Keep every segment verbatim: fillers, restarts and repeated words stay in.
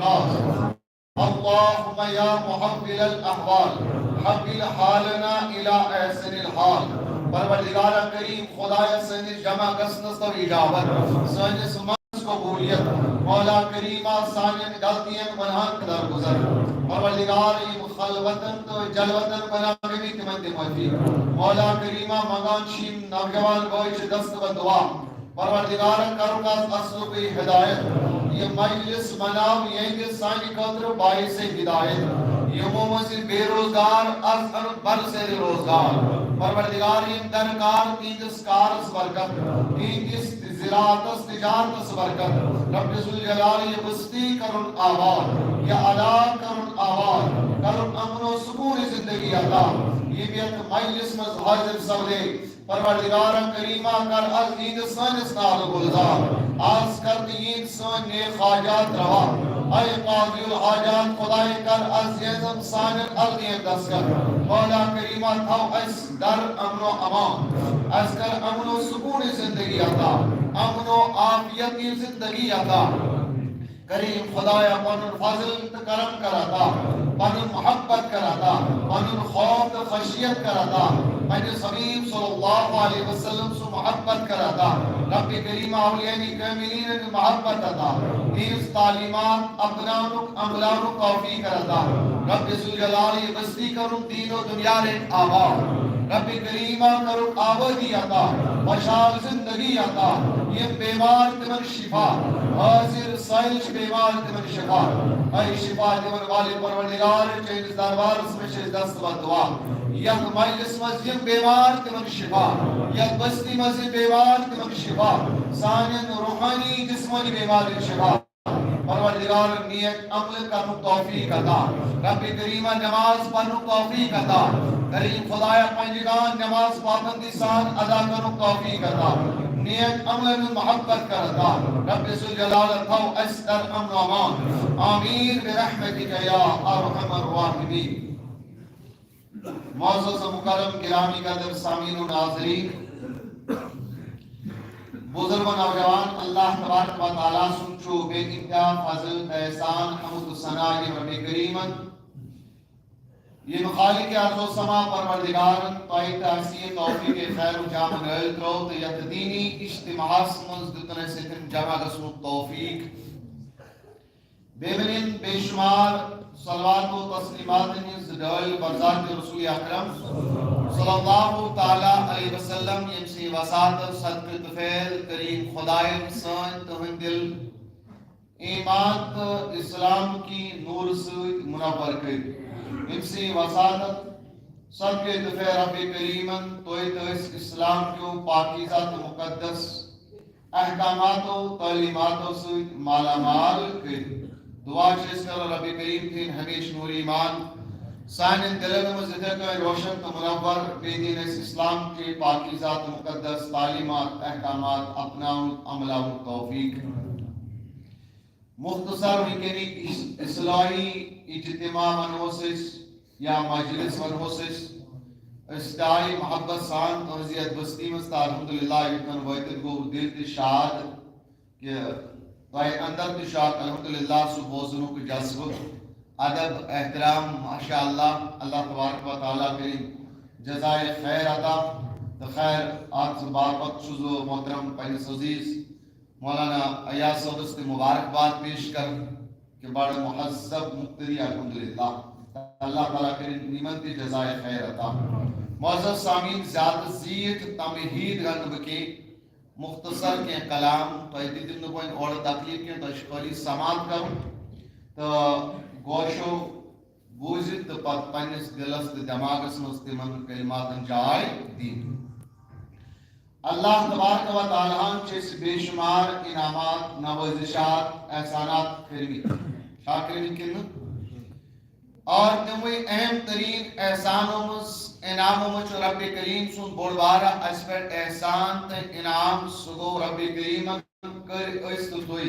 اللهم يا محول الأحوال، حول حالنا إلى أحسن الحال. پروردگار کریم، خدایا، سٲنِس جمع گژھنس تو اجابت، سٲنِس منٛز قبولیت. مولا کریما، سانٮ۪ن غلطین گناہن درگزر. پروردگار، یِم خلوتن تہٕ جلوتن گناہ گٔمٕتۍ، تِمن تہِ معٲفی. مولا کریما، منگان چھِ یِم نوجوان بٲے چھِ دست و دعا، پروردگار، کرُکھ از اصلُکُے ہدایت۔ یہِ مجلس بناو یِہنٛدِ سانہِ خٲطرٕ باعث ہدایت۔ یِمو منٛز یِم بے روزگار، از انُکھ برسر روزگار۔ پروردگار، یِم درکار تِہنٛدِس کارس برکت، تِہنٛدِس زراعتس تجارتس برکت۔ رب ذوالجلال، یہِ بستی کرُن آباد، یہِ علاقہٕ کرُن آباد، کرُن امن و سکون زندگی عطا۔ یِم یتھ مجلس منٛز حاضر سپدے، پروردگار کریما، کر از یِہنٛدِ سٲنِس نالہٕ گلزار، از کر تہٕ یِہنٛدۍ سٲنۍ نیک حاجات روا۔ اے قاضی الحاجات، خداے، کر از یِہنٛزن سانٮ۪ن غلطین دستخط۔ مولا کریما، تھاو اسہِ در امن و امان، اسہِ کر امن و سکون زندگی عطا، امن و عافیت زندگی عطا۔ کریم خدایا، پنُن فضل تہٕ کرم کر عطا، پنُن محبت کر عطا، پنُن خوف تہٕ خشیت کر عطا، پننِس حبیب صلی اللہ علیہ وسلم سُنٛد محبت کر عطا۔ رب کریم، اولیاء کاملین ہٕنٛز محبت عطا، تِہنٛز تعلیمات اپناونُک، عملاونُک توفیق کر عطا۔ رب ذوالجلال، یہِ بستی کرُن دین و دنیا رٔٹۍ آباد۔ رب کریما، کرُکھ آبادی عطا، خوشحال زندگی عطا۔ یِم بیمار تِمن شفا، حاضر سائل چھِ بیمار تِمن شفا۔ اے شفا دِوَن والے پروردگار، چٲنِس دربارس منٛز چھِ أسۍ دست و دعا۔ یتھ مجلس منٛز یِم بیمار تِمن شفا، یتھ بستی منٛز یِم بیمار تِمن شفا، سانٮ۪ن روحانی جسمٲنی بیمارن شفا۔ پروردگار، نیک عمل کرنُک توفیق عطا۔ رب کریمہ، نماز پرنُک توفیق عطا۔ کریم خدایا، پنجگان نماز پابندی سان ادا کرنُک توفیق عطا۔ نیک عملن ہٕنٛز محبت کر عطا۔ رب ذوالجلال، تھاو اسہِ در امن و امان۔ آمین برحمتک یا ارحم الراحمین۔ معزز و مکرم گرامی قدر سامعین و ناظرین، بزرگ و نوجوان، اللہ تبارک و تعالیٰ سُنٛد چھُ بے انتہا فضل، احسان، حمد و ثنا یہِ رب کریمن، ییٚمہِ خالق ارض و سما پروردگارن تۄہہِ تہٕ اَسہِ یہِ توفیق خیر و جام نٲیِل ترٛوو تہٕ یتھ دینی اجتماعس منٛز دیُتن اَسہِ ییٚتٮ۪ن جمع گژھنُک توفیق۔ بے بنین بے شمار صلوات و تسلیمات ہٕنٛز ڈٲلۍ بر ذات رسول اکرم صلی اللہ تعالیٰ علیہ وسلم، ییٚمہِ سٕنٛدِ وساطت صدقہٕ تہٕ فیض کریم خداین سٲنۍ تہنٛدۍ دل ایمان تہٕ اسلام کی نور سۭتۍ منور کٔرۍ۔ ییٚمہِ سٕنٛدِ وساطت صدقہٕ تہٕ فیض رب کریمن تۄہہِ تہٕ أسۍ اسلام کیو پاکیزہ تہٕ مقدس احکاماتو، تعلیماتو سۭتۍ مالا مال کٔرِتھ۔ دعا چھِ أسۍ کران، رب کریم تھٲیِن ہمیشہِ نور ایمان سانٮ۪ن دِلن منٛز یِتھے کٔنۍ روشن تہٕ منور، بیٚیہِ دِیِن اَسہِ اسلام چہِ پاکیزہ تہٕ مقدس تعلیمات، احکامات اپناونُک، عملاونُک توفیق۔ مختصر وٕنکیٚنٕکۍ اِس-، اصلاحی اجتماع ونہوس أسۍ یا مجلس ونہوس أسۍ۔ أسۍ تہِ آیہِ محبت سان تُہنٛزِ یتھ بستی منٛز تہٕ الحمدللہ یوٚتن وٲتِتھ گوٚو دل تہِ شاد کہِ تۄہہِ اندر تہِ چھُ اکھ الحمدللہ سُہ بوزنُک جذبہٕ، ادب، احترام، ماشاء اللہ، اللہ تبارک و تعالیٰ کٔرِن جزائے خیر عطا۔ تہٕ خیر، اتھ باپتھ چھُس بہٕ محترم پننِس عزیز مولانا ایاز صٲبس تہِ مبارکباد پیش کران کہِ بڑٕ مہذب مقتدی الحمدللہ۔ اللہ تعالیٰ کٔرِن یِمن تہِ جزائے خیر عطا۔ معزز سامعین، زیادٕ زیٖٹھ تمہیٖد رنہٕ بہٕ کینٛہہ، مختصر کینٛہہ کلام، تۄہہِ تہِ دِمہٕ نہٕ وۄنۍ اورٕ تکلیف کینٛہہ، تۄہہِ چھُ خٲلی سماعت کرُن تہٕ گوشو بوٗزِتھ تہٕ پتہٕ پننِس دِلس تہٕ دٮ۪ماغس منٛز تِمن کلماتن جاے دِنۍ۔ اللہ تبارک و تعالیٰ ہن چھِ أسۍ بے شمار انعامات، نوازشات، احسانات کٔرمٕتۍ۔ چھا کٔرمٕتۍ کِنہٕ نہٕ؟ اور تِموٕے اہم ترین احسانو منٛز، انعامو منٛز چھُ رب کریم سُنٛد بوٚڑ بارٕ اَسہِ پٮ۪ٹھ احسان تہٕ انعام، سُہ گوٚو رب کریمن کٔرۍ أسۍ تہٕ تُہۍ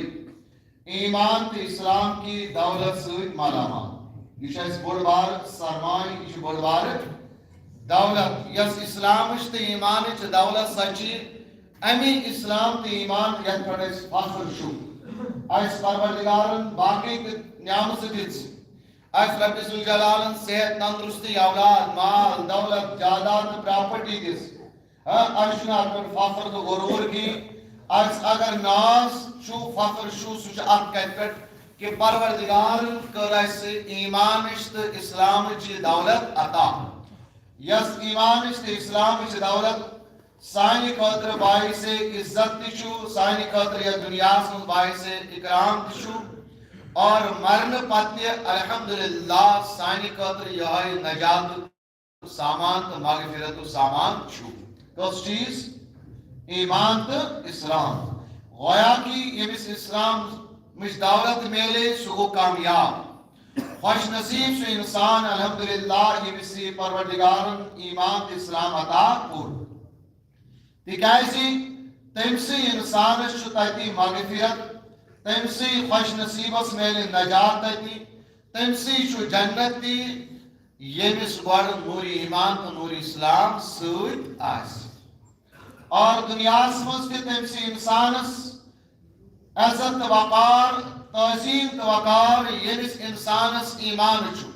ایمان تہٕ اسلام کی دولت سۭتۍ مالا مال۔ یہِ چھُ اَسہِ بوٚڑ بارٕ سرمایہِ، یہِ چھُ بوٚڑ بارٕ دولت، یۄس اسلامٕچ تہٕ ایمانٕچ دولت سۄ چھِ اَمی اسلام تہٕ ایمان یَتھ پٮ۪ٹھ اَسہِ فخر چھُ۔ اَسہِ پروردگارن باقٕے تہِ نعمژٕ دِژ۔ اَسہِ رۄبِ ذوالجلالن صحت، تندرستی، اولاد، مال، دولت، جاداد تہٕ پراپرٹی دِژ۔ ہاں، اَسہِ چھُنہٕ اَتھ پٮ۪ٹھ فخر تہٕ غرور کینٛہہ۔ اَسہِ اگر ناز چھُ، فخر چھُ، سُہ چھُ اَتھ کَتھِ پٮ۪ٹھ کہِ پروردگارن کٔر اَسہِ ایٖمانٕچ تہٕ اِسلامٕچ یہِ دولت عطا۔ یۄس ایٖمانٕچ تہٕ اِسلامٕچ دولت سانہِ خٲطرٕ باعث عزت تہِ چھُ، سانہِ خٲطرٕ یَتھ دُنیاہَس منٛز باعث اکرام تہِ چھُ، اور مرنہٕ پتہٕ تہِ الحمدللہ سانہِ خٲطرٕ یِہوٚے نجاتُک سامان تہٕ مغفرتُک سامان چھُ۔ کُس چیٖز؟ ایٖمان تہٕ اِسلام۔ گویا کہِ ییٚمِس اِسلامٕچ دولت میلے، سُہ گوٚو کامیاب۔ خوش نصیب سُہ اِنسان، الحمدللہ، ییٚمِس یہِ پروردگارن ایٖمان تہٕ اِسلام عطا کوٚر۔ تِکیازِ تٔمۍ سٕے اِنسانَس چھُ تَتہِ مغفرت، تٔمۍ سٕے خوش نصیٖبَس میلہِ نجات تَتہِ، تٔمۍ سٕے چھُ جنت تہِ، ییٚمِس گۄڈٕ نوٗرِ ایٖمان تہٕ نوٗرِ اِسلام سۭتۍ آسہِ۔ اور دُنیاہَس منٛز تہِ تٔمۍ سٕے اِنسانَس عزت تہٕ وقار، تعظیٖم تہٕ وقار، ییٚمِس اِنسانَس ایٖمان چھُ۔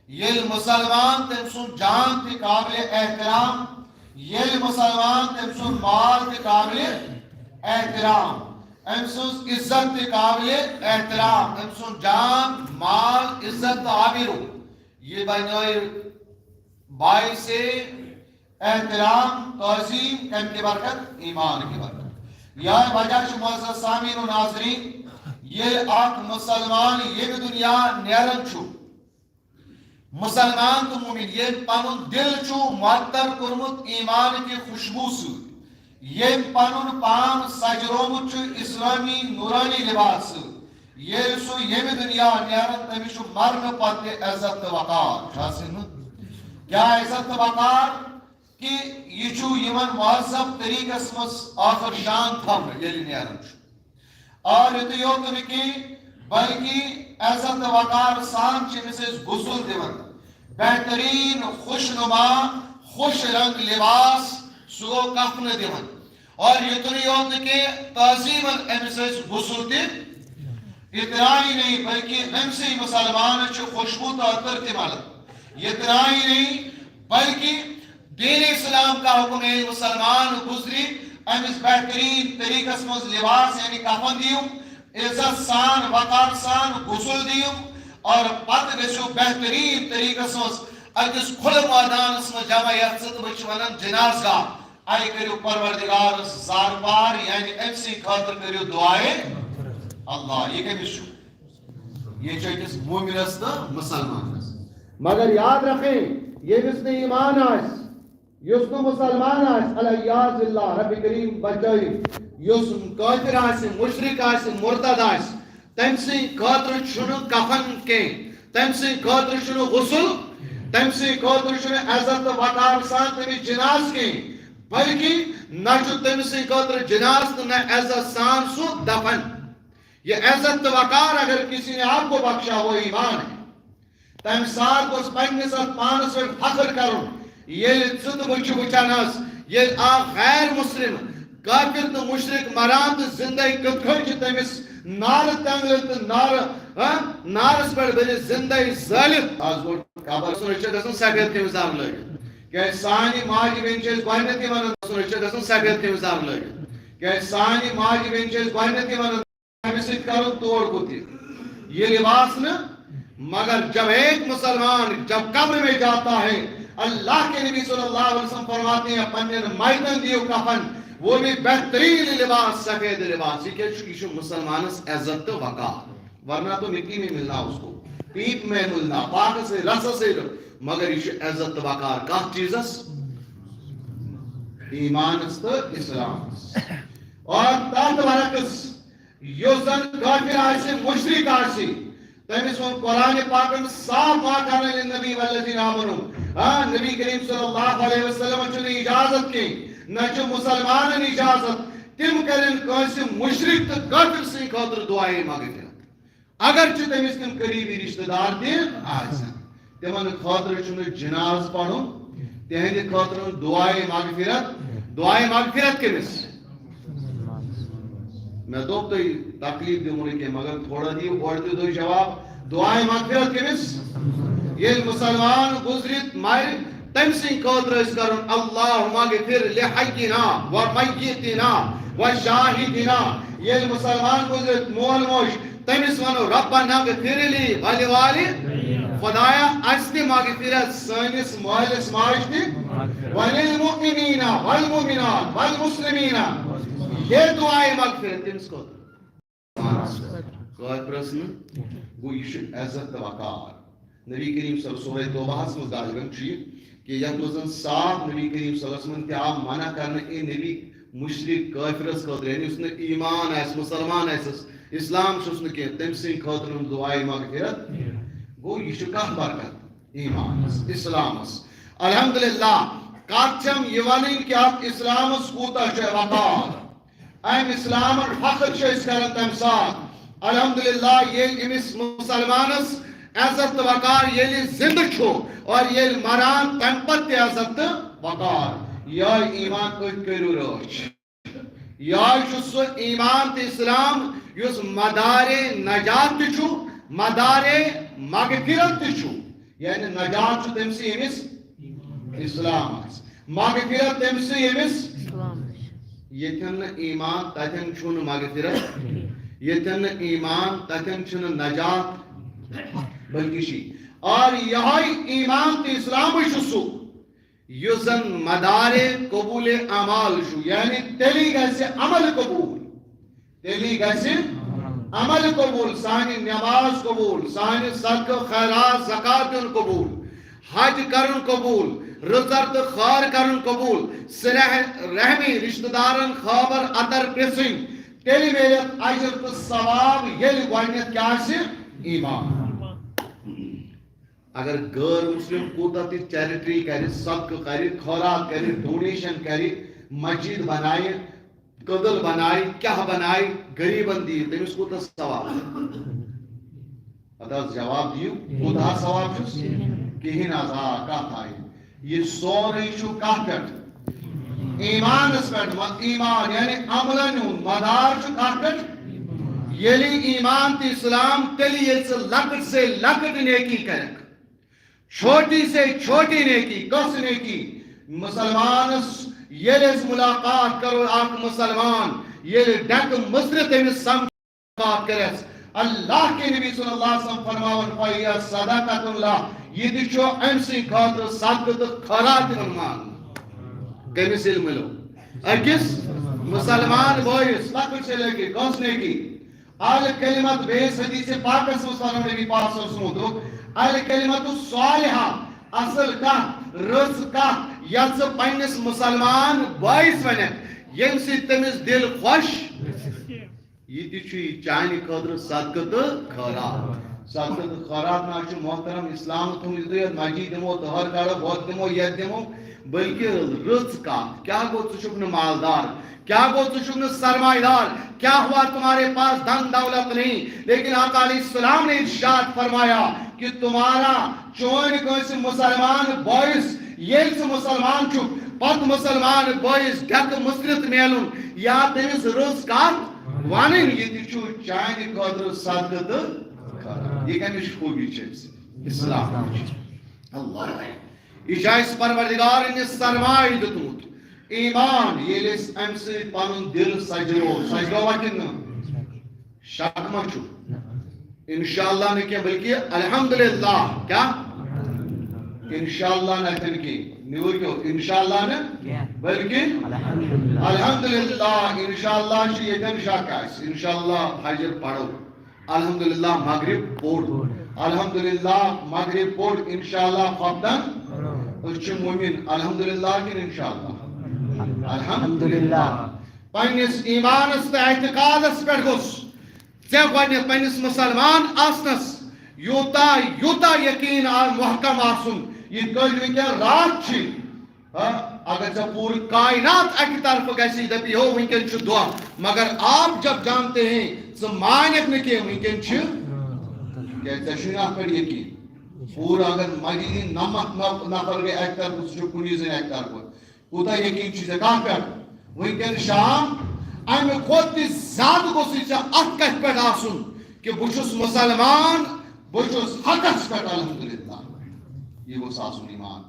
ییٚلہِ مُسلمان تٔمۍ سُنٛد جان تہِ قابلِ احترام، ییٚلہِ مُسلمان تٔمۍ سُنٛد مال تہِ قابلِ احترام، أمۍ سٕنٛز عزت تہِ قابلِ احترام، أمۍ سُنٛد جان، مال، عزت تہٕ آبروٗ، یہِ بنیو باعث احترام، تعظیٖم، کَمہِ کہِ برکت؟ ایٖمان کہِ برکت۔ یہے وجہ چھُ معزز سامعین و ناظرین، ییٚلہِ اکھ مُسلمان ییٚمہِ دُنیا نیران چھُ، مُسلمان تہٕ مومِن، ییٚمۍ پنُن دِل چھُ معطر کوٚرمُت ایٖمان کہِ خوشبوٗ سۭتۍ، ییٚمۍ پنُن پان سجرومُت چھُ اِسلٲمی نوٗرٲنی لباس سۭتۍ، ییٚلہِ سُہ ییٚمہِ دُنیا نیران، تٔمِس چھُ مرنہٕ پتہٕ تہِ عزت تہٕ وقار۔ چھُ حظ یہِ نہٕ؟ کیٛاہ عزت تہٕ وقار؟ کہِ یہِ چھُ یِمن مہذب طریٖقس منٛز ٲخر شان تھاونہٕ ییٚلہِ نیران چھُ۔ اور یُتُے یوت نہٕ کینٛہہ، بلکہِ عزت تہٕ وقار سان چھِ أمِس أسۍ غسل دِوان، بہتریٖن، خوش نما، خوش رنگ لباس، سُہ گوٚو کفنہٕ دِوان۔ اور یُتُے یوت نہٕ کینٛہہ، تعظیٖمن أمِس أسۍ غسل تہِ، اتنا ہی نہیں، بلکہ أمۍ سٕے مُسلمانس چھُ خوشبو تہٕ عطر تہِ ملان۔ اتنا ہی نہیں، بلکہ دین اسلام کا حکم ہے، مُسلمان گزری، أمِس بہتریٖن طریٖقس منٛز لباس یعنی کفن دِیِو، عزت سان، وقار سان غسل دِیِو، اور پتہٕ گژھِو بہتریٖن طریٖقس منٛز أکِس کھُلہٕ مٲدانس منٛز جمع، یتھ سۭتۍ أسۍ چھِ ونان جناز گاہ۔ اے کٔرِو پروردگارس زارپار، یعنی أمۍ سٕنٛدِ خٲطرٕ کٔرِو دعائے اللہ۔ یہِ کٔمِس چھُ؟ یہِ چھُ أکِس مومنس تہٕ مُسلمانس۔ مگر یاد رکھیں، ییٚمِس نہٕ ایمان آسہِ، یُس نہٕ مُسلمان آسہِ، العیاذ باللہ، رب کریم بچٲیِن، یُس کٲفِر آسہِ، مُشرِک آسہِ، مُرتد آسہِ، تٔمۍ سٕنٛدِ خٲطرٕ چھُنہٕ کفن کینٛہہ، تٔمۍ سٕنٛدِ خٲطرٕ چھُنہٕ غسل، تٔمۍ سٕنٛدِ خٲطرٕ چھُنہٕ عزت تہٕ وقار سان تٔمِس جناز کینٛہہ، بلکہِ نہ چھُ تٔمۍ سٕنٛدِ خٲطرٕ جناز تہٕ نہ عزت سان سُہ دفن۔ یہ عزت تہٕ وقار اگر کسی نے آپ کو بخشا، وہ ایمان ہے۔ تمہِ ساتہٕ گوٚژھ پننِس اتھ پانس پٮ۪ٹھ فخر کرُن، ییٚلہِ ژٕ تہٕ بہٕ چھِ وٕچھان حظ، ییٚلہِ اکھ غیر مسلم، کافر تہٕ مشرک مران تہٕ زندے کِتھ کٔنۍ چھِ تٔمِس نارٕ تنگلہٕ تہٕ نارٕ، ہاں، نارس پٮ۪ٹھ بٔرِتھ زندے زٲلِتھ۔ آز گوٚو قبر سُنٛد چھِ گژھان سفید قمیٖض اکھ لٲگِتھ۔ کیٛازِ سانہِ ماجہِ بیٚنہِ چھِ أسۍ گۄڈٕنٮ۪تھ یِوان، سُنٛد چھِ گژھان سفید قمیٖض اکھ لٲگِتھ۔ کیٛازِ سانہِ ماجہِ بیٚنہِ چھِ أسۍ گۄڈٕنٮ۪تھ یِوان، امہِ سۭتۍ کرو تور کُتھ یہِ؟ یہِ لباس نہٕ، مگر جب ایک مسلمان جب قبر میں جاتا ہے، اللہ کے نبی صلی اللہ علیہ وسلم فرماتے ہیں، پننٮ۪ن میتن دِیِو کفن، وہ بھی بہترین لباس، سفید لباس۔ یہ کیٛاہ چھُ؟ یہ چھُ مسلمانس عزت تہٕ وقار۔ ورنہ تو مٹی میں ملنا اس کو، پیپ میں ملنا، پاکس سے، رس سے، مگر یہ چھُ عزت تہٕ وقار کتھ چیزس؟ ایمانس تہٕ اسلامس۔ اور تتھ برعکس یُس زن کافر آسہِ، مشرک آسہِ، تٔمِس ووٚن قرآن پاکن صاف، "ما کان للنبی والذین آمنوا"۔ آ، نبی کریم صلی اللہ علیہ وسلم چھُنہٕ اجازت کینٛہہ، نہ چھُ مسلمانن اجازت، تِم کرن کٲنٛسہِ مشرک تہٕ کافر سٕنٛدِ خٲطرٕ دعائے مغفرت، اگرچہِ تٔمِس تِم قریبی رشتہٕ دار تہِ آسن۔ تِمن خٲطرٕ چھُنہٕ جناز پرُن، تِہنٛدِ خٲطرٕ دعائے مغفرت۔ دعائے مغفرت کٔمِس؟ مےٚ دوٚپ تۄہہِ تکلیف دِمو نہٕ کینٛہہ، مگر تھوڑا دِیِو گۄڈٕ تہِ تُہۍ جواب، دعائے مغفرت کٔمِس؟ ییٚلہِ مُسلمان گُزرِ مرِ، تٔمۍ سٕنٛدِ خٲطرٕ ٲسۍ کرُن، اللہم اغفر لحینا و میتنا و شاہدنا۔ ییٚلہِ مُسلمان گُزرِ، مول موج، تٔمِس وَنو، ربنا اغفر لی ولوالدی، خدایا، اَسہِ تہِ مغفرت، سٲنِس مٲلِس ماجہِ تہِ، وللمؤمنین والمؤمنات والمسلمین۔ یہ دعائے مغفرت تٔمِس خٲطرٕ۔ کافرس نہٕ، گوٚو یہِ چھُ عزت تہٕ وقار۔ نبی کریم صلی اللہ علیہ وسلم، سورہ توبہ ہس منٛز داہ گرم چھُ یہِ کہ یتھ منٛز زن صاف نبی کریم صلی اللہ علیہ وسلم تہِ آو منع کرنہٕ، اے نبی، مشرک کافرس خٲطرٕ، یعنی یُس نہٕ ایمان آسہِ، مسلمان آسٮ۪س، اسلام چھُس نہٕ کینٛہہ، تٔمۍ سٕنٛدِ خٲطرٕ نہٕ دعائے مغفرت۔ گوٚو یہِ چھُ کانٛہہ برکت ایمانس، اسلامس۔ الحمدللہ، کتھ چھم یہِ ونٕنۍ کہ اتھ اسلامس کوٗتاہ چھُ وقار۔ امہِ اسلامُک فخر چھِ أسۍ کران تمہِ ساتہٕ۔ الحمدللہ، ییٚلہِ أمِس مسلمانس عزت تہٕ وقار ییٚلہِ زندٕ چھُ اور ییٚلہِ مران، تمہِ پتہٕ تہِ عزت تہٕ وقار۔ یہے ایمان أتھۍ کٔرِو رٲچھ۔ یہے چھُ سُہ ایمان تہٕ اسلام یُس مدارِ نجات تہِ چھُ، مدارِ مغفرت تہِ چھُ۔ یعنی نجات چھُ تٔمۍ سٕے ییٚمِس اسلام آسہِ، مغفرت تٔمۍ سٕے ییٚمِس۔ اسلام۔ ییٚتٮ۪ن نہٕ ایمان، تتٮ۪ن چھُنہٕ مغفرت۔ ییٚتٮ۪ن نہٕ ایمان، تتٮ۪ن چھُنہٕ نجات۔ بلکہ چھِ۔ اور یہے ایمان تہٕ اسلامٕے چھُ سُہ یُس زن مدارِ قبول اعمال چھُ، یعنی تیٚلی گژھِ عمل قبول۔ تیٚلی گژھِ عمل قبول، سانہِ نماز قبول، سانہِ صدقہٕ خیرات زکات دیُن قبول، حج کرُن قبول، رٕژر تہٕ خٲر کرُن قبول، صلہ رحمی، رشتہٕ دارن خٲبر اتر پرژھٕنۍ۔ تیٚلہِ میلہِ اجر تہٕ ثواب، ییٚلہِ گۄڈٕنٮ۪تھ کیٛاہ آسہِ؟ ایمان۔ اگر غٲر مسلم کوٗتاہ تہِ چیرٹی کرِ، صدقہٕ کرِ، خٲرات کرِ، ڈونیشن کرِ، مسجد بنایہِ، کٔدٕل بنایہِ، کیٛاہ بنایہِ، غریبن دِیہِ، تٔمِس کوٗتاہ ثواب؟ پتہٕ حظ جواب دِیِو، کوٗتاہ ثواب چھُس؟ کِہیٖنۍ حظ، آ، کتھ آیہِ۔ یہِ سورُے چھُ کتھ پٮ۪ٹھ؟ ایمانس پٮ۪ٹھ۔ و-، ایمان یعنی عملن ہُنٛد مدار چھُ کتھ پٮ۪ٹھ؟ ییٚلہِ ایمان تہٕ اسلام، تیٚلہِ ییٚلہِ ژٕ لۄکٕٹ سے لۄکٕٹ نیکی کرکھ، چھوٹی سے چھوٹی نیکی، کۄس نیکی؟ مسلمانس ییٚلہِ أسۍ ملاقات کرو، اکھ مسلمان ییٚلہِ ڈٮ۪کہٕ مُژرِ تٔمِس سمکھِ، ملاقات کرٮ۪س، اللہ کے نبی صلی اللہ علیہ وسلم فرماوان، فَهِيَ صَدَقَةٌ لَهُ، یہِ تہِ چھُ أمۍ سٕنٛدِ خٲطرٕ صدقہٕ تہٕ خٲرات یِوان ماننہٕ۔ کٔمِس ییٚلہِ مِلو؟ أکِس مسلمان بٲیِس، لۄکٕٹ سے لۄکٕٹ، کۄس نیکی؟ الکلمت، بیٚیِس حدیث پاکس منٛز فرموو نبی پاک صلی اللہ علیہ وسلم، دوٚپُکھ، الکلمت الصالحہ، اصل کتھ، رٕژ کتھ، یۄس ژٕ پننِس مسلمان بٲیِس ونکھ، ییٚمہِ سۭتۍ تٔمِس دل خۄش، یہِ تہِ چھُ یہِ چانہِ خٲطرٕ صدقہٕ تہٕ خٲرات۔ صدقہٕ تہٕ خٲرات نہ چھُ محترم اسلام تھوٚمُت یُتُے یوت، مسجد دِمو، تہر کڑو، ہۄتھ دِمو، یتھ دِمو، بلکہ رٕژ کتھ۔ کیٛاہ گوٚو، ژٕ چھُکھ نہٕ مالدار؟ کیا وہ، ژٕ چھُکھ نہٕ سرمایہ دار؟ کیا ہوا، تمہارے پاس دھن دولت نہیں؟ لیکن آقا علیہ السلام نے ارشاد فرمایا کہ تمہارا، چون کٲنٛسہِ مسلمان بٲیِس، ییٚلہِ ژٕ مسلمان چھُکھ، پتہٕ مسلمان بٲیِس ڈٮ۪کہٕ مُژرِتھ میلُن یا تٔمِس رٕژ کتھ ونٕنۍ، یہِ تہِ چھُ چانہِ خٲطرٕ صدقہٕ تہٕ خٲرات۔ یہِ کمِچ خوٗبی چھِ أمۍ سٕنٛز؟ اسلام۔ اللہ۔ یہِ چھُ اَسہِ پروردگارن یہِ سرمایہ دیُتمُت۔ ایمان، ییٚلہِ أسۍ اَمہِ سۭتۍ پنُن دِل سجروو، سجرووا کِنہٕ نہٕ؟ شک ما چھُ؟ انشاءاللہ نہٕ کینٛہہ، بلکہِ الحمدللہ۔ کیٛاہ؟ انشاءاللہ نہٕ اَتٮ۪ن کینٛہہ۔ نیوٗر کیٛاہ اوس؟ انشاءاللہ نہٕ، بلکہِ الحمدللہ۔ الحمدللہ، انشاءاللہ چھُ ییٚتٮ۪ن شک آسہِ۔ انشاءاللہ فجر پرو۔ الحمدللہ مغرب پوٚر۔ الحمدللہ مغرب پوٚر، انشاءاللہ خۄفتن أسۍ چھِ مومن۔ الحمدللہ کِنہٕ انشاءاللہ؟ الحمدللہ۔ پننِس ایمانس تہٕ اعتقادس پٮ۪ٹھ گوٚژھ ژےٚ گۄڈٕنٮ۪تھ پننِس مسلمان آسنس یوٗتاہ، یوٗتاہ یقین آ-، محکم آسُن، یِتھ کٲٹھۍ وٕنکٮ۪ن راتھ چھِ۔ ہا، اگر ژےٚ پوٗرٕ کائنات اکہِ طرفہٕ گژھی، دپی، ہو، وٕنکٮ۪ن چھُ دۄہ، مگر آپ جب جانتے ہیں، ژٕ مانکھ نہٕ کینٛہہ، وٕنکٮ۪ن چھِ، کیٛازِ ژےٚ چھُے نہٕ اتھ پٮ۪ٹھ یقین۔ پوٗرٕ اگر مجیدی نمتھ نف-، نفر گٔے اکہِ طرفہٕ، سُہ چھُ کُنی زٔنۍ اکہِ طرفہٕ، کوٗتاہ یقین چھُے ژےٚ کتھ پٮ۪ٹھ؟ وٕنکٮ۪ن شام، امہِ کھۄتہٕ تہِ زیادٕ گوٚژھُے ژےٚ اتھ کتھِ پٮ۪ٹھ آسُن کہِ بہٕ چھُس مسلمان، بہٕ چھُس حقس پٮ۪ٹھ، الحمدللہ۔ یہِ گوٚژھ آسُن ایمان۔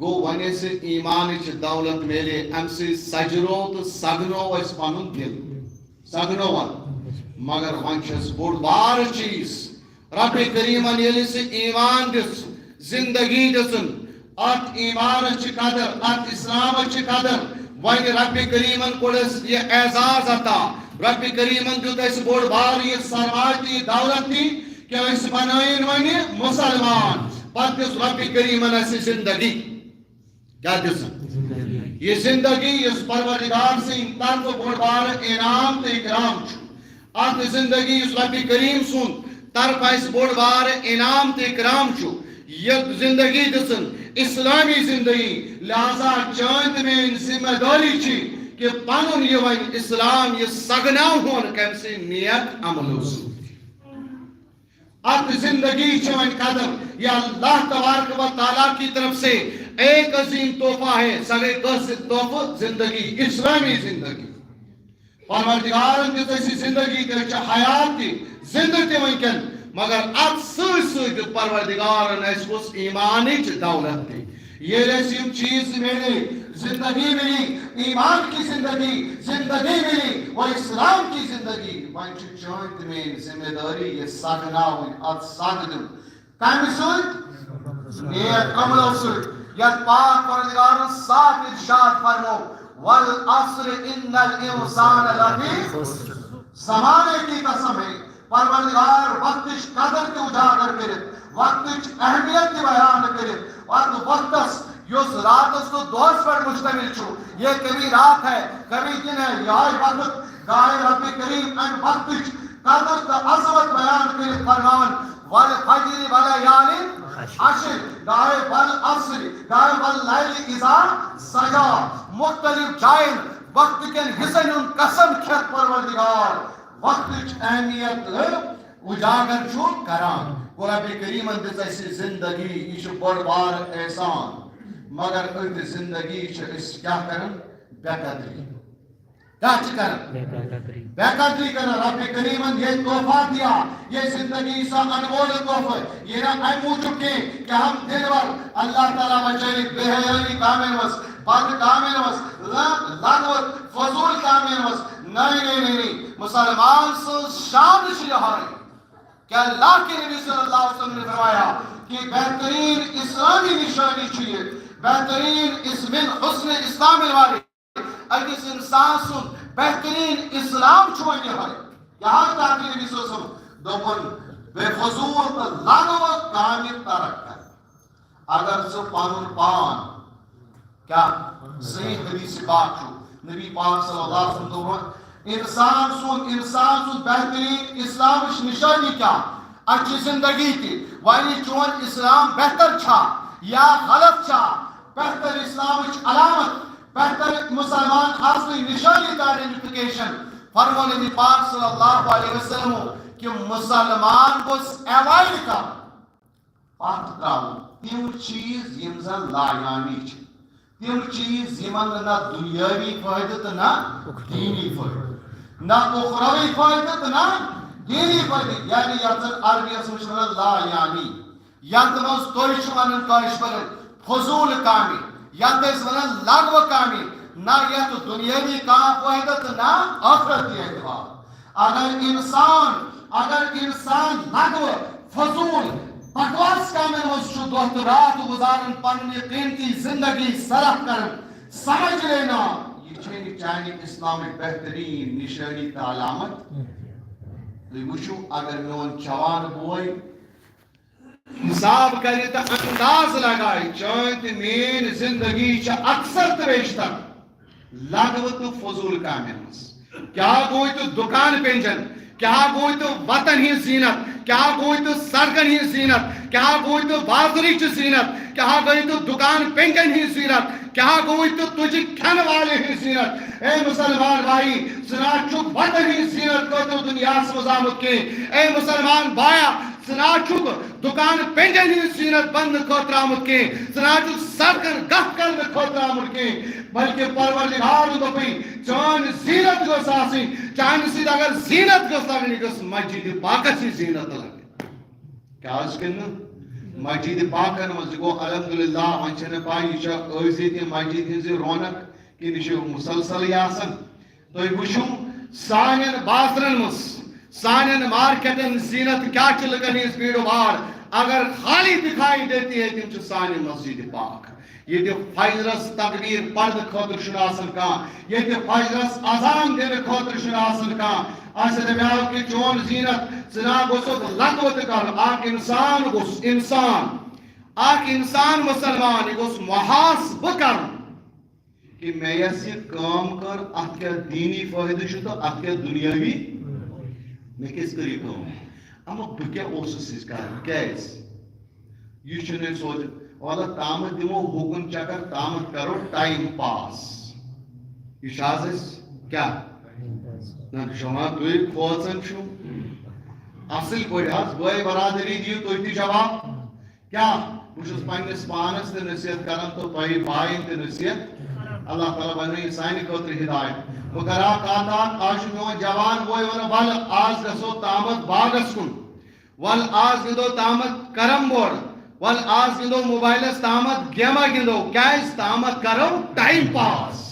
گوٚو، وۄنۍ اَسہِ ایمانٕچ دولت میلے، اَمہِ سۭتۍ سجرو تہٕ سگنو اَسہِ پنُن دِل۔ سگنو وۄنۍ۔ مگر وۄنۍ چھُ اَسہِ بوٚڑ بارٕ چیٖز، رب کریمن ییٚلہِ سُہ ایمان دِژ، زندگی دِژٕن، اتھ ایمانس چھِ قدر، اتھ اسلامس چھِ قدر۔ وۄنۍ رب کریمن کوٚر اَسہِ یہِ اعزاز عطا، رب کریمن دیُت اَسہِ بوٚڑ بارٕ یہِ سرمایہ تہِ، یہِ دولت تہِ، کہ أسۍ بنٲیِن وۄنۍ مسلمان۔ پتہٕ دِژ رب کریمن اَسہِ زندگی۔ کیٛاہ دِژٕن؟ یہِ زندگی یُس پروردگار سٕنٛدِ طرفہٕ بوٚڑ بارٕ انعام تہٕ اکرام چھُ۔ اکھ زندگی یُس رب کریم سُنٛد طرفہٕ اَسہِ بوٚڑ بارٕ انعام تہٕ اکرام چھُ، یہِ زندگی دِژٕن اسلامی زندگی۔ لہذا چٲنۍ تہٕ میٲنۍ ذمہ دٲری چھِ کہ پنُن یہِ وۄنۍ اسلام یہِ سگناوہون کمہِ سٕنٛدِ نیک عملو سۭتۍ۔ اتھ زندگی چھِ وۄنۍ قدر، یہ اللہ تبارک و تعالیٰ کی طرف سے ایک عظیم تحفہ ہے۔ سا گٔے کٲنٛسہِ تحفہٕ؟ زندگی، اسلامی زندگی۔ پروردگارن دِژ اَسہِ زندگی تہِ، أسۍ چھِ حیات تہِ، زندٕ تہِ وٕنکٮ۪ن، مگر اتھ سۭتۍ سۭتۍ دیُت پروردگارن اَسہِ کُس؟ ایمانٕچ دولت تہِ۔ ییٚلہِ اَسہِ یِم چیٖز میلے، زندگی ملی، ایمان کی زندگی، زندگی ملی، وہ اسلام کی زندگی، وۄنۍ چھِ چٲنۍ تہٕ میٲنۍ ذمہ دٲری یہِ سگناوٕنۍ، اتھ سگ دیُن۔ کمہِ سۭتۍ؟ نیک عملو سۭتۍ۔ یتھ پاک پروردگارن صاف ارشاد فرمو، "والعصر ان الانسان لفی خسر۔" زمانے کی قسم ہے، پروردگار وقتٕچ قدر تہِ اجاگر کٔرِتھ، وقتٕچ اہمیت تہِ بیان کٔرِتھ، اتھ وقتس یُس راتس تہٕ دۄہس پٮ۪ٹھ مشتمل چھُ، یہ کبھی رات ہے، کبھی دن ہے، یہے وقت، گاہے رب کریم امہِ وقتٕچ قدر تہٕ عظمت بیان کٔرِتھ فرماوان، "والفجر وليال عشر"، گاہے "والعصر"، گاہے "والليل إذا سجى"، مختلف جاین وقت کٮ۪ن حصن ہُنٛد قسم کھٮ۪تھ پروردگار وقتٕچ اہمیت اجاگر چھُ کران۔ گوٚو رب کریمن دِژ اَسہِ زندگی، یہِ چھُ بوٚڑ بار احسان۔ مگر أتھۍ زندگی چھِ أسۍ کیٛاہ کران؟ بے قدری۔ کیٛاہ چھِ کران؟ بے قدری۔ بے قدری کران۔ رب کریمن یہ تحفہ دیا، یہ زندگی سا انمول تحفہ۔ یہ نہ اَمہِ موٗجوٗب کینٛہہ کہ ہم دن بھر اللہ تعالیٰ بچٲیِتھ بے حیٲیی کامٮ۪ن منٛز، بد کامٮ۪ن منٛز، ل-، لغوت، فضول کامٮ۪ن منٛز۔ نہیں، نہیں، نہیں، نہیں۔ مسلمان سٕنٛز شان چھِ یہے کہ اللہ کے نبی صلی اللہ علیہ وسلم نے فرمایا کہ بہترین اسلامی نشانی چھُ یہ، بہترین اس من حسن اسلام الوالد، أکِس انسان سُنٛد بہترین اسلام چھُ وۄنۍ یہے۔ یہے تاکہ نبی صلی اللہ علیہ وسلم دوٚپُن، بے فضول تہٕ لغو کامہِ ترک کر۔ اگر ژٕ پنُن پان، کیٛاہ صحیح حدیث پاک چھُ، نبی پاک صلی اللہ علیہ وسلم دوٚپُن، انسان سُنٛد، انسان سُنٛد بہترین اسلامٕچ نشانی کیٛاہ؟ اَسہِ چھِ زندگی تہِ، وۄنۍ چون اسلام بہتر چھا یا غلط چھا؟ بہتر اسلامٕچ علامت، بہتر مسلمان آسنٕچ نشانی تہٕ آئیڈینٹیفکیشن۔ فرموو نبی پاک صلی اللہ علیہ وسلم کہ مسلمان گوٚژھ ایوائڈ کرُن، پتھ تراوُن تِم چیز یِم زن لایعنی چھِ، تِم چیز یِمن نہٕ نہ دنیاوی فٲیدٕ تہٕ نہ دینی فٲیدٕ، نہ اخروی فٲیدٕ تہٕ نہ دینی فٲیدٕ، یعنی یتھ زن عربی یس منٛز چھِ ونان لایعنی۔ یتھ منٛز تُہۍ چھِو ونان کٲشِر پٲٹھۍ فضول کامہِ، یتھ أسۍ ونان لغو کامہِ، نہ یتھ دنیاوی کانٛہہ فٲیدٕ تہٕ نہ ٲخرتی اعتبار۔ اگر انسان، اگر انسان لغو فضول بکواس کامٮ۪ن منٛز چھُ دۄہ تہٕ راتھ گُزاران، پنٕنۍ قۭمتی زندگی صرف کران، سمجھ لینا، یہِ چھے نہٕ چانہِ اسلامٕچ بہتریٖن نشٲنی تہٕ علامت۔ تُہۍ وٕچھِو، اگر میون جوان بوے حساب کرِ تہٕ انداز لگایہِ، چٲنۍ تہٕ میٲنۍ زندگی چھِ اکثر تہٕ بیشتر لغو تہٕ فضول کامٮ۪ن منٛز۔ کیٛاہ گوٚو تہٕ دُکان پینجن، کیٛاہ گوٚو تہٕ وطن ہٕنٛز زینت، کیٛاہ گوٚو تہٕ سڑکن ہٕنٛز زینت، کیٛاہ گوٚو تہٕ بازرٕچ زینت، کیٛاہ گٔے تہٕ دُکان پینجن ہٕنٛز زینت، کیٛاہ گوٚو تہٕ تُجہِ کھٮ۪ن والہِ ہٕنٛز زینت۔ اے مسلمان بھائی، ژٕ نہ چھُکھ وطن ہٕنٛز زینت خٲطرٕ دُنیاہس منٛز آمُت کینٛہہ۔ اے مسلمان بایا، ژٕ نہ چھُکھ دُکان پینجن ہٕنٛز زینت بننہٕ خٲطرٕ آمُت کینٛہہ، ژٕ نہ چھُکھ سڑکن گتھ کرنہٕ خٲطرٕ آمُت کینٛہہ، بلکہِ پروردگارن دوٚپُے، چٲنۍ زینت گٔژھ آسٕنۍ، چانہِ سۭتۍ اگر زینت گٔژھ لگٕنۍ، یہِ گٔژھ مسجد پاکس ہٕنٛز زینت لگٕنۍ۔ کیٛازِ کِنہٕ نہٕ؟ مسجد پاکن منٛز، یہِ گوٚو الحمدللہ، وۄنۍ چھَنہٕ پَے یہِ چھا أزۍ ییٚتہِ مسجد ہٕنٛز یہِ رونق کِنہٕ یہِ چھُ مسلسلٕے آسان۔ تُہۍ وٕچھِو، سانٮ۪ن بازرن منٛز، سانٮ۪ن مارکیٹن زینت کیٛاہ چھِ لُکن ہٕنٛز بھیڑ و بھاڑ، اگر خالی دکھائی دیتی ہے، تِم چھِ سانہِ مسجد پاک۔ ییٚتہِ فجرس تکبیر پرنہٕ خٲطرٕ چھُنہٕ آسان کانٛہہ، ییٚتہِ فجرس اذان دِنہٕ خٲطرٕ چھُنہٕ آسان کانٛہہ۔ اَسہِ دَپیٛاو کہِ چون زینت، ژٕ نا گوٚژھُکھ لَتوٕ تہِ کَرُن۔ اَکھ اِنسان گوٚژھ، اِنسان، اَکھ اِنسان مُسلمان، یہِ گوٚژھ محاسبہٕ کَرُن کہِ مےٚ یۄس یہِ کٲم کٔر، اَتھ کیٛاہ دیٖنی فٲیدٕ چھُ تہٕ اَتھ کیٛاہ دُنیٲوی، مےٚ کیٛازِ کٔر یہِ کٲم؟ اما بہٕ کیٛاہ اوسُس یہِ کَران؟ کیٛازِ؟ یہِ چھُنہٕ أسۍ سونٛچان۔ وَلہٕ تامَتھ دِمو ہوکُن چکر، تامَتھ کَرو ٹایم پاس۔ یہِ چھا حظ أسۍ کیٛاہ؟ نہ، جوان، تُہۍ کھوژان چھِو۔ اَصٕل پٲٹھۍ حظ، بٲے برادٔری دِیِو تُہۍ تہِ جواب۔ کیٛاہ؟ بہٕ چھُس پنٛنِس پانَس تہِ نصیحت کران تہٕ تۄہہِ بایَن تہِ نصیحت۔ اللہ تعالیٰ بنٲیِن سانہِ خٲطرٕ ہدایت۔ بہٕ کرٕ ہا کَتھ اَکھ، آز چھُ میون جوان بوے وَنان، "وَلہٕ آز گژھو تامَتھ باغَس کُن۔" وَل آز گِنٛدو تامَتھ کیرم بورڈ، وَل آز گِنٛدو موبایلَس تامَتھ گیمہ گِنٛدو، کیٛازِ؟ تامَتھ کَرو ٹایم پاس۔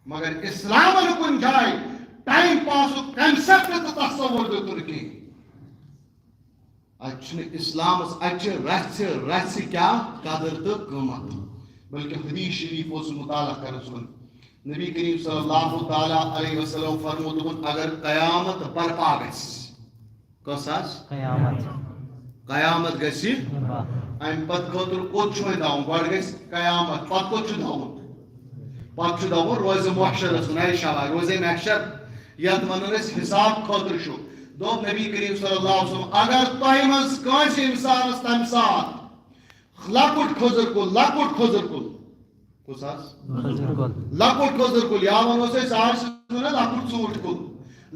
مگر اِسلامَن کُنہِ جایہِ ٹایم پاسُک کانسیپٹ تہٕ تصوُر دیُتُن کِہیٖنۍ۔ اَتہِ چھُنہٕ اِسلامَس، اَتہِ چھِ رَژھِ رَژھِ کیٛاہ قدٕر تہٕ قۭمَت، بلکہِ حدیث شریف اوس مطالعہ کَرنَس کُن۔ نبی کریم صلی اللہ تعالیٰ علیہ وسلم فرموو، دوٚپُن، اگر قیامت برپا گژھِ، کۄس حظ؟ قیامت۔ قیامت گژھِ۔ واہ۔ اَمہِ پتہٕ خٲطرٕ کوٚت چھُ وۄنۍ دَوُن؟ گۄڈٕ گژھِ قیامت، پتہٕ کوٚت چھُ دَوُن؟ پتہٕ چھُ دَوُن روزِ محشرس کُن۔ اے شاباش، روزِ محشر، یَتھ وَنان أسۍ حساب خٲطرٕ چھُ۔ دوٚپ نبی کریم صلی اللہ علیہ وسلم، اگر تۄہہِ منٛز کٲنٛسہِ اِنسانس تَمہِ ساتہٕ لۄکُٹ کھٔزٕر کُل، لۄکُٹ کھٔزٕر کُل، کُس حظ؟ کھٔزٕر کُل۔ لۄکُٹ کھٔزٕر کُل، یا وَنوس أسۍ آز چھِ وَنان لۄکُٹ ژوٗنٛٹھۍ کُل۔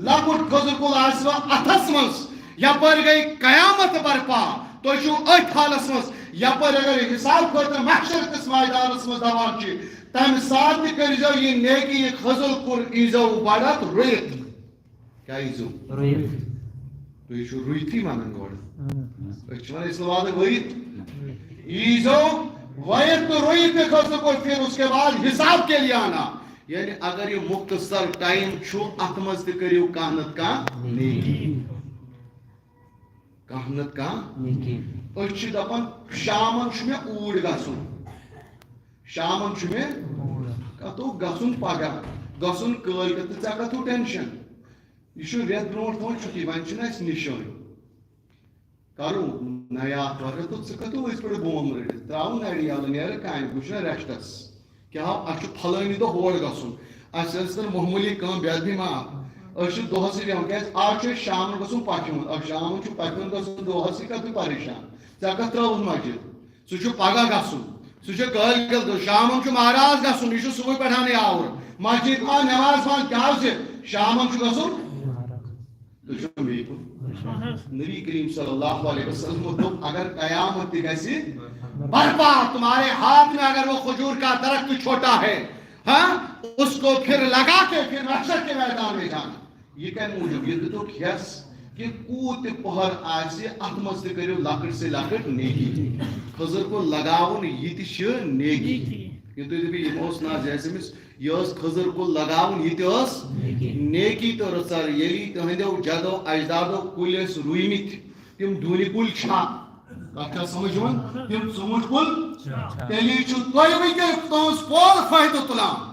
لۄکُٹ کھٔزٕر کُل آسہِ وۄنۍ اَتھَس منٛز، یَپٲرۍ گٔے قیامت برپا، تُہۍ چھِو أتھۍ حالَس منٛز، یَپٲرۍ اگر حساب خٲطرٕ محشر کِس میدانَس منٛز دَوان چھِ، تَمہِ ساتہٕ تہِ کٔرۍزیو یہِ نیکی، یہِ کھٔزٕر کُل ییٖزیو گۄڈٕ اَتھ رُوِتھ۔ کیٛاہ ییٖزیو؟ رُوِتھ۔ تُہۍ چھِو رُوِتھٕے وَنان گۄڈٕ۔ اۭں۔ أسۍ چھِ وَنان، أسۍ چھِ وَنان وٲیِتھ۔ ییٖزیو وٲیِتھ تہٕ رُوِتھ تہِ کھٔژ نہٕ پٲٹھۍ پھِر، اس کے بعد حساب کے لیے آنا۔ یعنی اگر یہِ مختصر ٹایم چھُ، اَتھ منٛز تہِ کٔرِو کانٛہہ نَتہٕ کانٛہہ نیکی۔ کانٛہہ نَتہٕ کانٛہہ۔ نیکی۔ أسۍ چھِ دَپان، شامَن چھُ مےٚ اوٗرۍ گژھُن۔ شامَن چھُ مےٚ اوٗرۍ۔ کَتھ گوٚو گژھُن پَگاہ، گژھُن کٲلۍ کٮ۪تھ، تہٕ ژےٚ کَتھ ہیوٗ ٹٮ۪نشَن؟ یہِ چھُ رٮ۪تھ برونٛٹھ تھاوُن چھُٹی، وۄنۍ چھُنہٕ اَسہِ نِشٲنۍ۔ کَرُن نَیہِ آتھوارِ، تہٕ ژٕ کَتھ ہیوٗ أزۍ پٮ۪ٹھ بوم رٔٹِتھ؟ ترٛاوُن نَرِ یَلہٕ، نیرٕ کامہِ، بہٕ چھُس نا ریسٹَس۔ کیٛاہ ہو، اَسہِ چھُ پھلٲنی دۄہ ہور گژھُن، اَسہِ ٲسۍ تَن معموٗلی کٲم، بے ادبی معاف۔ أسۍ چھِ دۄہَسٕے بیٚہوان، کیٛازِ آز چھُ اَسہِ شامَن گژھُن پَتھِ ہُنٛد، اَکھ شامَن چھُ پَتھِ ہُنٛد گژھُن، دۄہَسٕے کَتھ چھُ پریشان؟ ژےٚ کَتھ ترٛٲوٕتھ مسجد؟ سُہ چھُ پَگاہ گژھُن، سُہ چھُ کٲلۍ کٮ۪تھ گژھُن، شامَن چھُ مہراز گژھُن، یہِ چھُ صُبحٲے پٮ۪ٹھانٕے آوُر۔ مسجد ما نٮ۪ماز پَران کیٛاہ زِ شامَن چھُ گژھُن؟ تُہۍ چھِو مےٚ کُن؟ نبی کریم صلی اللہ علیہ وسلم دوٚپ، اگر قیامت تہِ گژھِ برپا، تمہارے ہاتھ میں اگر وہ کھجور کا درخت چھوٹا ہے، ہاں، اس کو پھر لگا کے پھر محشر کے میدان میں جانا۔ یہِ کَمہِ موٗجوٗب؟ یہِ دیُتُکھ ہٮ۪س کہِ کوٗت تہِ پۄہَر آسہِ، اَتھ منٛز تہِ کٔرِو لۄکٕٹ سے لۄکٕٹ نیکی۔ کھٔزٕر کُل لگاوُن، یہِ تہِ چھِ نیکی۔ یہِ تُہۍ دٔپِو، یِم اوس نہ حظ اَسہِ أمِس یہِ ٲس کھٔزٕر کُل لگاوُن، یہِ تہِ ٲس نیکی۔ نیکی تہٕ رٕژر۔ ییٚلہِ تُہٕنٛدیو جدو اجدادو کُلۍ ٲسۍ رُوۍمٕتۍ، تِم ڈوٗنہِ کُلۍ چھا؟ کتھ چھا سمجھ یِوان؟ تِم ژوٗنٛٹھۍ کُلۍ چھا؟ تیٚلی چھُ تۄہہِ وٕنکیٚن تُہٕنٛز پول فٲیدٕ تُلان،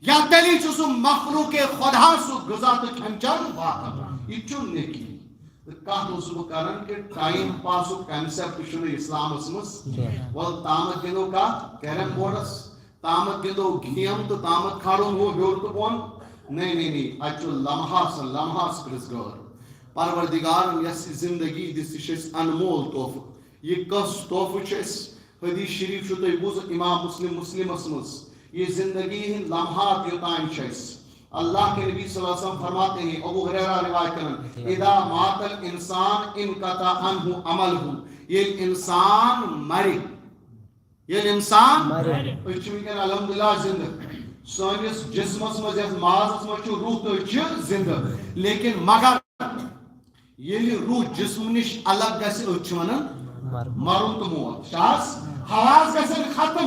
یا تیٚلی چھُ سُہ مخلوق خدا سُہ غذا تہٕ کھٮ۪ن چٮ۪ن واتان۔ یہِ تہِ چھُ نیکی۔ تہٕ کتھ اوسُس بہٕ کران کہِ ٹایم پاسُک کانسیپٹ چھُنہٕ اسلامس منٛز۔ کینٛہہ۔ وَلہٕ تامَتھ گِنٛدو کتھ؟ Carrom boards. تامَتھ گِنٛدو گیم تہٕ تامَتھ کھالون ہُہ ہیوٚر تہٕ بۄن۔ نَے، نَے، نَے، اَتہِ چھُ لمحہ آسان، لمحہ آسان پرٛژھ گٲر۔ پروردگارن یۄس یہِ زندگی دِژ، یہِ چھِ اَسہِ انمول تحفہٕ۔ یہِ کۄس تحفہٕ چھُ اَسہِ؟ حدیث شریف چھُ تۄہہِ بوٗزمُت امام مسلم، مسلمس منٛز۔ یہِ زندگی ہٕنٛدۍ لمحات یوٚتام چھِ اَسہِ۔ اللہ کے نبی صلی اللہ علیہ وسلم فرماتے ہیں، ابو ہریرہ روایت کرن، اذا مات الانسان انقطع عنہ عملہ، ییٚلہِ انسان مرِ، ییٚلہِ اِنسان، مَرِ۔ أسۍ چھِ وٕنکیٚن الحمدللہ زِندٕ۔ سٲنِس جسمس منٛز، یَتھ مازس منٛز چھُ روح تہٕ أسۍ چھِ زِندٕ۔ لیکن مگر ییٚلہِ روح جسم نِش الگ گژھِ، أتھۍ چھِ وَنان مرُن۔ مرُن تہٕ موت۔ شاہس حواس گژھن ختم۔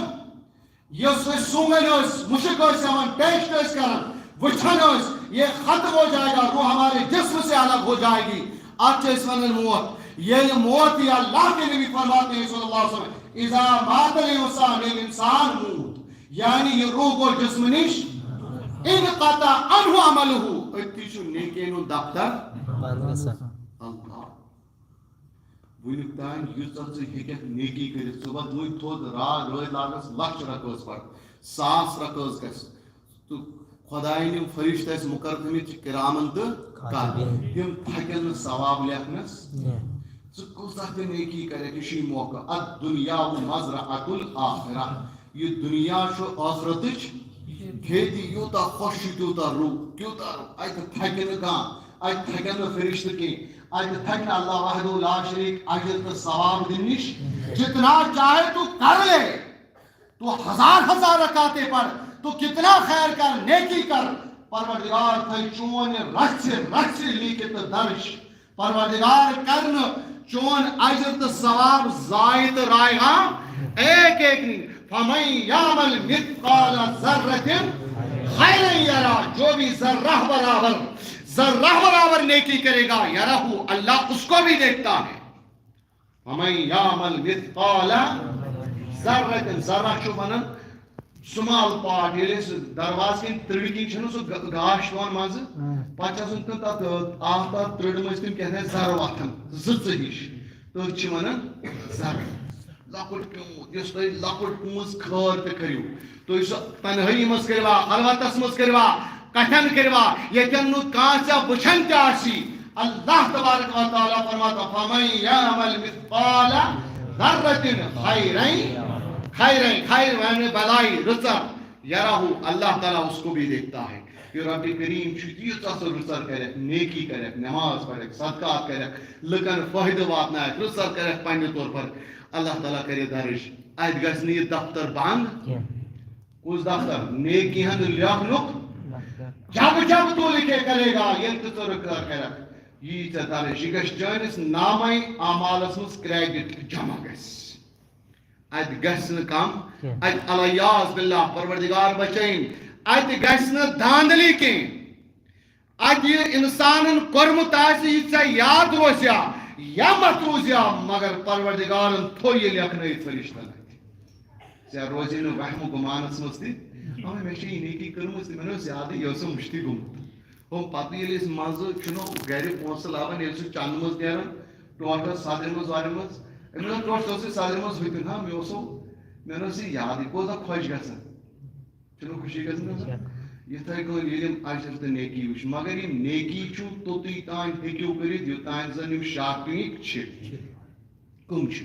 یۄس أسۍ سونٛگن ٲسۍ، مُشک ٲسۍ ہٮ۪وان، ٹیسٹ ٲسۍ کران، وٕچھان ٲسۍ، یہ ختم ہو جائے گا، روح ہمارے جسم سے الگ ہو جائے گی۔ اتھ چھِ أسۍ ونان موت۔ ییٚلہِ موت یی، اللہ کے نبی فرماتے ہیں صلی اللہ علیہ وسلم، اذا مات الانسان، ییٚلہِ انسان موٗد، یعنی یہِ روح گوٚو جسم نِش، انقطع عنہ عملہ، أتی چھُ نیکین ہُنٛد دفتر۔ بنٛد گژھان۔ اللہ۔ وٕنیُک تام ییٖژاہ ژٕ ہیٚککھ نیکی کٔرِتھ، ژٕ وَتھ وٕنۍ تھوٚد را-، رٲژ لاگَس لَچھ رکٲژ پَر، ساس رکٲژ گژھِ۔ تہٕ خۄدایَن یِم فرشتہٕ اَسہِ مُقرر تھٲمٕتۍ چھِ کِرامَن تہٕ کاتِبیٖن۔ کاتِبیٖن۔ تِم تھَکن نہٕ ثواب لیکھنَس۔ کینٛہہ۔ ژٕ کۭژاہ تہِ نیکی کَرَکھ، یہِ چھُے موقعہٕ۔ الدنیا مزرعۃ الآخرہ۔ یہِ دُنیا چھُ ٲخرتٕچ کھیتی۔ یوٗتاہ خۄش چھُ، تیوٗتاہ رُو، تیوٗتاہ رُو۔ اَتہِ تھَکہِ نہٕ کانٛہہ، اَتہِ تھَکن نہٕ فرشتہٕ کینٛہہ۔ اَتہِ تھَکہِ نہٕ اللہ وحدہ لا شریک اجر تہٕ ثواب دِنہٕ نِش۔ جتنا چاہے تو کر لے، تو ہزار ہزار رکعتیں پڑھ، تو کتنا خیر کر، نیکی کر، پروردگار تھٲے چون یہِ رژھِ رژھِ لیٖکھِتھ تہٕ درج۔ پروردگار کرنہٕ چون اجر تہٕ ثواب ضایع تہٕ رایگاں ایک ایک نہیں۔ فمن یعمل مثقال ذرة خیرا یرہ، جو بھی ذرہ برابر، ذرہ برابر نیکی کرے گا، یرہ، اللہ اس کو بھی دیکھتا ہے۔ فمن یعمل مثقال ذرة، ذرہ چھُ ونان small part، ییٚلہِ أسۍ دروازٕ کِنۍ ترٕڈِ کِنۍ چھِنہٕ سُہ گا-، گاش یِوان منٛزٕ، اۭں۔ پتہٕ چھِ آسان تِم تَتھ، آ، آفتاب ترٕڈ منٛز تِم کیٛاہ تام ذرٕ وۄتھان، زٕژٕ ہِش، تٔتھۍ چھِ ونان ذرٕ۔ لۄکُٹ پیوٗنت، یُس تُہۍ لۄکُٹ پونٛز خٲر تہِ کٔرِو، تُہۍ سُہ تنہٲیی منٛز کٔرِوا، خلوتس منٛز کٔرِوا، کتھن کٔرِوا، ییٚتٮ۪ن نہٕ کانٛہہ ژےٚ وٕچھان تہِ آسی، اللہ تبارک و تعالیٰ فرماتا، فمن یعمل مثقال ذرة خیرا، خیرا، خیر یعنی بلائی، رٕژر، یرہ، اللہ تعالیٰ اس کو بھی دیکھتا ہے۔ یہِ رب کریم چھُ، ییٖژاہ ژٕ رٕژر کرکھ، نیکی کرکھ، نماز پرکھ، صدقات کرکھ، لُکن فٲیدٕ واتناوکھ، رٕژر کرکھ پننہِ طور پر، اللہ تعالیٰ کرِ درج۔ اتہِ گژھِ نہٕ یہِ دفتر بند۔ کینٛہہ۔ کُس دفتر؟ نیکی ہند لیکھنُک۔ دفتر۔ جب جب تو لکھے کرے گا، ییٚلہِ تہِ ژٕ رٕژر کرکھ، یی ژےٚ درج۔ یہِ گژھِ چٲنِس نامے اعمالس منٛز credit جمع گژھِ۔ اتہِ گژھِ نہٕ کم، کینٛہہ۔ اتہِ الیاذ باللہ، پروردگار بچٲیِن، اتہِ گژھِ نہٕ دھاندلی کینٛہہ۔ اتہِ یہِ انسانن کوٚرمُت آسہِ، یہِ ژےٚ یاد روزیا یا مت روزیا، مگر پروردگارن تھوٚو یہِ لیکھنٲیِتھ فرشتن اتہِ۔ ژےٚ روزِ نہٕ وہمہٕ گُمانس منٛز تہِ، اما مےٚ چھےٚ یہِ نیکی کٔرمٕژ تہٕ مےٚ نہٕ اوس یادٕے، یہِ اوسُم مُشتٕے گوٚمُت۔ ہُم پتہٕ ییٚلہِ أسۍ منٛزٕ چھِنہٕ گرِ پونٛسہٕ لاگان، ییٚلہِ سُہ چندٕ منٛز نیران، ٹوٹھس صدرِ منٛز ورِ منٛز، أمِس اوس ٹوٹھ سُہ اوسُے صدرِ منٛز ہُتہِ، ہا، مےٚ اوسُو، مےٚ نہ اوس یہِ یادٕے، بوزا خۄش گژھان۔ چھُنہٕ خوشی گژھان گژھان؟ یِتھَے کٔنۍ ییٚلہِ یِم اجر تہٕ نیکی وٕچھ، مگر یِم نیکی چھُ توٚتُے تام ہیٚکِو کٔرِتھ، یوٚتام زن یِم شاہ ٹوٗنٛکۍ چھِ۔ کٕم چھِ؟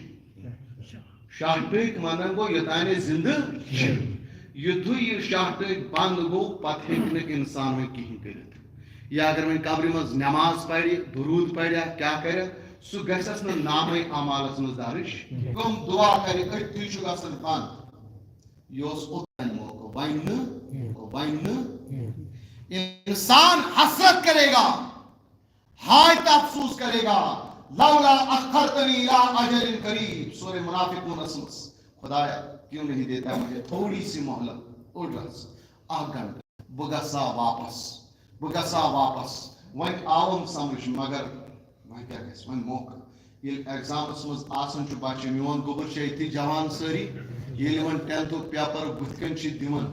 شاہ ٹوٗنٛکۍ ونان گوٚو یوٚتام أسۍ زِندٕ چھِ۔ یُتھُے یہِ شاہ ٹوٗنٛکۍ بنٛد گوٚو، پتہٕ ہیٚکہِ نہٕ انسان وۄنۍ کِہیٖنۍ کٔرِتھ۔ یا اگر وۄنۍ قبرِ منٛز نماز پرِ، درود پرِ، کیٛاہ کرِ، سُہ گژھٮ۪س نہٕ نامے اعمالس منٛز درج۔ کٕم دعا کرِ، أتھی چھُ گژھان بنٛد۔ یہِ اوس اوٚتام موقعہٕ، وۄنۍ نہٕ، وۄنۍ نہٕ۔ انسان حسرت کرے گا، ہائے تہ افسوس کرے گا، لولا اخرتنی الی اجل قریب، سورہ منافقونس منٛز، خدایا کیوں نہیں دیتا مجھے تھوڑی سی مہلت، اوٚڑ رژھ، اکھ گھنٹہٕ، بہٕ گژھا واپس، بہٕ گژھا واپس۔ وۄنۍ آوُم سمجھ، مگر وۄنۍ کیٛاہ گژھِ، وۄنۍ موقعہٕ۔ ییٚلہِ ایگزامس منٛز آسان چھُ بچہِ، میون گوٚبُر چھُ أتھی جوان سٲری، ییٚلہِ وۄنۍ ٹینتھُک پیپر بٕتھِ کنہِ چھِ دِوان،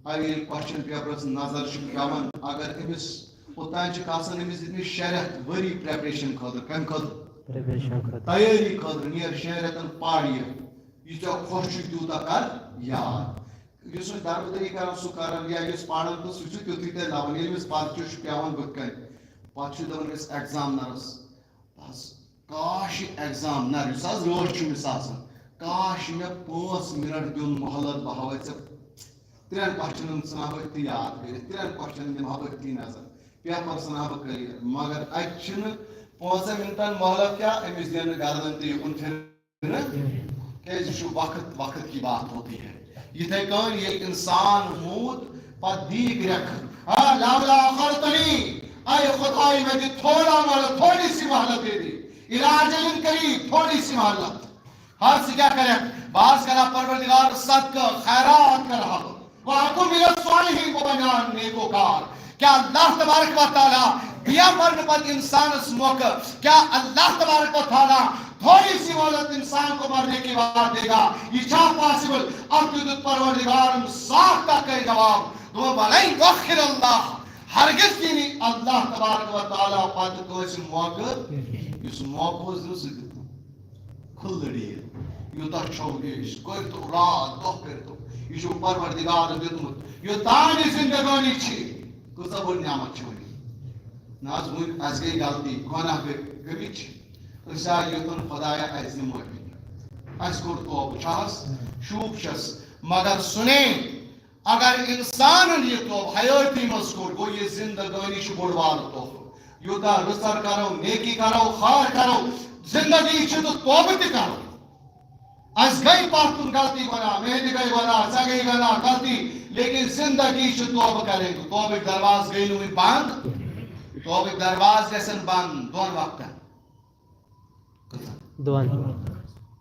اَوٕ ییٚلہِ کوسچن پیپرس نظر چھِ پٮ۪وان، اگر أمِس اوٚتام چھِ آسان أمِس دِتمٕتۍ شےٚ رٮ۪تھ ؤری پریپریشن خٲطرٕ، کمہِ خٲطرٕ؟ پریپریشن خٲطرٕ۔ تیٲری خٲطرٕ، نیر شٮ۪ن رٮ۪تن پَر یہِ، یہِ ژےٚ خۄش چھُے تیوٗتاہ کر یاد۔ یُس وۄنۍ دربٕدٔری کران سُہ کران، یا یُس پران تہٕ سُہ چھُ تیُتھُے تۄہہِ لبان، ییٚلہِ أمِس پرچہِ چھُ پٮ۪وان بٕتھِ کنہِ، پتہٕ چھُ دپان أمِس ایگزام نرس، بس کاش یہِ ایگزام نر یُس آز رٲچھ چھُ أمِس آسان، کاش مےٚ پانٛژھ منٹ دیُن مۄہلت، بہٕ ہاوے ژےٚ ترٛٮ۪ن کوسچنن ژھٕنہٕ ہا بہٕ أتھی یاد کٔرِتھ، ترٛٮ۪ن کوسچنن دِمہٕ ہا بہٕ أتھی نظر، پیپر ژھٕنہٕ ہا بہٕ clear۔ مگر اتہِ چھِنہٕ پانٛژن منٹن مۄہلت کیٛاہ، أمِس دِنہٕ گردن تہٕ یُکُن پھِرنہٕ، کیٛازِ یہِ چھُ وقت، وقت کی بات ہوتی ہے۔ یِتھے کٔنۍ ییٚلہِ انسان موٗد، پتہٕ دی گرٛٮ۪کھ، آ، لولا اخرتنی اے خدائے، مےٚ دِ تھوڑا مہلت، تھوڑی سی مہلت دے دے، الی اجل قریب، تھوڑی سی مہلت۔ ہر ژٕ کیٛاہ کَرَکھ؟ بہٕ حظ کَرٕ ہا پروردگار صدقہٕ، خیرات کَرٕ ہا بہٕ۔ وَأَكُن مِنَ الصَّالِحِينَ، بہٕ بَناو نیکوکار۔ کیٛاہ اللہ تبارک و تعالیٰ دِیا مرنہٕ پتہٕ اِنسانَس موقعہٕ؟ کیٛاہ اللہ تبارک و تعالیٰ تھوڑی سی مہلت انسان کو مرنے کے بعد دے گا؟ یہ کیا پاسبل؟ اب تو پروردگار صاف کا کہے جواب، دوٚپُن، وَلَن يُؤَخِّرَ اللَّهُ، ہرگز دِیہِ نہٕ اللہ تبارک و تعالیٰ پتہٕ کٲنٛسہِ موقعہٕ، یُس موقعہٕ اوس دیُن، سُہ دیُت۔ کھُلہٕ ڈیٖل۔ یوٗتاہ چھو عیش، کٔرۍتو راتھ دۄہ کٔرۍتو۔ یہِ چھُو پروردگارن دیُتمُت۔ یوٚتام یہِ زندگٲنی چھِ، کۭژاہ بٔڑ نعمت چھِ وۄنۍ۔ نہ حظ، وۄنۍ اَسہِ گٔے غلطی، گۄناہ گٔے، گٔمٕتۍ چھِ۔ أسۍ آے یوٚتَن، خۄدایا، اَسہِ دِ معٲفی۔ اَسہِ کوٚر توبہٕ، چھا حظ؟ شوٗب چھَس۔ مگر سُنے، اگر انسانن یہِ توبہٕ حیٲتی منٛز کوٚر، گوٚو یہِ زندگٲنی چھِ بوٚڑ بارٕ تحفہٕ۔ یوٗتاہ رٕژر کرو، نیکی کرو، خار کرو، زندگی چھِ تہٕ توبہٕ تہِ کرو۔ اَسہِ گٔے پتھ کُن غلطی گۄناہ، مےٚ تہِ گٔے گۄناہ، ژےٚ گٔے گۄناہ، غلطی، لیکن زندگی چھِ توبہٕ کرٕنۍ۔ توبٕکۍ دروازٕ گٔے نہٕ وُنہِ بنٛد۔ توبٕکۍ دروازٕ گژھن بنٛد دۄن وقتن۔ دۄن۔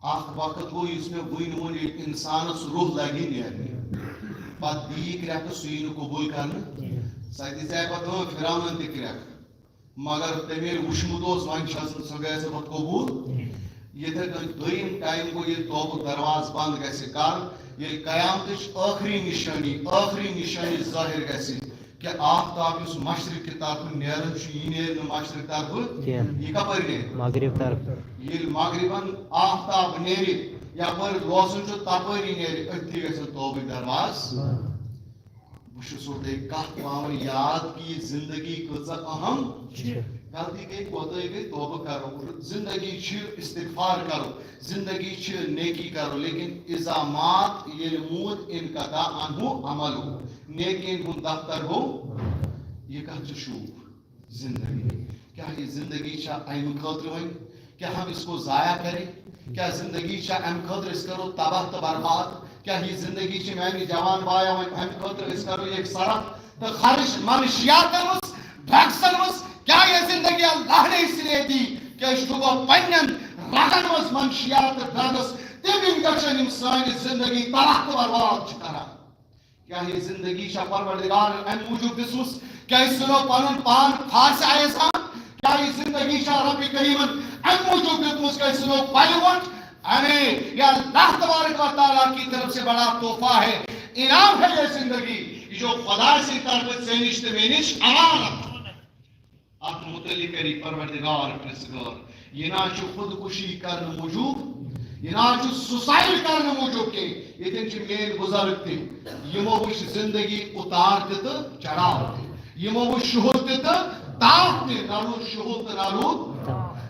اکھ وقت گوٚو، یُس مےٚ وُنۍ ووٚن، ییٚلہِ اِنسانَس روح لگہِ نیرنہِ، پتہٕ دی کرٛٮ۪کھ، سُہ یی نہٕ قبوٗل کرنہٕ۔ سۄ دِژے پتہٕ، اۭں، فرعونن تہِ کرٛٮ۪کھ۔ مگر تٔمۍ ییٚلہِ وُچھمُت اوس، وۄنۍ چھَس نہٕ، سۄ گٔیَس پتہٕ قبوٗل۔ یِتھَے کٔنۍ دوٚیِم ٹایم گوٚو، ییٚلہِ توبُک دروازٕ بنٛد گژھِ۔ کر؟ ییٚلہِ قیامتٕچ ٲخری نِشٲنی، ٲخری نِشٲنی ظٲہِر گژھِ۔ کہ آفتاب یُس مشرق کہِ طرفہٕ نیران چھُ، یہِ نیرِ نہٕ مشرق طرفہٕ۔ کینٛہہ۔ یہِ کپٲرۍ نیرِ؟ مغرب طرفہٕ۔ ییٚلہِ مغربن آفتاب نیرِ، یپٲرۍ لوسُن چھُ، تپٲری نیرِ، أتھی گژھن توبٕکۍ دروازٕ۔ بہٕ چھُسو تۄہہِ کتھ پاوان یاد کہ یہِ زندگی کۭژاہ اہم۔ چھِ۔ غلطی گٔے، کوتاہی گٔے، توبہٕ کرو۔ زندگی چھِ، استغفار کرو۔ زندگی چھِ، نیکی کرو، لیکن اذا مات، ییٚلہِ موٗد، انقطع عنہ عملہ، نیکین ہُنٛد دفتر گوٚو، یہِ کتھ چھِ شوٗب؟ زندگی۔ کیا یہ زندگی چھا امہِ خٲطرٕ وۄنۍ؟ کیا ہم اس کو ضائع کریں؟ کیا زندگی چھا امہِ خٲطرٕ أسۍ کرو تباہ تہٕ برباد؟ کیا یہ زندگی چھِ میانہِ جوان بایا وۄنۍ امہِ خٲطرٕ أسۍ کرو یہِ سڑک تہٕ خرٕچ منشیاتن منٛز، ڈرگسن منٛز؟ کیا یہ زندگی اللہ نے اس لیے دی کہ أسۍ ڈُبو پننٮ۪ن رگن منٛز منشیات تہٕ ڈرگس، تِم انجیکشن یِم سٲنۍ زندگی تباہ تہٕ برباد چھِ کران؟ کیا یہ زندگی چھا پروردگار امہِ موٗجوٗب دِژمٕژ کہ أسۍ ژھٕنو پنُن پان پھاسہِ آیس آن؟ کیا یہ زندگی چھا رب کریمن امہِ موٗجوٗب دِژمٕژ کہ أسۍ ژھٕنو پلہِ وۄٹھ؟ اَمے، یہ اللہ تبارک و تعالیٰ کی طرف سے بڑا تحفہ ہے، انعام ہے یہ زندگی۔ یہ چھُ خدا سٕنٛدِ طرفہٕ ژےٚ نِش تہٕ مےٚ نِش امانت۔ اتھ متعلق کری پروردگار پرژھ گار۔ یہ نہ چھُ خودکشی کرنہٕ موٗجوٗب، یہ نہ چھُ سوسائڈ کرنہٕ موٗجوٗب کینٛہہ۔ ییٚتٮ۪ن چھِ میٲنۍ بزرگ تہِ، یِمو وٕچھ زندگی اتار تہِ تہٕ چڑاو تہِ، یِمو وٕچھ شُہُل تہِ تہٕ تاپھ تہِ۔ نہ روٗد شُہُل تہٕ نہ روٗد،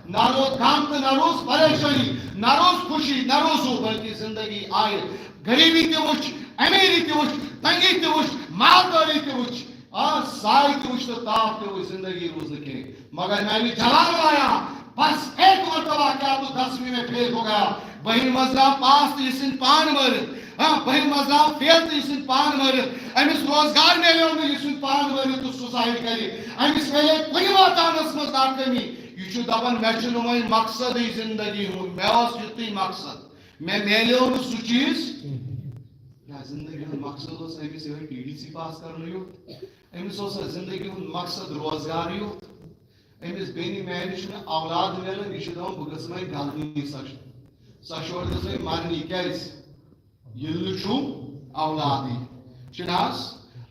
نہ روٗد غم تہٕ نہ روٗز پریشٲنی، نہ روٗز خوشی، نہ روٗز ہُہ، بلکہ زندگی آیہِ۔ غریبی تہِ وٕچھ، امیری تہِ وٕچھ، تنگی تہِ وٕچھ، مالداری تہِ وٕچھ، آ، سایہِ تہِ وٕچھ تہٕ تاپھ تہِ وٕچھ، زندگی روٗز نہٕ کینٛہہ۔ مگر میانہِ جلال آیا، بس ایک مرتبہ کیا تو دسویں میں فیل ہو گیا، بٔہِمہِ منٛز درٛاو پاس تہٕ یہِ ژھٕنۍ پان مٲرِتھ، ہاں، بٔہِمہِ منٛز درٛاو فیل تہٕ یہِ ژھٕنۍ پان مٲرِتھ، أمِس روزگار میلیو نہٕ، یہِ ژھٕنۍ پان مٲرِتھ تہٕ سوسائڈ کرِ، أمِس میلے کُنہِ واتانس منٛز ناکٲمی۔ یہِ چھُ دپان، مےٚ چھُنہٕ وۄنۍ مقصدٕے زندگی ہُنٛد، مےٚ اوس یُتُے مقصد، مےٚ میلیو نہٕ سُہ چیٖز۔ یا زندگی ہُنٛد مقصد اوس أمِس یِہوٚے پی ڈی سی پاس کرنُے یوت؟ أمِس اوس زندگی ہُنٛد مقصد روزگارٕے یوت؟ أمِس بیٚنہِ میانہِ چھُنہٕ اولاد میلان، یہِ چھُ دَپان، بہٕ گٔژھ وۄنۍ گَلنی سۄ، سۄ چھِ اورٕ گٔژھ وۄنۍ مَرنی۔ کیٛازِ؟ ییٚلہِ نہٕ چھُم اولادٕے۔ چھُنہٕ حظ؟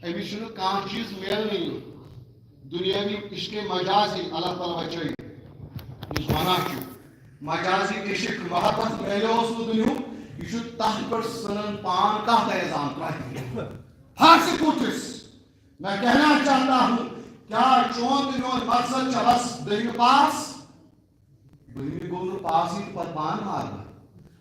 أمِس چھُنہٕ کانٛہہ چیٖز میلنٕے۔ دُنیاوی عشق مجازی، اللہ تعالیٰ بچٲیِن، یُس وَنان چھُ، مجازی عشق محبت میلیوس نہٕ دُنیاہُک، یہِ چھُ تَتھ پٮ۪ٹھ ژھٕنان پان کانٛہہ تہِ اعزام ترٛاوِتھ۔ ہر سے پوچھس، میں کہنا چاہتا ہوں، کیا چون تہٕ میون مقصد چھا بس دٔہمہِ پاس؟ بٔہمہِ گوٚو نہٕ پاسٕے تہٕ پتہٕ پان مارنہٕ۔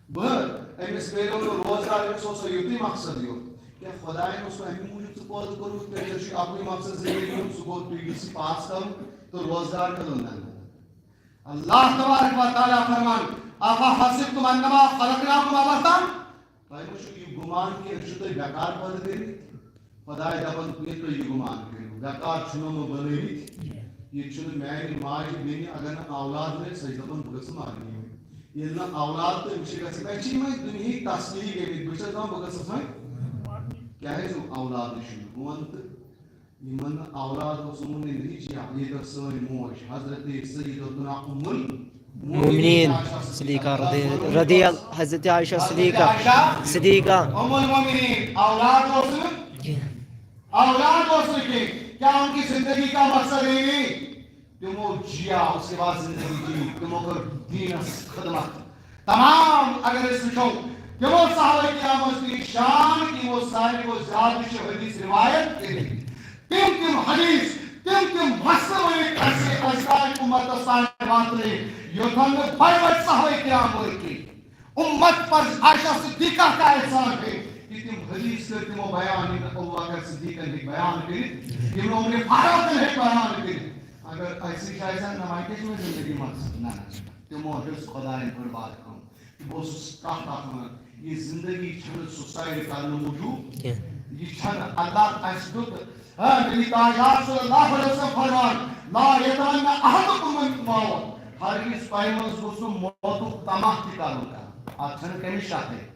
بہٕ، أمِس میلیو نہٕ روزگار، أمِس اوس یُتُے مقصد یوت۔ کیٛاہ خۄدایَن اوس نہٕ اَمی موٗجوٗب ژٕ پٲدٕ کوٚرمُت؟ کیٛازِ ژےٚ چھُے اَکُے مقصد زندگی ہُنٛد، سُہ گوٚو پی ڈی سی پاس کَرُن تہٕ روزگار کَرُن۔ اللہ تبارک و تعالیٰ فرمان، افحسبتم انما خلقناکم عبثا؟ تۄہہِ ما چھُو یہِ گُمان کہِ أسۍ چھِ تۄہہِ بیکار پٲدٕ کٔرمٕتۍ؟ خۄداے دَپان، کُنہِ تُہۍ یہِ گُمان کٔرِو، بیکار چھُنہٕ مےٚ بَنٲومٕتۍ۔ ییٚتہِ چھُنہٕ میانہِ ماجہِ بیٚنہِ اگر نہٕ اولاد روزِ، سۄ چھِ دَپان بہٕ گٔژھٕس مَرٕنۍ۔ ییٚلہِ نہٕ اولاد تہٕ أمِس چھِ گژھان، مےٚ چھِ یِمَے دُنیہٕکۍ تسلی گٔمٕتۍ، بہٕ چھَس دَپان بہٕ گٔژھٕس وۄنۍ۔ کیٛازِ اولادٕے چھُنہٕ؟ بہٕ وَنہٕ تہٕ یِمَن نہٕ اولاد اوس، یِمَن نہٕ رِچ یا ییٚتہِ ٲس سٲنۍ موج حضرت سیدتنا ام المؤمنین صدیقہ رضی، رضی ال-، حضرت عائشہ صدیقہ، صدیقہ۔ ام المؤمنین اولاد اوس نہٕ، اولاد اوس نہٕ کینٛہہ۔ کیا ان کی زندگی کا مقصد یہی نہیں؟ تِمو جیا، اس کے بعد زندگی جی، تِمو کٔر دیٖنَس خدمت۔ تمام اگر أسۍ وٕچھو، تِمو صحابہ کرامو تہِ شان، تِمو ساروی کھۄتہٕ زیادٕ چھِ حدیث روایت کٔرِتھ۔ تِم تِم حدیث، تِم تِم مسلہٕ ؤنِتھ اَسہِ، اَسہِ تام اُمتَس تام واتنٲیِتھ، یوٚتَن نہٕ بَڑِ وَتہِ صحابہ کرام وٲتۍ کِہیٖنۍ۔ اُمت پر عائشہ صدیقہ کا احسان ہے کہ تِم حدیث کٔرۍ تِمو بیان، یِم نہٕ ابو بکر صدیقن ہیٚکۍ بیان کٔرِتھ، یِم نہٕ عمر فاروقن ہیٚکۍ بیان کٔرِتھ۔ اگر اَسہِ نِش آسہِ ہا، نہ وۄنۍ کیٛاہ چھِ وۄنۍ زندگی مقصد؟ نہ، نہ، تِمو ہیوٚچھ خۄدایَن بٔڑ بار کٲم۔ بہٕ اوسُس کَتھ اَکھ وَنان، یہِ زندگی چھَنہٕ سُہ سیر کرنہٕ موٗجوٗب، کینٛہہ۔ یہِ چھَنہٕ اللہ اَسہِ دیُت۔ ہاں، نبی تاجدار صلی اللہ علیہ وسلم فرمان، "لا یتمنى احدکم الموت"، ہرگز تۄہہِ منٛز گوٚژھ نہٕ موتُک طمع تہِ کرُن کانٛہہ۔ اَتھ چھَنہٕ کَمِچ کَتھٕے۔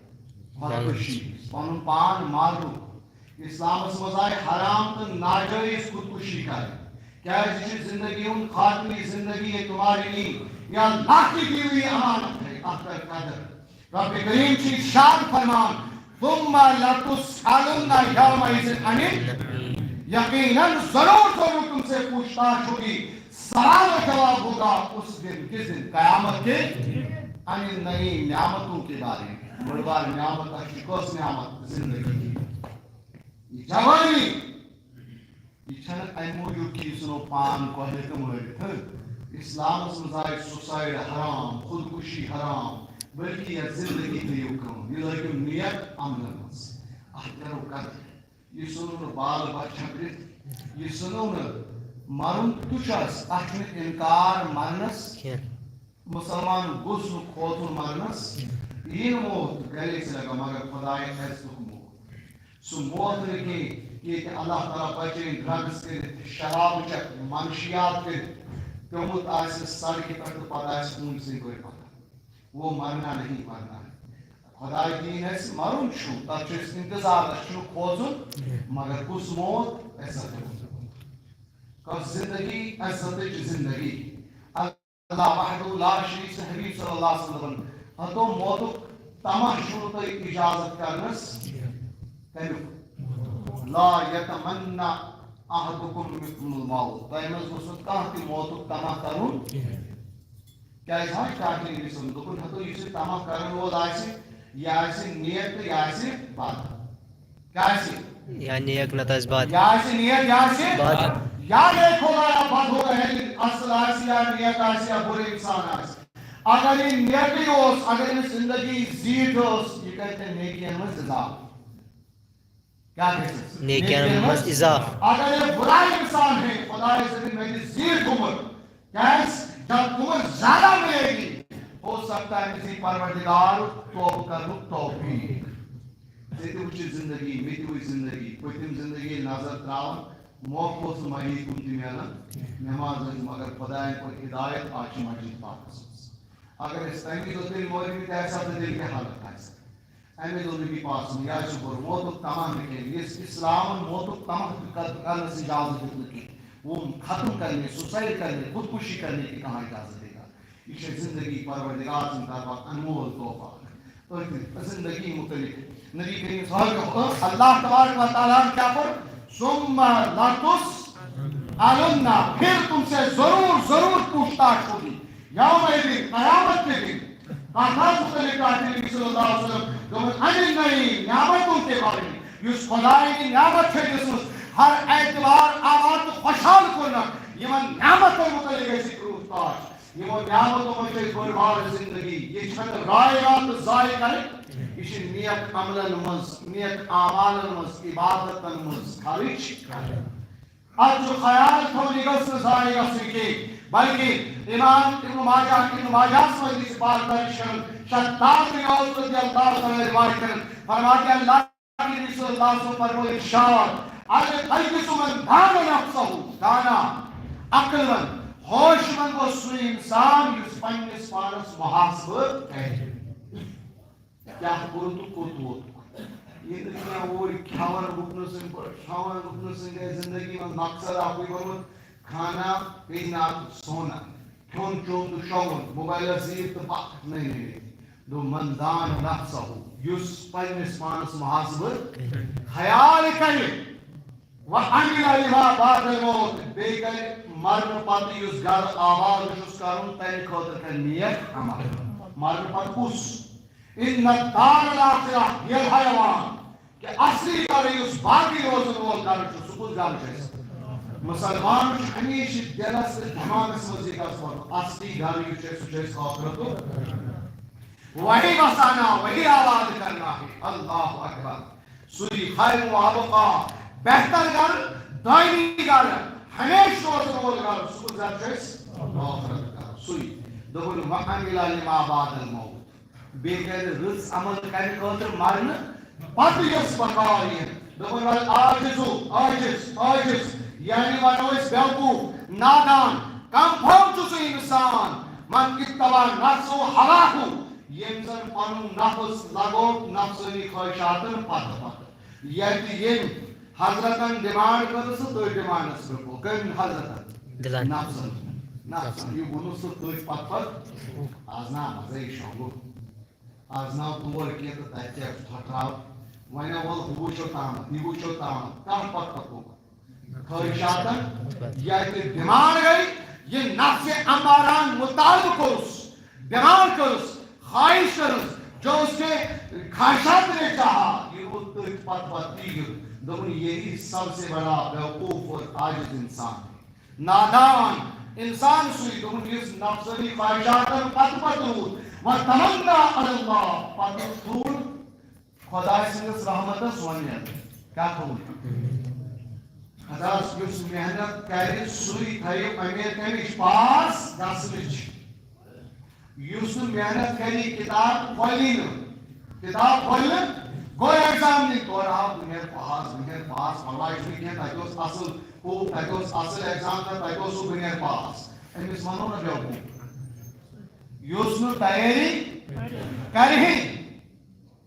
خودکُشی، پَنُن پان مارُن۔ اِسلامَس منٛز آیہِ حرام تہٕ ناجٲیز خودکُشی کرٕنۍ۔ کیٛازِ یہِ چھِ زندگی ہُنٛد خاتمہٕ، یہِ زندگی ہے تمہاری نہیں، یہ اللہ کی دی ہوئی امانت ہے، اَتھ کر قدر۔ رب کریم چھُ ارشاد فرمان، "ثم لتسألن یومئذ عن ال-"، یقیناً ضرور ضرور تم سے پوچھ تاچھ ہوگی، سوال و جواب ہوگا اس دن، کس دن؟ قیامت کے۔ عن النعیم، نعمتوں کے بارے میں۔ بڑ بار نعمت اکھ چھِ کۄس نعمت؟ زندگی، یہ جوانی۔ یہِ چھَنہٕ اَمہِ موٗجوٗب کہِ یہِ ژھٕنو پان کۄہلہِ تہٕ مٲرِتھ۔ ہہ، اِسلامَس منٛز آیہِ سُسایڈ حرام، خودکُشی حرام، بلکہِ یَتھ زِندگی تھٲیِو کٲم، یہِ لٲگِو نیک عملَن منٛز۔ اَتھ کَرو قدر۔ یہِ ژھٕنو نہٕ بال بَچھ چھٔکرِتھ، یہِ ژھٕنو نہٕ مَرُن تُچھ آسہِ، اَتھ چھُنہٕ اِنکار مَرنَس۔ کینٛہہ۔ مُسلمان گوٚژھ نہٕ کھوژُن مَرنَس۔ کینٛہہ۔ یی نہٕ موت، گَلے سے لگا، مگر خۄدایہِ عزتُک موت۔ سُہ موت نہٕ کینٛہہ، ییٚتہِ اللہ تعالیٰ بچٲیِن ڈرگس کٔرِتھ، شراب چٮ۪تھ، منشیات کٔرِتھ پیوٚمُت آسہِ سڑکہِ پٮ۪ٹھ تہٕ پتہٕ آسہِ خوٗنہٕ سٕے پٲٹھۍ پکان۔ وہ مرنا نہیں، مرنا ہے۔ خداے دِیِن اَسہِ، مرُن چھُ، تَتھ چھُ اَسہِ انتظار، اَسہِ چھُنہٕ کھوژُن، مگر کُس موت؟ عزت۔ کۄس زندگی؟ عزتٕچ زندگی۔ اللہ وحدہ لا شریک سٕنٛدِ حبیب صلی اللہ علیہ وسلم ہتو موتُک طمع چھُو تۄہہِ اجازت کرنس کمیُک؟ لا یتمنى احدکم الموت، تۄہہِ منٛز گوٚژھ نہٕ کانٛہہ تہِ موتُک طمع کرُن۔ کیازِ ہا کافر نبی صلی اللہ علیہ وسلم دوٚپُن ہتو یُس یہِ طمع کرن وول آسہِ، یہِ آسہِ نیک تہٕ یہِ آسہِ بد۔ کیٛاہ آسہِ؟ یا نیک نتہٕ آسہِ بد۔ یا آسہِ نیک، یا آسہِ بد۔ یا نیک ہوگا یا بد ہوگا، یعنی اصل آسہِ یا نیک آسہِ یا بُرٕ انسان آسہِ۔ اگر یہِ نیکٕے اوس، اگر أمِس زندگی زیٖٹھ ٲس، یہِ کرِ تیٚلہِ نیکین منٛز اضافہٕ۔ کیٛاہ گژھِ؟ نیکین منٛز اضافہٕ۔ اگر یہِ بُرا انسان ہے، خدایس دٔپِن مےٚ دِ زیٖٹھ عمر، کیٛازِ جب عمر زیادہ ملے گی، ہو سکتا ہے أمِس دی پروردگار توبہٕ کرنُک توفیق۔ ژےٚ تہِ وٕچھِ زندگی، مےٚ تہِ وٕچھ زندگی، پٔتِم زندگی ییٚلہِ نظر تراوان، موقعہٕ اوس نہٕ مجید کُن تہِ میلان، نماز ٲسۍ مگر خدایَن کوٚر ہدایت، آز چھِ مسجد پاکَس منٛز۔ اگر أسۍ تَمہِ وِزِ اوس تیٚلہِ مولوی تہِ آسہِ ہا تہٕ تیٚلہِ کیٛاہ حالت آسہِ ہا؟ اَمہِ دۄہ نبی پاک سُنٛد یا چھُ کوٚر موتُک طمع نہٕ کینٛہہ، یُس اِسلامَن موتُک طمع تہِ کر-، کرنَس اِجازت دیُت نہٕ کینٛہہ، وہ ختم کرنے، سوسائڈ کرنے، خودکشی کرنے کی کہاں اجازت دے گا؟ یہ چھے زندگی پروردگار سٕنٛدِ طرفہٕ انمول تحفہ۔ أتھۍ زندگی متعلق نبی کریم صلی اللہ علیہ وسلم، اللہ تبارک و تعالیٰ نے کیا فرمایا؟ ثم لتسألن، پھر تم سے ضرور، ضرور پوچھ تاچھ ہوگی۔ یوم الدین، قیامت کے دن۔ کتھ حظ متعلق کتھ نبی صلی اللہ علیہ وسلم؟ دوٚپُن، عن النعیم، نعمتوں کے بارے میں۔ یُس خدایہِ نعمت چھے دِژمٕژ، ہر اعتبار آباد تہٕ خوشحال کوٚرنکھ، یِمن نعمتن متعلق گژھِ پرٛوٗف تاچھ۔ یِمو نعمتو منٛز چھِ أسۍ بٔڑ بار زندگی۔ یہِ چھنہٕ رایگان تہٕ ضایع کرٕنۍ۔ یہِ چھِ نیک عملن منٛز، نیک اعمالن منٛز، عبادتن منٛز خرٕچ کرٕنۍ۔ اتھ چھُ خیال تھاوُن، یہِ گٔژھ نہٕ ضایع گژھٕنۍ کینٛہہ، بلکہِ امام ابن ماجہ، ابن ماجہس منٛز یُس بار درج کران، شداد بن اوس رضی اللہ تعالیٰ عنہ روایت کران، فرماتے ہیں، اللہ کے نبی صلی اللہ علیہ وسلم فرمائے ارشاد، القیس من دان نفسہ، دانا، عقل مند، ہوش مند گوٚو سُے انسان یُس پننِس پانس محاسبہٕ کرِ۔ کیٛاہ کوٚر تہٕ کوٚت ووت؟ ییٚلہِ نہٕ کینٛہہ اوٗرۍ کھٮ۪وان گُپنہٕ سٕنٛدۍ پٲٹھۍ، کھٮ۪وان گُپنہٕ سٕنٛدۍ گژھِ زندگی منٛز مقصد اکُے بنومُت، کھانا پینا تہٕ سونا، کھیوٚن چیوٚن تہٕ شۄنٛگُن، موبایلس زیٖر تہٕ پکھ۔ نٔے نٔے نٔے۔ دوٚپ، من دان نفسہ، یُس پننِس پانس محاسبہٕ خیال کرِ، وعمل لما بعد الموت، بیٚیہِ کرِ مرنہٕ پتہٕ یُس گرٕ آباد چھُس کرُن، تمہِ خٲطرٕ کرِ نیک عمل۔ مرنہٕ پتہٕ کُس؟ ان الدار الاخرہ ہی الحیوان، کہ اصلی گرٕ یُس باقی روزن وول گرٕ چھُ، سُہ کُس گرٕ چھُ اَسہِ؟ مسلمان چھُ ہمیشہِ دِلس تہٕ دٮ۪ماغس منٛز یہِ کتھ تھاوُن، اصلی گرٕ یُس چھُ اَسہِ، سُہ چھُ اَسہِ ٲخرتُک۔ وہی وسانا، وہی آباد کرنا ہے۔ اللہ اکبر۔ سُے خیر و ابقا، بہتر گرٕ، دٲیمی گرٕ، ہمیشہِ روزن وول گرٕ، سُہ کُس گرٕ چھُ اَسہِ؟ ٲخرت گرٕ۔ سُے۔ دوٚپُن، وعمل لما بعد الموت۔ بیٚیہِ کرِ رٕژ عمل کمہِ خٲطرٕ؟ مرنہٕ پتہٕ یۄس بکار یِن۔ دوٚپُن، والعاجز، عاجز، عاجز، یعنی ونو أسۍ بیوقوف، نادان، کم پھم چھُ سُہ انسان، من اتبع نفسہ ہواہ، ییٚمۍ زن پنُن نفس لگوو نفسٲنی خواہشاتن پتہٕ پتہٕ۔ ییٚتہِ ییٚمۍ حضرتن ڈیمانڈ کٔرٕس تہٕ تٔتھۍ ڈیمانڈس پٮ۪ٹھ گوٚو۔ کٔمۍ حضرتن؟ دِلن۔ نفسن۔ نفسن۔ یہِ ووٚنُس تہٕ تٔتھۍ پتہٕ پتہٕ۔ از نا مزے شۄنٛگُن۔ از نا تور کینٛہہ تہٕ تتہِ کیٛاہ چھُ ٹھٹھراو۔ وۄنۍ وَل ہُہ وٕچھو تامتھ، یہِ وٕچھو تامتھ۔ کانٛہہ پتہٕ پتہٕ گوٚو۔ خٲہِشاتن ییٚتہِ ڈیمانڈ گٔے، یہِ نفسِ اماران مطالبہٕ کوٚرُس، ڈیمانڈ کٔرٕس، خواہش کٔرٕس، جو اس کے خواہشات نے چاہا، یہِ روٗد تٔتھۍ پتہٕ پتہٕ تیٖر۔ دوٚپُن، یہی سب سے بڑا بیوقوف اور عاجز انسان ہے۔ نادان انسان سُے، دوٚپُن، یُس نفسٲنی خواہشاتن پتہٕ پتہٕ روٗد، وتمنا علی اللہ، پتہٕ تھوٚو خۄداے سٕنٛدِس رحمتس وۄمید۔ کیٛاہ تھوٚوُن؟ خۄداس یُس محنت کرِ، سُے تھٲیِو اُمید کمِچ؟ پاس گژھنٕچ۔ یُس نہٕ محنت کرِ، کتاب کھولی نہٕ، کتاب کھولہِ نہٕ، گوٚو ایگزام دِنہِ، تورٕ آو بہٕ نیرٕ پاس، بہٕ نیرٕ پاس، پرواے چھُنہٕ کینٛہہ، تتہِ اوس اصل، ہُہ، تتہِ اوس اصل ایگزام، تتہِ اوس ہُہ، بہٕ نیرٕ پاس۔ أمِس ونو نہ بیوقوف۔ یُس نہٕ تیٲری کرِہے،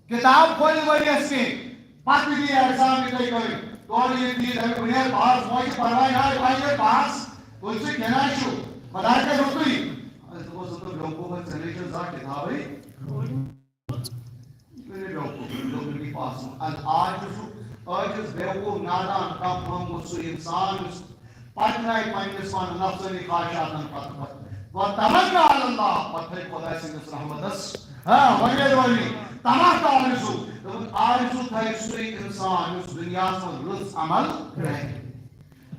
کتاب کھولہِ ؤریس کینٛہہ، پتہٕ دِیہِ ایگزام یِتھے کٔنۍ۔ تورٕ ییٚلہِ دِیہِ، دپہِ، بہٕ نیرٕ پاس، وۄنۍ چھِ پرواے، نہ، وۄنۍ نیرٕ پاس، تُہۍ چھِو گِنٛدان چھِو، خۄداے کرِ رُتُے۔ اَسہِ دوٚپُس، دوٚپُن، بیوقوف، ژےٚ نے چھُ زانٛہہ کتابٕے۔ ژٕ نے بیوقوف، دوٚپُن، یہِ پاس۔ العاجز، عاجز، بیوقوف، نادان، کم ہم گوٚو سُہ انسان یُس پکنایہِ پننِس پانس نفسٲنی خواہشاتن پتہٕ پتہٕ۔ وتمنا علی اللہ، پتہٕ تھٲوِ خۄداے سٕنٛدِس رحمتس، ہاں، وۄمید وٲلی، طمع تہٕ آرزو۔ دوٚپُن، آرزو تھٲوِ سُے انسان یُس دُنیاہس منٛز رٕژ عمل کرِ۔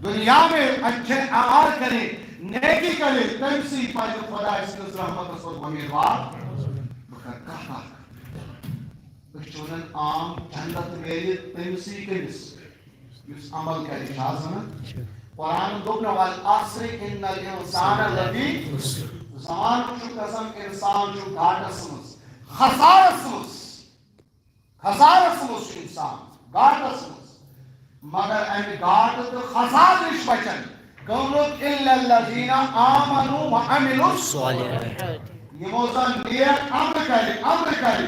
دنیا میں اچھے اعمال کرے، نیکی کرے، تٔمۍ سٕے پزِ خۄداے سٕنٛدِس رحمتس پتہٕ وۄمیدوار۔ بہٕ کرٕ کتھ اکھ۔ أسۍ چھِ ونان عام جنت میلہِ تٔمۍ سٕے کٔمِس؟ یُس عمل کرِ، چھا حظ ونان؟ قرآن دوٚپ نہ، والعصر ان الانسان لفی، زمانُک چھُ قسم، انسان چھُ گاٹس منٛز، خسارس منٛز، خسارس منٛز چھُ انسان، گاٹس منٛز۔ مگر امہِ گاٹہٕ تہٕ خسارٕ نِش بچن کم لوگ؟ الا الذین آمنوا وعملوا الصالحات۔ یِمو زن نیک عمل کرِ، عمل کرِ،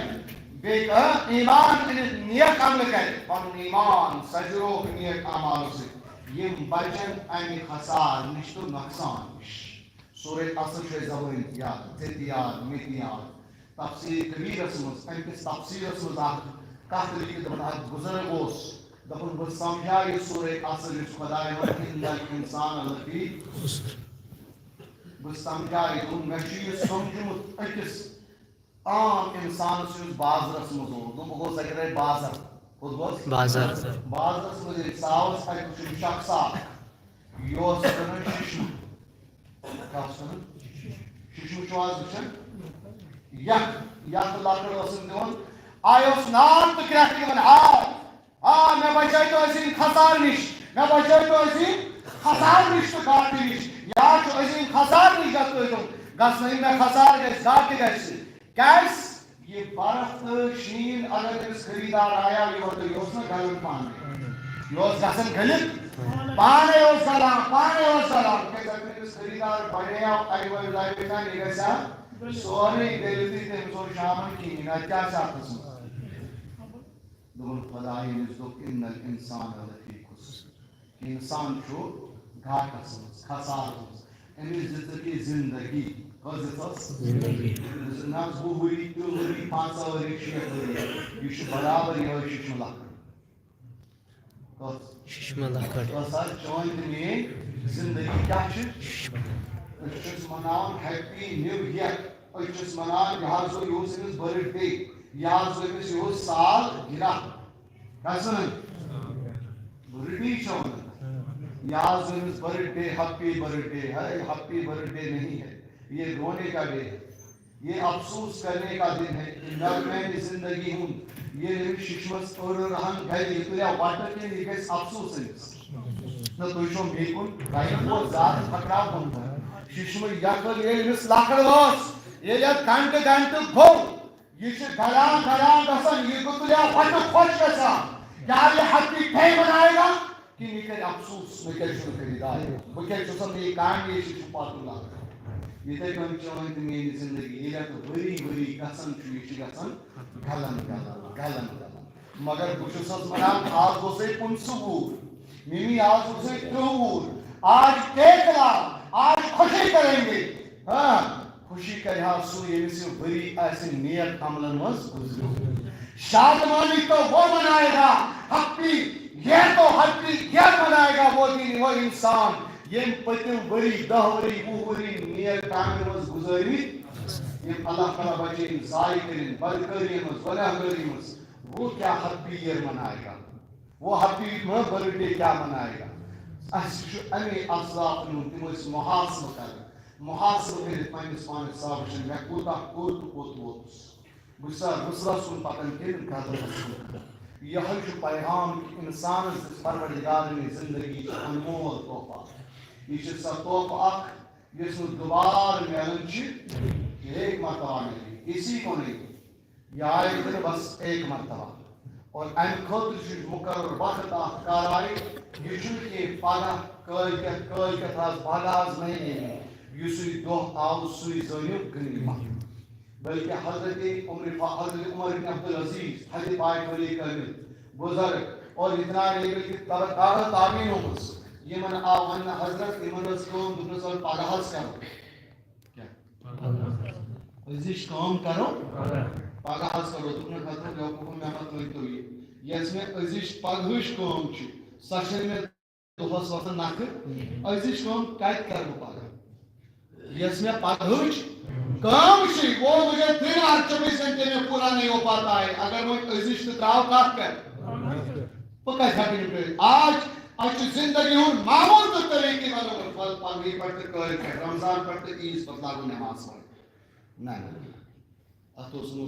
بیٚیہِ کانٛہہ ایمان أنِتھ نیک عمل کرِ، پنُن ایمان سجرووُکھ نیک اعمالو سۭتۍ، یِم بچن امہِ خسارٕ نِش تہٕ نۄقصان نِش۔ سورہ عصر چھُ اَسہِ زبٲنۍ یاد، ژےٚ تہِ یاد، مےٚ تہِ یاد۔ تفسیر کبیرس منٛز، امہِ کِس تفسیرس منٛز اکھ کتھ لیکھِتھ دپان، اکھ بزرگ اوس، دپان، بہٕ سمجھا یہِ سورہ عصر یُس خۄداے ووٚن، ان الانسان لفی خسر۔ بہٕ سمجھا یہِ، دوٚپُن، مےٚ چھُ یہِ سمجھمُت أکِس عام انسانس یُس بازرس منٛز اوس۔ دوٚپُن، بہٕ گوس اکہِ دۄہ بازر۔ کوٚت گوس؟ بازر۔ بازرس منٛز ییٚلہِ ژاوُس، اتہِ وُچھُن شخص اکھ۔ یہِ اوس کٕنان ششمہٕ۔ کیٛاہ اوس کٕنان؟ ششمہٕ چھُو آز وٕچھان؟ یکھ، یکھ لۄکٕٹ اوسُن دِوان۔ آے اوس نار تہٕ کرٛٮ۪کھ دِوان۔ آ، آ، مےٚ بچٲیتو عظیٖم خسارٕ نِش، مےٚ بچٲیتو عظیٖم خسارٕ نِش تہٕ گاٹہٕ نِش۔ یا چھُ عظیٖم خسارٕ نِش گژھُن، گژھنہٕ یہِ مےٚ خسارٕ گژھِ، گاٹہٕ گژھِ۔ کیٛازِ؟ یہِ برف تہٕ شیٖن اگر أمِس خریٖدار آیاو یورٕ، یہِ اوس نہ گلان پانہٕ۔ یہِ اوس گژھان گٔلِتھ۔ پانے اوس گلان، پانے اوس گلان۔ کیٛازِ اگر أمِس خریٖدار بنیو، اَکہِ وَرِ لبہِ کانٛہہ، یہِ گژھِ ہا سورُے گٔلِتھٕے، تٔمِس اوس شامَن کِہیٖنۍ، اَتہِ کیٛاہ چھِ اَتھَس منٛز؟ دوٚپُن، خۄدایَن یُس دوٚپ، "اِنَّ الْإِنسَانَ لَفِی خُسْرٍ"، کہِ اِنسان چھُ گھاٹَس منٛز، خسارَس منٛز۔ أمِس دِژٕکھ یہِ زِندگی۔ کۄس دِژٕس؟ زِندگی۔ أمِس دِژٕکھ نہ وُہ ؤری، تٕرٛہ ؤری، پنٛژاہ ؤری، شیٹھ ؤری۔ یہِ چھُ برابر یِہوٚے شِشمہٕ لۄکُٹ۔ کۄس؟ شِشمہٕ لۄکُٹ۔ کۄس حظ چٲنۍ تہٕ میٛٲنۍ زِندگی کیٛاہ چھِ؟ شِشمہٕ۔ أسۍ چھِ أسۍ مَناوان Happy New Year۔ أسۍ چھِ أسۍ مَناوان، یہِ حظ گوٚو، یہِ اوس أمِس birthday۔ یہِ حظ گوٚو أمِس یِہوٚے سال گِرا۔ کیٛاہ چھِ وَنان؟ Birthday چھِ وَنان۔ یہِ حظ گوٚو أمِس birthday، happy birthday۔ ہے، happy birthday نہیں ہے، یہ رونے کا day ہے۔ یہ افسوس کرنے کا دن ہے۔ یہ میانہِ زندگی ہُنٛد، ییٚلہِ أمِس شِشمَس أڑ أڑ ہن گرِ، یہِ تُلیا وَٹہٕ کِنہٕ یہِ گژھِ افسوس أمِس؟ نہ، تُہۍ چھِو مےٚ کُن، تۄہہِ چھُو زیادٕ پھٔکراو گوٚمُت۔ شِشمہٕ یَکھٕر ییٚلہِ أمِس لۄکٕٹ ٲس، ییٚلہِ اَتھ گھنٹہٕ گھنٹہٕ گوٚو، یہِ چھِ گلان گلان گژھان، یہِ گوٚو تُلیا وَٹہٕ خۄش گژھان۔ کیٛاہ یہِ happy day مناوِ گا؟ کِنہٕ یہِ کرِ افسوس، مےٚ کیٛازِ چھُنہٕ خریٖدار؟ بہٕ کیٛازِ چھُسَن نہٕ یہِ کامہِ، یہِ چھُ پَتہٕ لَگان۔ یِتھَے کٔنۍ چٲنۍ تہٕ میٛٲنۍ زِندگی، ییٚلہِ اَتھ ؤری ؤری گژھان چھُ، یہِ چھُ گژھان گلان گلان، گلان گلان۔ مگر بہٕ چھُس حظ وَنان، آز گوٚو سُے پٕنٛژٕہ وُہُر۔ مِمی، آز گوٚو سُے تٕرٛہ وُہُر۔ آج کیک لا، آج خوشی کریں گے۔ ہاں، خوشی کرِ ہا سُہ، ییٚمِس یہِ ؤری آسہِ نیک عملن منٛز گُزریومُت۔ شادمانی تو وہ منائے گا، happy یہ تو happy یہ منائے گا وہ دن، وہ انسان، ییٚمۍ پٔتِم ؤری، دَہ ؤری، وُہ ؤری نیک کامٮ۪ن منٛز گُزٲرمٕتۍ، یِم اللہ تعالیٰ بچٲیِن ضایع کٔرِن بدکٲری منٛز، گۄناہ گٲری منٛز، وہ کیا happy year منائے گا؟ وہ happy birthday کیا منائے گا؟ اَسہِ چھُ اَمے اسلافن ہُنٛد، تِم ٲسۍ محاسبہٕ کران۔ محاسبہٕ کٔرِتھ پننِس پانس سا وٕچھان، مےٚ کوٗتاہ کوٚر تہٕ کوٚت ووتُس۔ بہٕ چھُسا رٕژرَس کُن پکان کِنہٕ گزرَس کُن؟ یِہوٚے چھُ پیغام کہِ اِنسانَس دِژ پروردگارَن یہِ زندگی چھِ انمول تحفہٕ۔ یہِ چھِ سۄ تحفہٕ اکھ یُس نہٕ دُبارٕ میلان چھِ، یہِ ہیٚکہِ مرتبہ میلِتھ۔ اسی کو نہیں، یہِ آیہِ وٕنہِ بس ایک مرتبہ۔ اور اَمہِ خٲطرٕ چھُ مُقرر وقت اکھ کر آیہِ، یہِ چھُنہٕ کینٛہہ پگاہ، کٲلۍ کٮ۪تھ، کٲلۍ کٮ۪تھ آز، پگاہ آز نہیں، نہیں، نہیں۔ یُس یہِ دۄہ آو، سُے زٲنِو غنیمت۔ بلکہ حضرت عمر فا-، حضرت عمر بن عبدالعزیز، حد پائے ولی کامل، بزرگ اور اتنا ریبل کی طرح دارہ تعمیر ہومس، یمن آو ونہ حضرت، یمن ٲس کٲم، دوٚپنَس، "وَلہٕ پگاہ حظ کرو۔" کیٛاہ؟ أزِچ کٲم کرو؟ پگاہ حظ کرو۔ دوٚپنَس، "حضرت بیوقوف، مےٚ مت ؤنۍ تو یہِ۔ یۄس مےٚ أزِچ پگہٕچ کٲم چھِ، سۄ چھَنہٕ مےٚ دۄہس وۄتھان نکھٕ، أزِچ کٲم کتہِ کرٕ بہٕ پگاہ؟ یۄس مےٚ پگہٕچ کٲم چھِ، وہ مجھے دن اور چوبیس گھنٹے میں پورا نہیں ہو پاتا ہے، اگر وۄنۍ أزِچ تہِ ترٛاو کتھ کرٕ، بہٕ کتہِ ہٮ۪کہٕ یہِ کٔرِتھ؟" آج اَسہِ چھُ زندگی ہُنٛد معمول تہٕ طریٖقہٕ بنومُت، پل-، پگہٕے پٮ۪ٹھ تہٕ کٲلۍ پٮ۪ٹھ، رمضان پٮ۪ٹھ تہٕ عیٖذ پتہٕ لاگو نٮ۪ماز پرٕنۍ۔ نہ، نہ، نہ۔ اتھ اوس نہٕ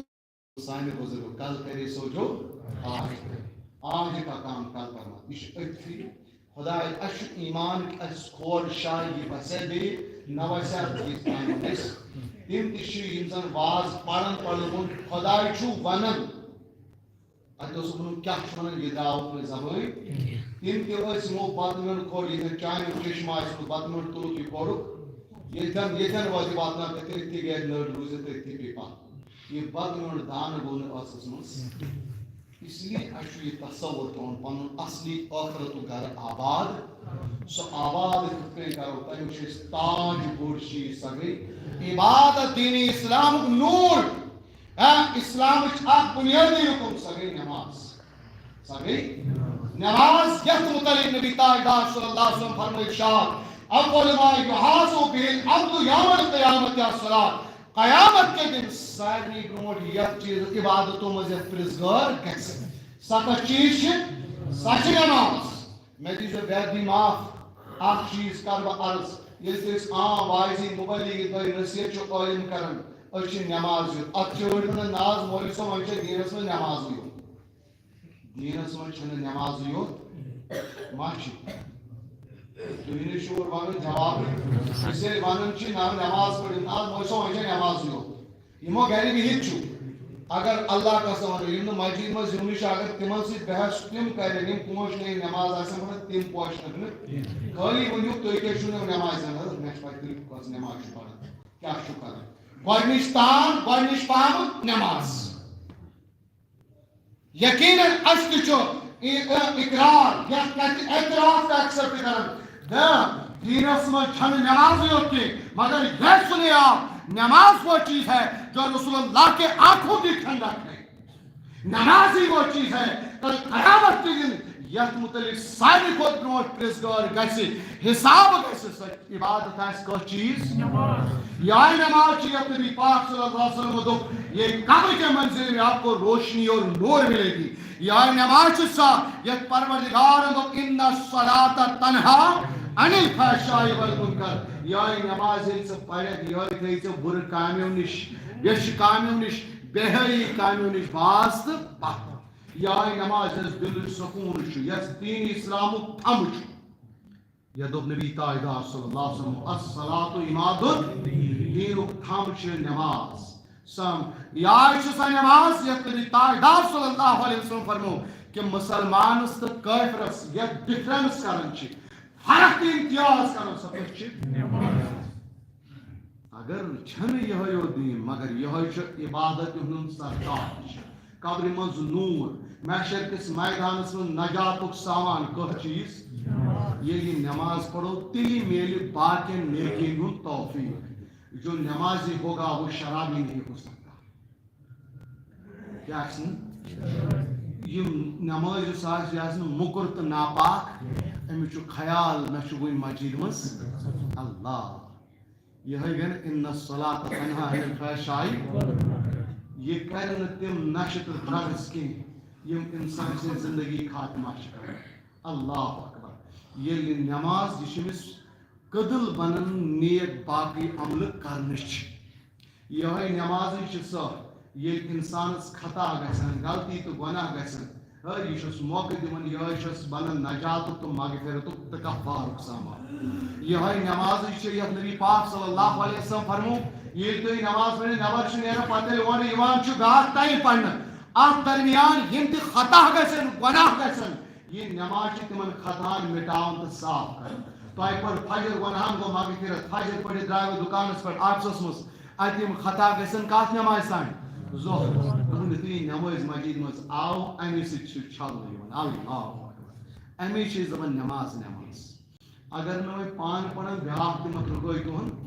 سانہِ بزرگو کل کرے سو جو آج کرے۔ آج کا کام کل پر مت۔ یہِ چھُ أتھی۔ خداے، اَسہِ چھُ ایمان کہِ اَسہِ کھول شاہ یہِ وسیا بیٚیہِ نہ وسیا یہِ کامہِ گژھِ۔ تِم تہِ چھِ یِم زن واز پران پران ووٚن، خداے چھُ ونان۔ اَتہِ اوس ووٚنمُت، کیٛاہ چھُ ونان، یہِ درٛاوُکھ نہٕ زبٲنۍ۔ تِم تہِ ٲسۍ یِمو بتہٕ میوٚنٛڈ کھول، ییٚتٮ۪ن چانیُک چشمہٕ آسہِ، بتہٕ میوٚنٛڈ تُلُکھ یہِ کوٚڑُکھ۔ ییٚتٮ۪ن، ییٚتٮ۪ن واتہِ واتناو، تٔتھۍ تہِ گرِ نٔر روٗزِتھ، تٔتھۍ تہِ پیٚیہِ پتھ۔ یہِ بدلُن دانہٕ گوٚو نہٕ ٲسَس منٛز۔ اس لیے اَسہِ چھُ یہِ تصور تھاوُن پنُن اصلی ٲخرتُک گرٕ آباد۔ سُہ آباد کِتھ کٔنۍ کرو؟ تَمیُک چھُ اَسہِ تاج بوٚڑ چیٖز، سۄ گٔے عبادت، دینِ اسلامُک نوٗر۔ ہاں، اسلامٕچ اکھ بُنیٲدی رُکُن، سۄ گٔے نٮ۪ماز۔ سۄ گٔے نٮ۪ماز، یَتھ مُتعلِق نبی تاجدار صلی اللہ علیہ وسلم فرمٲے ارشاد، "اول ما یحاسب به العبد یوم القیامة الصلاۃ"۔ قیامت کے دن سارنٕے برونٛٹھ یتھ چیٖز عبادتو منٛز یتھ پرزگار گژھِ، سۄ کۄس چیٖز چھِ؟ سۄ چھِ نٮ۪ماز۔ مےٚ دیٖزیو بے ادبی معاف، اکھ چیٖز کرٕ بہٕ عرض، ییٚلہِ تہِ أسۍ عام واعظی مبلغ تۄہہِ نصیحت چھُ عٲلم کران، أسۍ چھِ نٮ۪ماز یوت۔ اتھ چھِ أڑۍ ونان، "نہ حظ مولوی صٲب، وۄنۍ چھےٚ دیٖنس منٛز نٮ۪مازٕے یوت۔" دیٖنس منٛز چھنہٕ نٮ۪مازٕے یوت، ما چھِ؟ تُہۍ نہٕ چھِو اورٕ ونان جواب۔ أسۍ ییٚلہِ ونان چھِ، نہ، نٮ۪ماز پٔرِو، نہ حظ، وۄنۍ چھو، وۄنۍ چھےٚ نٮ۪مازٕے یوت۔ یِمو گرِ بِہِتھ چھُ۔ اگر اللہ قسم ونو، یِم نہٕ مسجد منٛز یِونٕے چھِ، اگر تِمن سۭتۍ بحث تِم کرن، یِم پانٛژھ ٹایم نماز آسن پران، تِم پوشنکھ نہٕ۔ خٲلی ؤنِو، تُہۍ کیٛاہ چھِو نہٕ نمازِ اندر؟ مےٚ چھِ پتہ، تُہۍ کۄس نماز چھِو پران، کیٛاہ چھِو کران۔ گۄڈٕنِچ تان، گۄڈٕنِچ پامہٕ نماز۔ یقیناً اَسہِ تہِ چھُ ا-، ا-، اقرار، یَتھ کَتہِ اعتراف تہِ اکثر تہِ کران۔ نہ، دیٖنَس منٛز چھَنہٕ نمازٕے یوت کینٛہہ، مگر یہ سنے آپ، نماز وہ چیز ہے جو رسول اللہ کے آنکھوں کی ٹھنڈک ہے۔ نمازٕے وہ چیز ہے، کل قیامت کے دن یَتھ متعلق ساروی کھۄتہٕ برونٛٹھ پرٛژھ گٲر گژھِ، حساب گژھِ، سۄ عبادت آسہِ کۄس چیز؟ یہے نماز چھِ، یَتھ نبی پاک صلی اللہ علیہ وسلم دوٚپ، یہ قبر کے منزل میں آپ کو روشنی اور نور ملے گی۔ یہے نماز چھِ سۄ، یَتھ پروردگارن دوٚپ، ان الصلاۃ تنہا عن الفحشاء والمنکر۔ یہے نماز ییٚلہِ ژٕ پرکھ، یہے تھٲیی ژےٚ بُرٕ کامیو نِش، ویشہِ کامیو نِش، بے حیٲیی کامیو نِش باز تہٕ پتھ۔ یہے نماز یۄس دِلُک سکوٗن چھُ، یۄس دین اسلامُک تھم چھُ۔ یَتھ دوٚپ نبی تاجدار صلی اللہ علیہ وسلم، الصلاۃ عماد الدین، دینُک تھم چھِ نماز۔ سم، یہے چھِ سۄ نماز یَتھ نبی تاجدار صلی اللہ علیہ وسلم فرمو کہ مسلمانس تہٕ کٲفرس یَتھ ڈفرنس کران چھِ، فرق تہٕ امتیاز کران، سۄ کۄس چھِ؟ نماز۔ اگر چھنہٕ یہے یوت دین، مگر یہے چھُ عبادت ہُنٛد سردار۔ قبرِ منٛز نور، محشر کِس میدانس منٛز نجاتُک سامان کٔژ چیز؟ ییٚلہِ نماز پرو، تیٚلہِ میلہِ باقین نیکین ہُنٛد توفیق۔ جو نمازی ہوگا، وہ شرابی نہیں ہو سکتا۔ کیٛاہ آسہِ نہٕ؟ یِم نماز یُس آسہِ، یہِ آسہِ نہٕ موٚکُر تہٕ ناپاک، أمِس چھُ خیال، مےٚ چھُ وُنہِ مسجد منٛز اللہ۔ یہے گٔے نہٕ ان الصلاۃ تنہا عن الفحشاء۔ یہِ کرِ نہٕ تِم نشہٕ تہٕ drugs کینٛہہ، یِم انسان سٕنٛز زندگی خاتمہ چھِ کران۔ اللہ اکبر۔ ییٚلہِ نماز، یہِ چھِ أمِس کٔدٕل بنان نیک باقٕے عملہٕ کرنٕچ۔ یہے نمازٕے چھِ سۄ، ییٚلہِ انسانس خطا گژھن، غلطی تہٕ گۄناہ گژھن، ہے، یہِ چھُس موقعہٕ دِوان، یہے چھُس بنان نجاتُک تہٕ مغفرتُک تہٕ کفارُک سامان۔ یہے نمازٕے چھِ، یتھ نبی پاک صلی اللہ علیہ وسلم فرمو، ییٚلہِ تُہۍ نماز پٔرِتھ نٮ۪بر چھِو نیران، پتہٕ ییٚلہِ اورٕ یِوان چھُ، گاش time پرنہٕ، اتھ درمیان یِم تہِ خطا گژھن، گۄناہ گژھن، یہِ نماز چھِ تِمن خطاہن مٹاوان تہٕ صاف کران۔ تۄہہِ پٔر فجر، گۄناہن گوٚو مغفرت، فجر پٔرِتھ درٛایوٕ دُکانس پٮ۪ٹھ، آفسس منٛز، اتہِ یِم خطا گژھن کتھ نمازِ تام؟ ظہر۔ تُہنٛد یُتھُے نمٲزۍ مسجد منٛز آو، امی سۭتۍ چھُ چھلنہٕ یِوان۔ اللہ اکبر۔ امی چھِ أسۍ دپان نماز، نماز۔ اگر نہٕ وۄنۍ پانہٕ پرن، بیٛاکھ تہِ مہ ترٛکٲے تُہُنٛد۔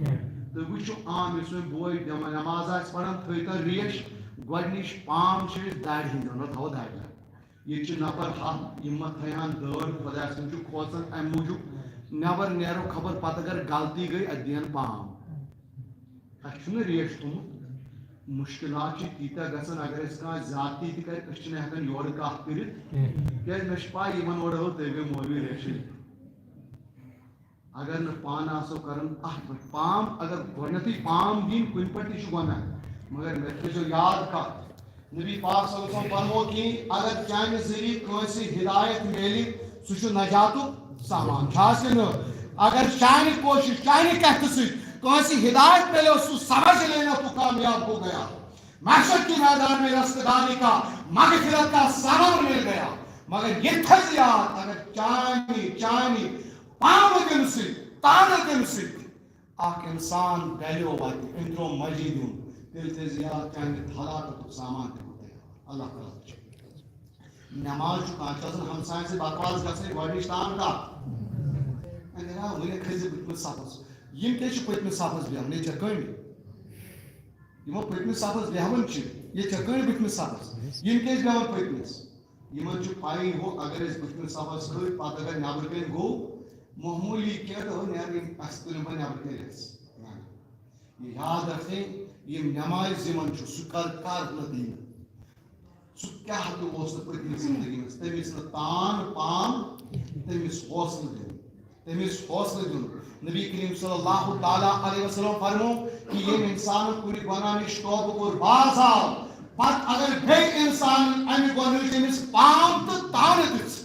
تُہۍ وٕچھِو عام، یُس وۄنۍ بوے نماز آسہِ پران، تھٲیتن ریش، گۄڈٕنِچ پام چھِ أسۍ دارِ ہٕنٛدۍ دۄن، تھاوو دارِ۔ ییٚتہِ چھِ نفر ہتھ، یِم ما تھایہن دٲر، خۄدایَس کُن چھُ کھوژان، اَمہِ موٗجوٗب نٮ۪بر نیرو، خبر پتہٕ اگر غلطی گٔے، اَتہِ دِیَن پام۔ اَسہِ چھُنہٕ ریٹ تھوٚمُت۔ مُشکِلات چھِ تیٖتیٛاہ گژھان، اگر اَسہِ کانٛہہ زیادتی تہِ کرِ، أسۍ چھِنہٕ ہٮ۪کان یورٕ کَتھ کٔرِتھ۔ کینٛہہ۔ کیٛازِ مےٚ چھِ پَے، یِمن اورٕ ہٲو تٔمۍ مولوی ریشن۔ اگر نہٕ پانہٕ آسو کران اتھ پٮ۪ٹھ پام، اگر گۄڈنیتھٕے پام دِنۍ کُنہِ پٮ۪ٹھ تہِ چھُ گۄناہ۔ مگر مےٚ تھٲیزیو یاد کتھ، نبی پاک صلی اللہ علیہ وسلم فرمو کہِ اگر چانہِ ذٔریعہٕ کٲنٛسہِ ہدایت میلہِ، سُہ چھُ نجاتُک سامان۔ چھا کِنہٕ نہٕ؟ اگر چانہِ کوشش، چانہِ کتھِ سۭتۍ کٲنٛسہِ ہدایت میلیو، سُہ سمجھ لینا تو کامیاب ہو گیا۔ محشر کے میدان میں رستگاری کا، مغفرت کا سامان مل گیا۔ مگر یہ تھٲیزِ یاد، اگر چانہِ، چانہِ پامہٕ دِنہٕ سۭتۍ، تانہٕ دِنہٕ سۭتۍ اکھ انسان ڈلیو وتہِ، أمۍ ترٛوو مسجد ہُنٛد، تیٚلہِ تھٲیزِ یاد، چانہِ ہلاکتُک سامان تہِ گوٚو تیار۔ اللہ تعالیٰ چھُ۔ نماز چھُ کانٛہہ چھُ آسان ہمساین سۭتۍ بکواس گژھٕنۍ، گۄڈٕنِچ تان کتھ؟ اگر آ، وۄنۍ کھٔسۍ زِ بٕتھمِس صفس۔ یِم کیٛازِ چھِ پٔتمِس صفس بیٚہوان؟ ییٚتہِ چھا کٔمۍ؟ یِمو پٔتمِس صفس بیٚہوان چھِ، ییٚتہِ چھا کٔمۍ بٕتھمِس صفس؟ یِم کیٛازِ بیٚہوان پٔتمِس؟ یِمن چھُ پَیی ہُہ، اگر أسۍ بٕتھمِس صفس کھٔتۍ، پتہٕ اگر نٮ۪برٕ کَنۍ گوٚو معموٗلی کینٛہہ، تہٕ ہُہ نیرٕ یِم اَسہِ تُلِن پَتہٕ نٮ۪برٕ کَنۍ رَژھ۔ نہ، نہ۔ یہِ یاد رکھٕنۍ، یِم نٮ۪مازِ یِمن چھُ، سُہ کر، کر نہٕ دِنہٕ۔ سُہ کیٛاہ تہِ اوس نہٕ پٔتمہِ زندگی منٛز، تٔمِس نہٕ تان پان، تٔمِس حوصلہٕ دیُن۔ تٔمِس حوصلہٕ دیُن۔ نبی کریم صلی اللہ تعالیٰ علیہ وسلم فرمو کہ ییٚمۍ انسان کُنہِ گۄناہ نِش توبہٕ کوٚر، باز آو، پتہٕ اگر بیٚیہِ انسان امہِ گۄنہٕچ أمِس پام تہٕ تانہٕ دِژ،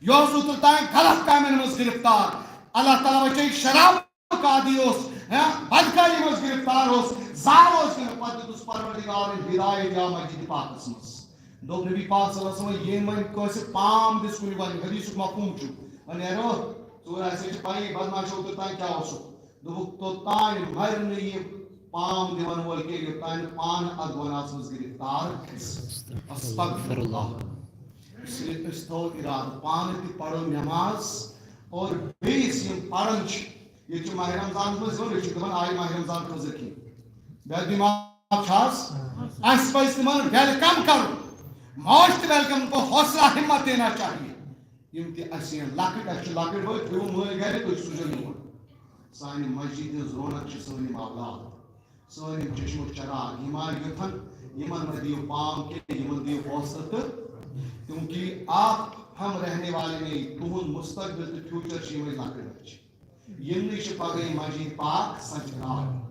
یہِ اوس اوترٕ تام غلط کامٮ۪ن منٛز گرفتار، اللہ تعالیٰ بچٲیِن، شراب کا عادی اوس، ہاں، بدکاری منٛز گرفتار اوس، زانٛہہ روزِ نہٕ، پتہٕ دیُتُس پروردگارن ہدایت یا مسجد پاکس منٛز۔ دوٚپ نبی پاک صلی اللہ علیہ وسلم، ییٚمۍ وۄنۍ کٲنٛسہِ پام دِژ کُنہِ، وۄنۍ حدیثُک مفہوم چھُ، وۄنۍ نیرو ژوٗرِ، اَسہِ چھِ پَیی بدمعاشو توٚتام کیٛاہ اوسُکھ۔ دوٚپُکھ، توٚتام مرِ نہٕ یہِ پام دِوَن وول کینٛہہ، یوٚتام نہٕ پانہٕ اَتھ گۄناہَس منٛز گرفتار گژھِ۔ استغفر اللہ۔ اس لیے أسۍ تھاوو اِرادٕ، پانہٕ تہِ پَرو نٮ۪ماز اور بیٚیِس یِم پَران چھِ۔ ییٚتہِ چھُ ماہِ رمضانَس منٛز یِوان، أسۍ چھِ دَپان، آے ماہِ رمضان خٲطرٕ کینٛہہ۔ بے دٮ۪ماغ چھِ آز۔ اَسہِ پَزِ تِمَن welcome کَرُن، most welcome کو حوصلہ ہمت دینا چاہیے۔ یِم تہِ اَسہِ یِن لۄکٕٹۍ، اَسہِ چھِ لۄکٕٹۍ بٲے، تھٲیِو مٲلۍ گَرِ، تُہۍ سوٗزِو یور۔ سانہِ مسجد ہٕنٛز رونق چھِ سٲنۍ یِم اولاد، سٲنۍ یِم چشمہٕ چراغ، یِم آے یوٚتھَن، یِمَن مہ دِیِو پام کینٛہہ، یِمَن دِیِو حوصلہٕ تہٕ، کیونکہ آپ ہم رہنے والے نہیں، تُہُنٛد مستقبل تہٕ future چھِ یِمَے لۄکٕٹۍ بَچہِ۔ یِمنٕے چھِ پگہٕے مسجد پاک سجراوٕنۍ۔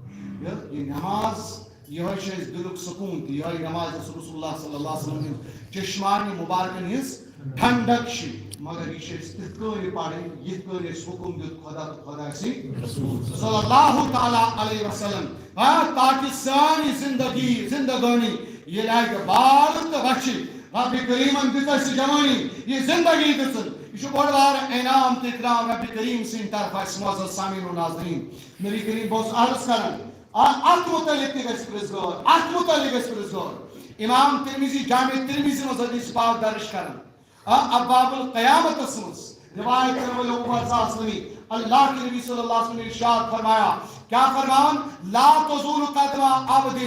یہِ، یہِ نماز، یِہوٚے چھِ اَسہِ دِلُک سکوٗن تہِ، یِہوٚے نماز یۄس رسول اللہ صلی اللہ علیہ وسلم ہٕنٛز چشمانِ مبارکن ہٕنٛز ٹھنڈک چھِ۔ مگر یہِ چھِ اَسہِ تِتھ کٔنۍ پَرٕنۍ، یِتھ کٔنۍ اَسہِ حُکُم دیُت خۄدا تہٕ خۄداے سٕنٛدۍ رسول صلی اللہ تعالیٰ علیہ وسلم۔ آ، تاکہِ سٲنۍ زندگی، زندگٲنی ییٚلہِ اَکہِ بار تہٕ وَچھِ، رب کریمن دِژ اَسہِ جوانی، یہِ زندگی دِژٕن۔ یہِ چھُ بوٚڑ بارٕ انعام تہٕ اکرام رب کریم سٕنٛدِ طرفہٕ اَسہِ معزز سامعین و ناظرین۔ نبی کریم، بہٕ اوسُس عرض کران، آ، اَتھ مُتعلِق تہِ گژھِ پرٛژھ غور، اَتھ مُتعلِق گژھِ پرٛژھ غور۔ امام ترمذی جامع ترمذی منٛز حدیث پاک درج کران۔ آ، ابواب القیامتس منٛز روایت کرن وٲلۍ عمر ساس ؤری، اللہ کے نبی صلی اللہ علیہ وسلم نے ارشاد فرمایا، کیا فرمان؟ لا تزول قدم عبد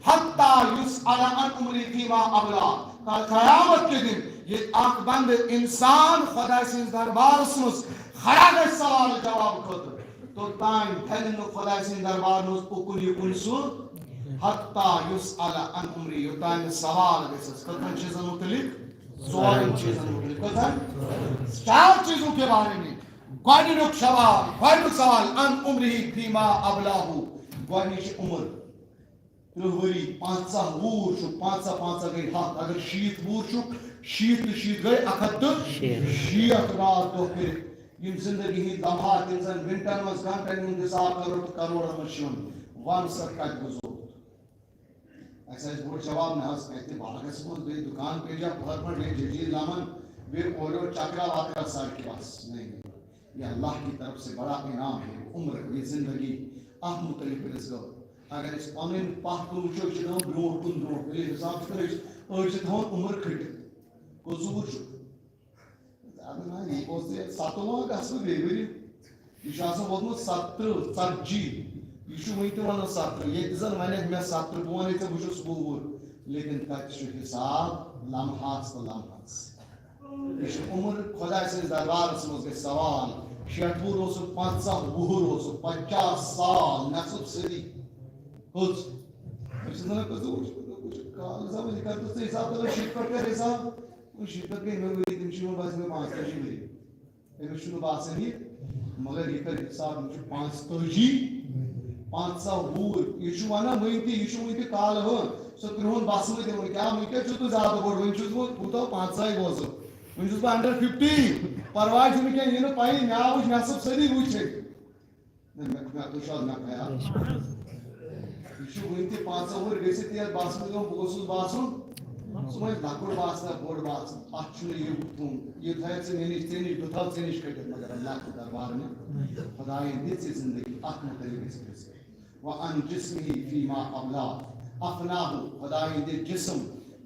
حتی یسأل عن عمره فیما ابلا۔ کل قیامت کے دن ییٚلہِ اکھ بندٕ انسان خۄداے سٕنٛدِس دربارس منٛز کھڑا گژھِ سوال جواب خٲطرٕ، توٚتام ڈلہِ نہٕ خۄداے سٕنٛدِ دربار منٛز اُکُن یِکُن سُہ، حتی یسأل عن عمره، یوٚتام نہٕ سوال گژھٮ۪س۔ کٔژن چیٖزن مُتعلِق؟ ژورن چیٖزن مُتعلِق۔ کٔژن؟ چار چیزوں کے بارے میں۔ گۄڈٕنیُک سوال، گۄڈٕنیُک سوال، عن عمره فیما ابلاه، گۄڈٕنِچ عمر۔ ترٕٛہ ؤری، پنٛژاہ وُہُر چھُ، پنٛژاہ، پنٛژاہ گٔے ہَتھ، اگر شیٖتھ وُہُر چھُ، شیٖتھ تہٕ شیٖتھ گٔے اَکھ ہَتھ تہٕ شیٹھ۔ شیٹھ راتھ دۄہ کٔرِتھ۔ یِم زندگی ہٕنٛدۍ لمحات، یِم زَن مِنٹَن منٛز، گھنٹَن ہُنٛد حساب کَرو تہٕ کَرورَن منٛز چھِ یِوان۔ وَن سا کَتہِ گُزوروُتھ؟ اَسہِ آسہِ گۄڈٕ جواب، نہ حظ، کَتہِ باغَس منٛز، بیٚیہِ دُکان پٮ۪ٹھ یا پُہَر پٮ۪ٹھ، بیٚیہِ جٔجیٖر لَمَن، بیٚیہِ اورٕ یورٕ چَکرا وَکرا سڑکہِ بَس۔ نہیں، نہیں۔ یہ اللہ کی طرف سے بڑا انعام ہے، عمر، یہ زندگی، اَتھ مُتعلِق پرٛژھ غور۔ اگر أسۍ پنٕنۍ پتھ کُن وٕچھو، أسۍ چھِ دَپان برونٛٹھ کُن، برونٛٹھ کُن۔ ییٚلہِ حساب چھِ کران، أسۍ، أڑۍ چھِ تھاوان عمر کھٔٹِتھ۔ کٔژ وُہُر چھُ؟ زیادٕ نہ، یہِ اوس یہِ ستوُہ گژھٕ بیٚیہِ ؤری۔ یہِ چھُ آسان ووتمُت ستترٕہ، ژتجی۔ یہِ چھُ وٕنہِ تہِ وَنان ستترٕہ۔ ییٚتہِ زَن وَنٮ۪کھ مےٚ ستترٕہ، بہٕ وَنے ژےٚ بہٕ چھُس وُہ وُہُر۔ لیکن تَتہِ چھُ حساب لمحس تہٕ لمحس۔ یہِ چھُ عمر، خۄداے سٕنٛدِس دربارس منٛز گژھِ سوال۔ شیٹھ وُہُر اوسُکھ، پنٛژاہ وُہُر اوسُکھ، پنٛچاہ سال، نصف صدی۔ کٔژ؟ أسۍ چھِ دَپان، کٔژ وُہُر چھُ؟ کال زمان، یہِ کر تہٕ ژٕ حساب، تہٕ شیٹھ پٮ۪ٹھ کر حساب۔ شیٹھ پٮ۪ٹھ گٔے مےٚ ؤری، تٔمِس چھِ یِوان باسان مےٚ پانٛژتٲجی ؤری۔ أمِس چھُنہٕ باسان یہِ، مگر یہِ کر حساب، یِم چھِ پانٛژتٲجی، پنٛژاہ وُہُر۔ یہِ چھُ وَنان وٕنہِ تہِ، یہِ چھُ وٕنہِ تہِ کالہٕ ہُہ، سُہ کرٛہُن بسمہٕ دِوان۔ کیٛاہ وٕنکٮ۪س چھُس بہٕ زیادٕ بوٚڑ؟ وٕنہِ چھُس بہٕ کوٗتاہ، پنٛژاہے گوٚژھُس۔ وٕنہِ چھُس بہٕ under fifty۔ پرواے چھُنہٕ کینٛہہ، یہِ نہٕ پَیی، مےٚ آوُس نٮ۪صٕف صدی وٕچھِتھ۔ نہ، مےٚ، مےٚ، تُہۍ چھِو حظ مےٚ خیال؟ یہِ چھُ وٕنہِ تہِ پنٛژاہ وُہُر گٔژھِتھ تہِ یَتھ باسمہٕ دِوان، بہٕ گوٚژھُس باسُن۔ سُہ وۄنۍ لۄکُٹ باسہِ نہ بوٚڑ باسہِ، اَتھ چھُنہٕ یہِ تھوٚومُت۔ یہِ تھٲیَتھ ژٕ مےٚ نِش، ژےٚ نِش، بہٕ تھاوٕ ژےٚ نِش کٔڑِتھ، مگر اللہ چھُ دربار نِش۔ خۄدایَن دِژ ژےٚ زندگی، اَتھ مُتعلِق گژھِ پرٛژھٕنۍ۔ وعن جسمه فیما ابلا، افناه، خۄدایَن دِژ جسم،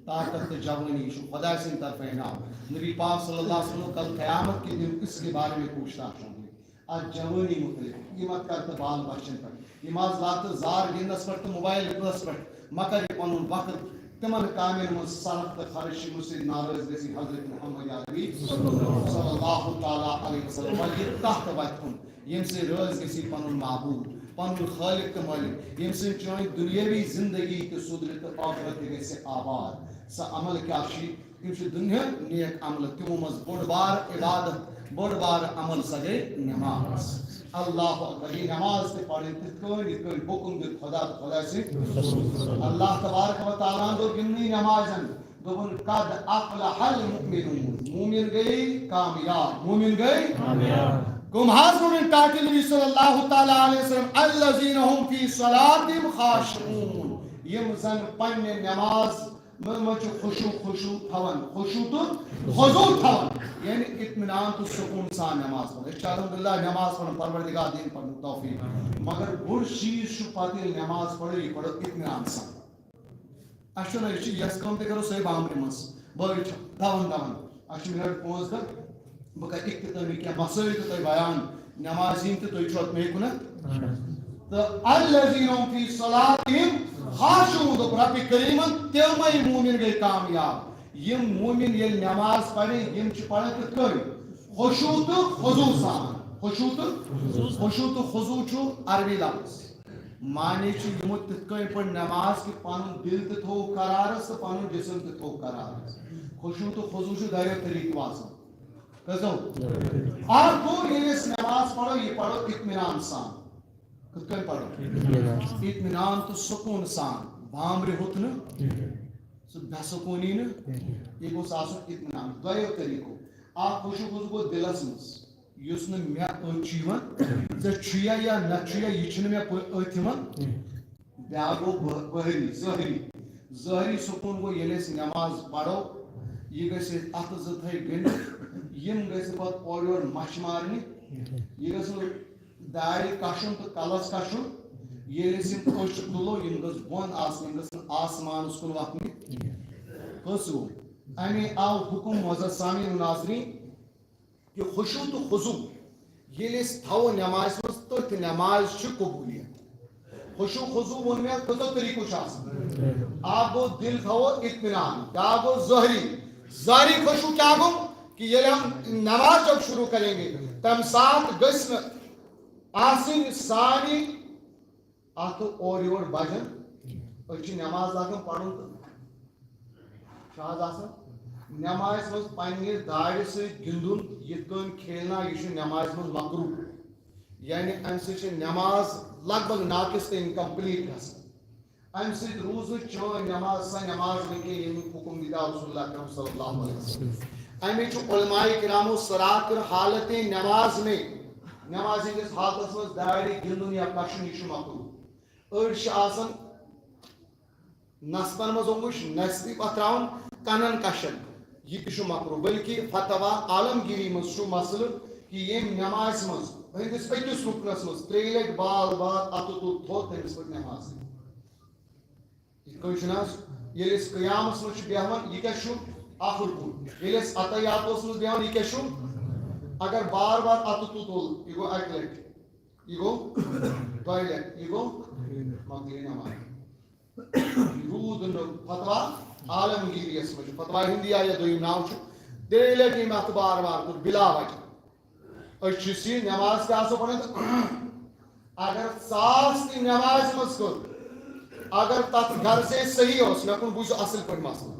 طاقت تہٕ جوٲنی، یہِ چھُ خۄداے سٕنٛدِ طرفہٕ انعام۔ نبی پاک صلی اللہ علیہ وسلم کل قیامت کے دن اس کے بارے میں پوچھ تاچھ ہوگی۔ از جوٲنی مُتعلِق، یہِ مہ کر تہٕ بال بچن پٮ۪ٹھ، یِم از لگہٕ تہٕ زار گِنٛدنس پٮ۪ٹھ تہٕ موبایل گِنٛدنس پٮ۪ٹھ، مہ کر یہِ پنُن وقت تِمن کامٮ۪ن منٛز صرف تہٕ خرٕچ، یِمو سۭتۍ ناراض گژھِ حضرت محمد عربی صلی اللہ تعالیٰ علیہ وسلم۔ وۄنۍ یہِ تتھ وتہِ کُن، ییٚمہِ سۭتۍ رٲضۍ گژھِ پنُن معبوٗد، پنُن خٲلق تہٕ مٲلِک، ییٚمہِ سۭتۍ چٲنۍ دُنیٲوی زندگی تہِ سُدرِ تہٕ ٲخرت تہِ گژھِ آباد۔ سُہ عمل کیٛاہ چھُ؟ یِم چھِ دُنیا نیک عملہٕ، تِمو منٛز بوٚڑ بار عبادت، بوٚڑ بار عمل سا گٔے نماز۔ اللہ اکبر، یہِ نماز تہِ پرٕنۍ تِتھ کٔنۍ، یِتھ کٔنۍ حُکم دیُت خۄدا تہٕ خۄداے سٕنٛدۍ رسول۔ اللہ تبارک و تعالیٰ ہن دوٚپ یِمنٕے نمازن، دوٚپُن، "قد افلح المؤمنون"، مومن گٔے کامیاب، مومن گٔے کامیاب۔ کم حض ووٚنُن ٹاٹھہِ نبی صلی اللہ تعالیٰ علیہ وسلم؟ الذین هم فی صلاتہم خاشعون، یِم زن پننہِ نماز منٛز چھِ خشوع، خشوع تھاوان، خشوع تہٕ خضوع تھاوان، یعنی اطمینان تہٕ سکوٗن سان نماز پران۔ أسۍ چھِ الحمدللہ نماز پران، پروردگار دِیِن پرنُک توفیق۔ مگر بوٚڑ چیٖز چھُ پتہٕ ییٚلہِ نماز پرو، یہِ پرو اطمینان سان۔ اَسہِ چھُنہٕ، أسۍ چھِ یۄس کٲم تہِ کَرو، سۄے بامبرِ منٛز۔ بٲگۍ چھِ دَوان دَوان۔ اَسہِ چھِ مِنَٹ پانٛژھ دَہ، بہٕ کَرٕ اِختِتٲمی کینٛہہ مسٲیِل تہٕ تۄہہِ بیان، نٮ۪مازِ ہِنٛدۍ تہِ، تُہۍ چھِو اَتھ مے کُنَتھ۔ تہٕ الذین هم فی صلاتہم خاشعون، دوٚپ رۄبِ کریٖمَن، تِمَے موٗمِن گٔے کامیاب۔ یِم موٗمِن ییٚلہِ نٮ۪ماز پَرِ، یِم چھِ پَران کِتھ کٔنۍ؟ خشوع تہٕ خضوع سان۔ خشوع تہٕ، خشوع تہٕ خضوع چھُ عربی لفظ۔ معنی چھُ یِمو تِتھ کٔنۍ پٔر نماز کہِ پنُن دِل تہِ تھوٚو قرارس تہٕ پنُن جسم تہِ تھوٚو قرارس۔ خشوع تہٕ خضوع چھُ دۄیو طریٖقو آسان۔ کٔژو؟ اکھ گوٚو ییٚلہِ أسۍ نماز پرو، یہِ پرو اطمینان سان۔ کِتھ کٔنۍ پرو؟ اطمینان تہٕ سکوٗن سان۔ بامبرِ ہوٚت نہٕ، سُہ بے سکوٗنی نہٕ، یہِ گوٚژھ آسُن اطمینان۔ دۄیو طریٖقو۔ اکھ خشوع گوٚژھ گوٚو دِلس منٛز، یُس نہٕ مےٚ أتھۍ چھُ یِوان، ژےٚ چھُیا یا نہ چھُیا، یہِ چھُنہٕ مےٚ پٲ-، أتھۍ یِوان۔ بیٛاکھ گوٚو بٲ-، بٲہری، ظٲہری۔ ظٲہری سکوٗن گوٚو ییٚلہِ أسۍ نٮ۪ماز پَرو، یہِ گژھِ اَتھٕ زٕ تھٲے گٔنٛڈِتھ، یِم گژھِ پَتہٕ اورٕ یورٕ مَچھِ مارنہِ، یہِ گژھِ نہٕ دارِ کَشُن تہٕ کَلَس کَشُن۔ ییٚلہِ أسۍ یِم أچھ تُلو، یِم گٔژھ بۄن آسٕنۍ، یِم گٔژھ نہٕ آسمانَس کُن وَتھنہِ۔ کٔژ گوٚو؟ اَمے آو حُکُم معزز سامعیٖن و ناظریٖن، یہِ خشوع تہٕ خضوع ییٚلہِ أسۍ تھاوو نٮ۪مازِ منٛز، تٔتھۍ نٮ۪مازِ چھِ قبوٗلیت۔ خشوع خضوع ووٚن مےٚ، کٔژو طریٖقو چھُ آسان۔ اکھ گوٚو دِل تھاوو اطمینان، بیٛاکھ گوٚو ظٲہری۔ ظٲہری خشوع کیٛاہ گوٚو؟ کہ ییٚلہِ ہم نماز جب شروع کریں گے، تَمہِ ساتہٕ گٔژھۍ نہٕ آسٕنۍ سانہِ اَتھٕ اورٕ یورٕ بَجان، أسۍ چھِ نٮ۪ماز لاگان پَرُن تہٕ چھُ حظ آسان نٮ۪مازِ منٛز پنٛنہِ دارِ سۭتۍ گِنٛدُن، یِتھ کٔنۍ کھیلنا، یہِ چھُ نٮ۪مازِ منٛز مکروہ۔ یعنی اَمہِ سۭتۍ چھِ نٮ۪ماز لگ بگ ناقص تہٕ incomplete گژھان۔ اَمہِ سۭتۍ روٗز نہٕ چٲنۍ نٮ۪ماز سۄ نٮ۪ماز وۄنۍ کینٛہہ، ییٚمیُک حُکم دِتو رسول اللہ اکرم صلی اللہ علیہ وسلم۔ اَمے چھُ علماء کرامو صراحت کٔر حالتِ نٮ۪ماز میں، نٮ۪مازِ ہٕنٛدِس حالتس منٛز دارِ گِنٛدُن یا کَشُن، یہِ چھُ مکروہ۔ أڑۍ چھِ آسان نستن منٛز اوٚنگُج نستی پتھراوُن، کنن کشن، یہِ تہِ چھُ مکروہ۔ بلکہِ فتویٰ عالمگیری منٛز چھُ مسلہٕ کہِ ییٚمۍ نمازِ منٛز ہٕنٛدِس أکِس رُکنس منٛز ترٛیٚیہِ لٹہِ بار بار اتھٕ تُل تھوٚد، تٔمِس پٔر نماز۔ یِتھ کٔنۍ چھُنہٕ حظ، ییٚلہِ أسۍ قیامس منٛز چھِ بیٚہوان، یہِ کیٛاہ چھُ؟ اکھ رُکُن۔ ییٚلہِ أسۍ اتحیاتس منٛز بیٚہوان، یہِ کیٛاہ چھُ؟ اگر بار بار اتھٕ تُل، تُل، یہِ گوٚو اکہِ لٹہِ، یہِ گوٚو دۄیہِ لٹہِ، یہِ گوٚو مۄکلے نماز۔ روٗد نہٕ فتویٰ عالمگیریَس منٛز چھُ، فتویٰ ہندیہ یا دوٚیِم ناو چھُ، ترٛیٚیہِ لٹہِ ییٚمۍ اَتھ بار بار کوٚر بِلا وجہ۔ أسۍ چھِ سُہ نٮ۪ماز تہِ آسو پَران تہٕ اگر ژاس تہِ نٮ۪مازِ منٛز کٔر، اگر تَتھ غرضے صحیح اوس، مےٚ کُن بوٗزِو اَصٕل پٲٹھۍ مسلہٕ،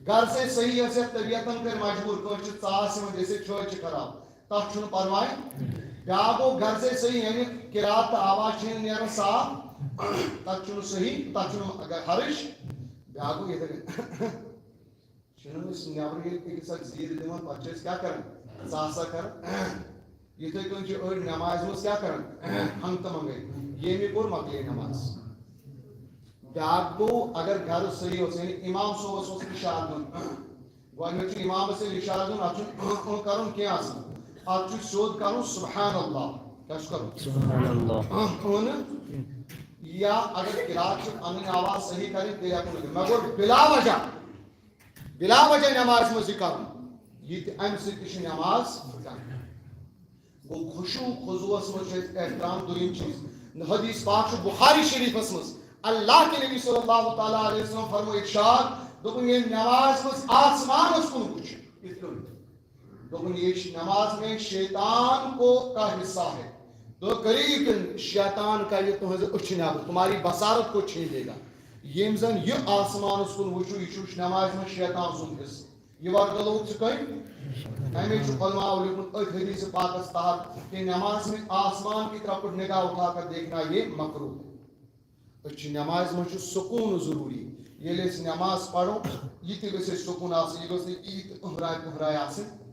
غرضے صحیح ٲس یَتھ طبیعتَن کٔرۍ مجبوٗر، کٲنٛسہِ چھِ ژاس یِوان، جیسے چھٲتۍ چھِ خراب، تَتھ چھُنہٕ پَرواے۔ بیٛاکھ گوٚو غرضے صحیح، یعنی قرات تہٕ آواز چھِ نہٕ نیران صاف، تَتھ چھُنہٕ صحیح، تَتھ چھُنہٕ حرٕج۔ بیٛاکھ گوٚو یِتھَے کٔنۍ۔ چھِنہٕ أسۍ نٮ۪برٕ ییٚلہِ أکِس اَکھ زیٖر دِوان، پَتہٕ چھِ أسۍ کیٛاہ کَران؟ ژاسا کَران۔ یِتھَے کٔنۍ چھِ أڑۍ نٮ۪مازِ منٛز کیٛاہ کَران؟ ہنٛگتہٕ منٛگَے۔ ییٚمہِ کوٚر، مۄکلے نٮ۪ماز۔ بیٛاکھ گوٚو، اگر غرض صحیح اوس، یعنی اِمام صٲبَس اوس اِشارٕ دیُن۔ گۄڈٕنیتھ چھُ اِمامَس ییٚلہِ اِشارٕ دیُن، اَتھ چھُنہٕ اۭں اۭں کَرُن کینٛہہ اَصٕل۔ اَتھ چھُ سیوٚد کَرُن سبحان اللہ۔ کیٛاہ چھُ کَرُن؟ سبحان اللہ۔ اۭں اۭں نہٕ۔ یا اگر قرات چھِ پَنٕنۍ آواز صحیح کَرٕنۍ، تیٚلہِ ہٮ۪کو نہٕ کٔرِتھ۔ مگر بِلا وجہ، بِلا وجہ نٮ۪مازِ منٛز یہِ کَرُن، یہِ تہِ، اَمہِ سۭتۍ تہِ چھِ نٮ۪ماز پھٕٹان۔ گوٚو خشوع خضوعس منٛز چھُ اَسہِ احترام۔ دوٚیِم چیٖز، حدیث پاک چھُ بخاری شریٖفَس منٛز، اللہ کے نبی صلی اللہ تعالیٰ علیہ وسلم فرمو ارشاد، دوٚپُن، ییٚلہِ نٮ۪مازِ منٛز آسمانَس کُن وٕچھِ، یِتھ کٔنۍ۔ دوٚپُن، یہ نماز میں شیطان کو کا حصہ ہے۔ تو قریب شیطان کا یہ تمہیں اچھ نہ، تمہاری بصارت کو چھین لے گا۔ یِم زن یہِ آسمانس کُن وٕچھِو، یہِ چھُ نمازِ منٛز شیطان سُنٛد حصہٕ۔ یہِ ورگلووُکھ ژٕ کٔمۍ؟ اَمے چھُ علماء لیوٚکھمُت أتھۍ حدیث پاکس تحت کہ نماز میں آسمان کی طرف نگاہ اٹھا کر دیکھنا یہ مکروہ ہے۔ أسۍ چھِ نمازِ منٛز چھُ سکوٗن ضروٗری۔ ییٚلہِ أسۍ نماز پرو، یہِ تہِ گژھِ اَسہِ سکوٗن آسُن، یہِ گٔژھ نہٕ ییٖژ أنٛہراے پٔہراے آسٕنۍ۔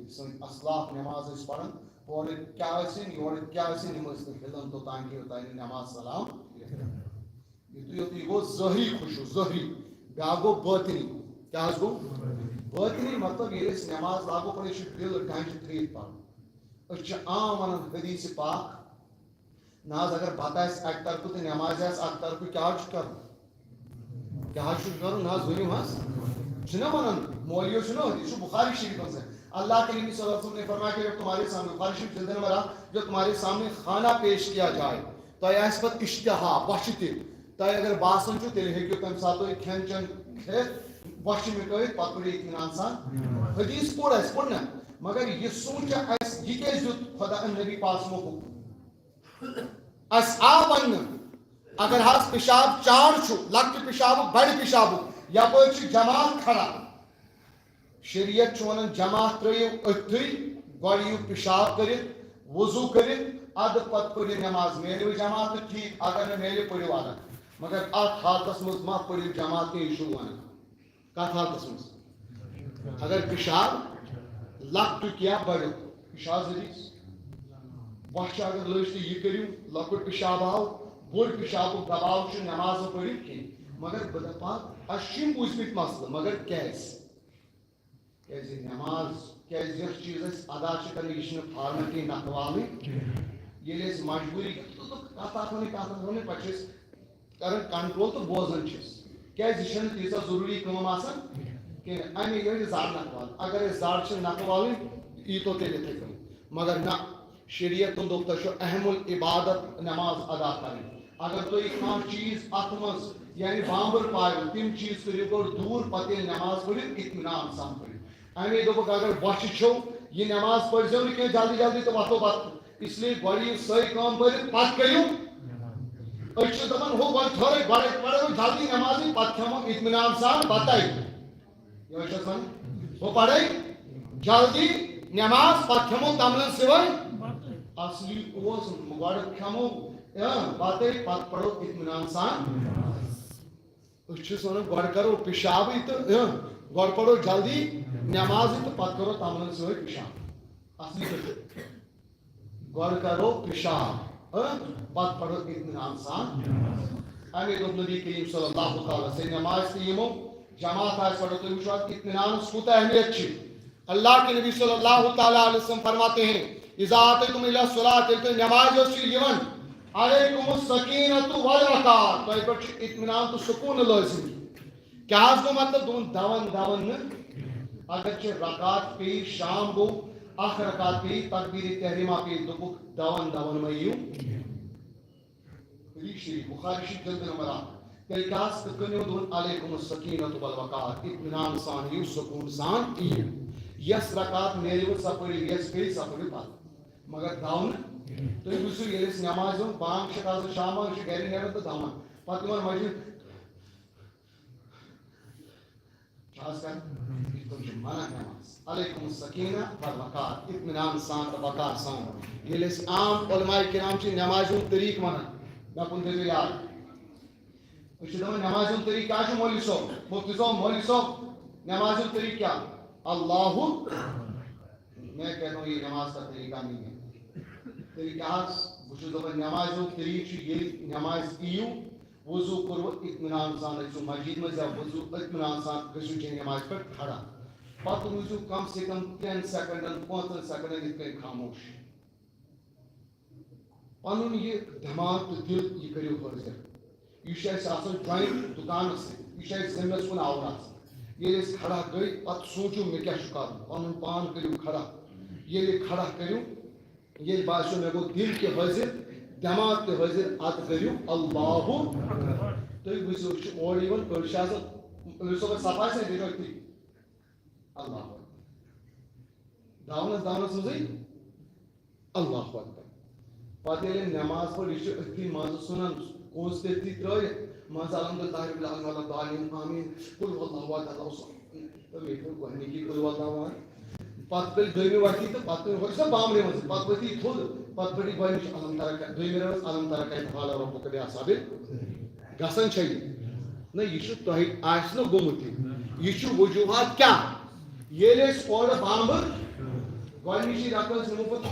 سٲنۍ اسلاف نماز ٲسۍ پران، اورٕ کیٛاہ ٲسِن، یورٕ کیٛاہ ٲسِن، یِم ٲسۍ نہٕ ہِلان توٚتام کہِ یوٚتام نہٕ نماز سلام۔ یُتُے یوٚتُے گوٚو ظٲہری خشوع، ظٲہری۔ بیٛاکھ گوٚو باطنی۔ کیٛاہ حظ گوٚو؟ باطنی مطلب، ییٚلہِ أسۍ نماز لاگو پرٕنۍ، أسۍ چھِ دِل ڈانٛجہِ ترٛیٚیِتھ پران۔ أسۍ چھِ عام ونان حدیث پاک، نہ حظ، اگر بتہٕ آسہِ اکہِ طرفہٕ تہٕ نمازِ آسہِ اکہِ طرفہٕ، کیٛاہ حظ چھُ کرُن؟ کیٛاہ حظ چھُ کرُن؟ نہ حظ، ؤنِو حظ۔ چھُنہ ونان، مولویو چھُنہ حدیث، چھُ بخاری شریفس منٛز۔ اللہ کے نبی صلی اللہ علیہ وسلم نے فرمایا کہ جب تمہارے سامنے، بخاری شریف جلد نمبر آٹھ، جب تمہارے سامنے کھانا پیش کیا جائے، تۄہہِ آسہِ پتہٕ اشتہا، بۄچھِ تہِ۔ تۄہہِ اگر باسان چھُ، تیٚلہِ ہیٚکِو تَمہِ ساتہٕ تُہۍ کھٮ۪ن چٮ۪ن کھٮ۪تھ، بۄچھِ مِٹٲوِتھ، پتہٕ پٔرِو اطمینان سان۔ حدیث پوٚر اَسہِ، پوٚر نہ؟ مگر یہِ سوٗنٛچ اَسہِ، یہِ کیٛازِ دیُت خۄدا نبی پاکَس یِمو حُکُم؟ اَسہِ آو وَننہٕ، اگر حظ پِشاب چاڑ چھُ، لۄکٹہِ پِشابُک، بَڑِ پِشابُک، یَپٲرۍ چھُ جماعت کھڑا۔ شریعت چھُ وَنان، جماعت ترٛٲیِو أتھٕے، گۄڈٕ یِیِو پِشاب کٔرِتھ، وضوٗ کٔرِتھ، اَدٕ پَتہٕ پٔرِو نٮ۪ماز۔ میلوٕ جماعت تہٕ ٹھیٖک، اگر نہٕ میلہِ، پٔرِو الگ۔ مگر اَتھ حالتَس منٛز مہ پٔرِو جماعت کینٛہہ، یہِ چھُو وَنان۔ کَتھ حالتَس منٛز؟ اگر پِشاب لۄکٹُک یا بَڑیُک، یہِ چھُ آز حدیث۔ بۄچھِ اگر لٔج تہٕ یہِ کٔرِو، لۄکُٹ پِشاب آو، بوٚڑ پِشابُک دباو چھُ، نٮ۪ماز مہ پٔرِو کینٛہہ۔ مگر بہٕ دَپہٕ، اَسہِ چھِ یِم بوٗزمٕتۍ مسلہٕ، مگر کیٛازِ؟ کیٛازِ نٮ۪ماز، کیٛازِ یۄس چیٖز أسۍ ادا چھِ کران، یہِ چھِنہٕ فارملٹی نکھٕ والٕنۍ۔ ییٚلہِ أسۍ مجبوٗری، تہٕ، تہٕ کتھ اکھ وَنٕنۍ، کتھ اکھ وَنٕنۍ، پتہٕ چھِ أسۍ کران کنٹرول تہٕ بوزان چھِس۔ کیٛازِ یہِ چھَنہٕ تیٖژاہ ضروٗری کٲم آسان کینٛہہ۔ اَمے یۄہے زر نکھٕ والٕنۍ۔ اگر أسۍ زر چھِ نکھٕ والٕنۍ، یی تو تیٚلہِ یِتھَے کٔنۍ۔ مگر نہ، شریعتن دوٚپ، تۄہہِ چھو اہم العبادت نماز ادا کرٕنۍ۔ اگر تُہۍ کانٛہہ چیٖز اتھ منٛز، یعنی بامبر پایو، تِم چیٖز کٔرِو گۄڈٕ دوٗر، پتہٕ ییٚلہِ نماز پٔرِو، اطمینان سان پٔرِو۔ اَمے دوٚپُکھ، اگر بۄچھِ چھو، یہِ نماز پٔرۍزیو نہٕ کینٛہہ جلدی جلدی تہٕ وۄتھو پتہٕ۔ اس لیے گۄڈٕ یِیِو سۄے کٲم پٔرِتھ، پتہٕ کٔرِو۔ أسۍ چھِ دپان، ہُہ گۄڈٕ تھٲرٕے، گۄڈے پرو جلدی نمازٕے، پتہٕ کھٮ۪مو اطمینان سان بتَے۔ یہِ حظ چھِ آسان، بہٕ پرے جلدی نماز، پتہٕ کھٮ۪مو تملن سوٲے۔ اصلی اوس گۄڈٕ کھٮ۪مو، اۭں، بتَے، پتہٕ پرو اطمینان سان۔ أسۍ چھِس ونان، گۄڈٕ کرو پِشابٕے تہٕ، اۭں، گۄڈٕ پرو جلدی نمازٕے تہٕ پتہٕ کرو تملن سوٲے پِشاب۔ اصلی پٲٹھۍ۔ گۄڈٕ کرو پِشاب، ہہ؟ پتہٕ پرو اطمینان سان۔ اَمے دوٚپ نبی کریم صلی اللہ تعالیٰ علیہ وسلم، نماز تہِ یِمو جماعت آسہِ پرو، تُہۍ وٕچھِو اَتھ اطمینانَس کوٗتاہ اہمیت چھِ۔ اللہ کے نبی صلی اللہ تعالیٰ علیہ وسلم فرماتے ہیں، اذا آتیتم الی الصلاۃ، ییٚلہِ تُہۍ نمازِ ٲسِو یِوان، علیکم السکینۃ والوقار، تۄہہِ پٮ۪ٹھ چھُ اطمینان تہٕ سکوٗن لٲزِم۔ کیٛاہ حظ گوٚو مطلب؟ دوٚپُن، دَوَن دَوَن نہٕ۔ اگر چہِ رکعت پیٚیہِ، شام گوٚو، اکھ رکعت پیٚیہِ، تکبیرِ تحریمہ پیٚیہِ، دوٚپُکھ، دَوَن دَوَن مہ یِیِو۔ حدیث شریف، بخاری شریف، جلد نمبر اکھ۔ تیٚلہِ کیٛاہ حظ کِتھ کٔنۍ ووٚن؟ علیکم السکینۃ والوقار، اطمینان سان یِیِو، سکوٗن سان یِیِو۔ یۄس رکعت میلہِ وۄنۍ، سۄ پٔرِو، یۄس پیٚیہِ، سۄ پٔرِو پتہٕ۔ مگر دَوَن نہٕ۔ تُہۍ وٕچھِو، ییٚلہِ أسۍ نماز دِوان، بانگ چھِ آسان، شام بانگ چھِ گرِ نیران تہٕ دَوان۔ پتہٕ یِوان مسجد، چھِ آز کران؟ یِتھ پٲٹھۍ چھُ منع نماز۔ علیکم السکینہ والوقار، اطمینان سان تہٕ وقار سان۔ ییٚلہِ أسۍ عام علماء کرام چھِ نمازِ ہُنٛد طریٖقہٕ وَنان، مےٚ کُن تھٲیزیو یاد۔ أسۍ چھِ دَپان، نمازِ ہُنٛد طریٖقہٕ کیٛاہ چھُ مولوی صٲب؟ مُفتی صٲب، مولوی صٲب، نمازِ ہُنٛد طریٖقہٕ کیٛاہ؟ اللہ، میں کہتا ہوں، یہ نماز کا طریقہ نہیں ہے۔ طریقہ حظ، بہٕ چھُس دَپان، نمازِ ہُنٛد طریٖقہٕ چھُ، ییٚلہِ نمازِ یِیِو، وضوٗ کوٚروٕ اطمینان سان، أژِو مسجد منٛز یا وضوٗ اطمینان سان گٔژھِو چیٚنۍ نمازِ پٮ۪ٹھ کھڑا۔ پتہٕ روٗزِو کم سے کم ترٛٮ۪ن سیکنڈن، پانٛژن سیکنڈن یِتھ کٔنۍ خاموش۔ پنُن یہِ دٮ۪ماغ تہٕ دِل، یہِ کٔرِو حٲضِر۔ یہِ چھُ اَسہِ آسان joint دُکانس سۭتۍ، یہِ چھُ اَسہِ ذِمس کُن آوُر آسان۔ ییٚلہِ أسۍ کھڑا گٔے، پتہٕ سوٗنٛچِو، مےٚ کیٛاہ چھُ کرُن؟ پنُن پان کٔرِو کھڑا۔ ییٚلہِ کھڑا کٔرِو، ییٚلہِ باسیو مےٚ گوٚو دِل تہِ حٲضِر، دٮ۪ماغ تہِ حٲضِر، اَدٕ کٔرِو اللہ اکبر۔ تُہۍ وٕچھِو، أسۍ چھِ اورٕ یِوان، أڑۍ چھِ آسان، أڑۍ صٲبَس صفا چھِ أسۍ أتھی۔ اللہ اکبر۔ داونَس، داونَس منٛزٕے اللہ اکبر۔ پَتہٕ ییٚلہِ أمۍ نٮ۪ماز پٔر، یہِ چھُ أتھی منٛزٕ ژھٕنان، کوٗز تٔتھی ترٛٲیِتھ، منٛزٕ الحمدللہ رب العالمین ولا الضالین آمین، قل هو اللہ احد اللہ الصمد۔ تہٕ مےٚ کوٚر گۄڈٕنِکی قل ہو اللہ احد۔ پتہٕ پٔلۍ دوٚیمہِ وَتہِ تہٕ پتہٕ پٔلۍ ہۄچھ سۄ بامبرِ منٛز۔ پتہٕ ؤتھۍ یہِ تھوٚد، پتہٕ پٔلۍ گۄڈٕنِچ الم ترک، دوٚیمہِ رٲژ الم ترک کیف فعل ربک بعصحاب۔ گژھان چھےٚ یہِ؟ نہ، یہِ چھُ تۄہہِ آسہِ نہٕ گوٚمُت یہِ۔ یہِ چھُ وجوہات کیٛاہ؟ ییٚلہِ أسۍ اورٕ بامبر گۄڈٕنِچی رکعت نِمو پتہٕ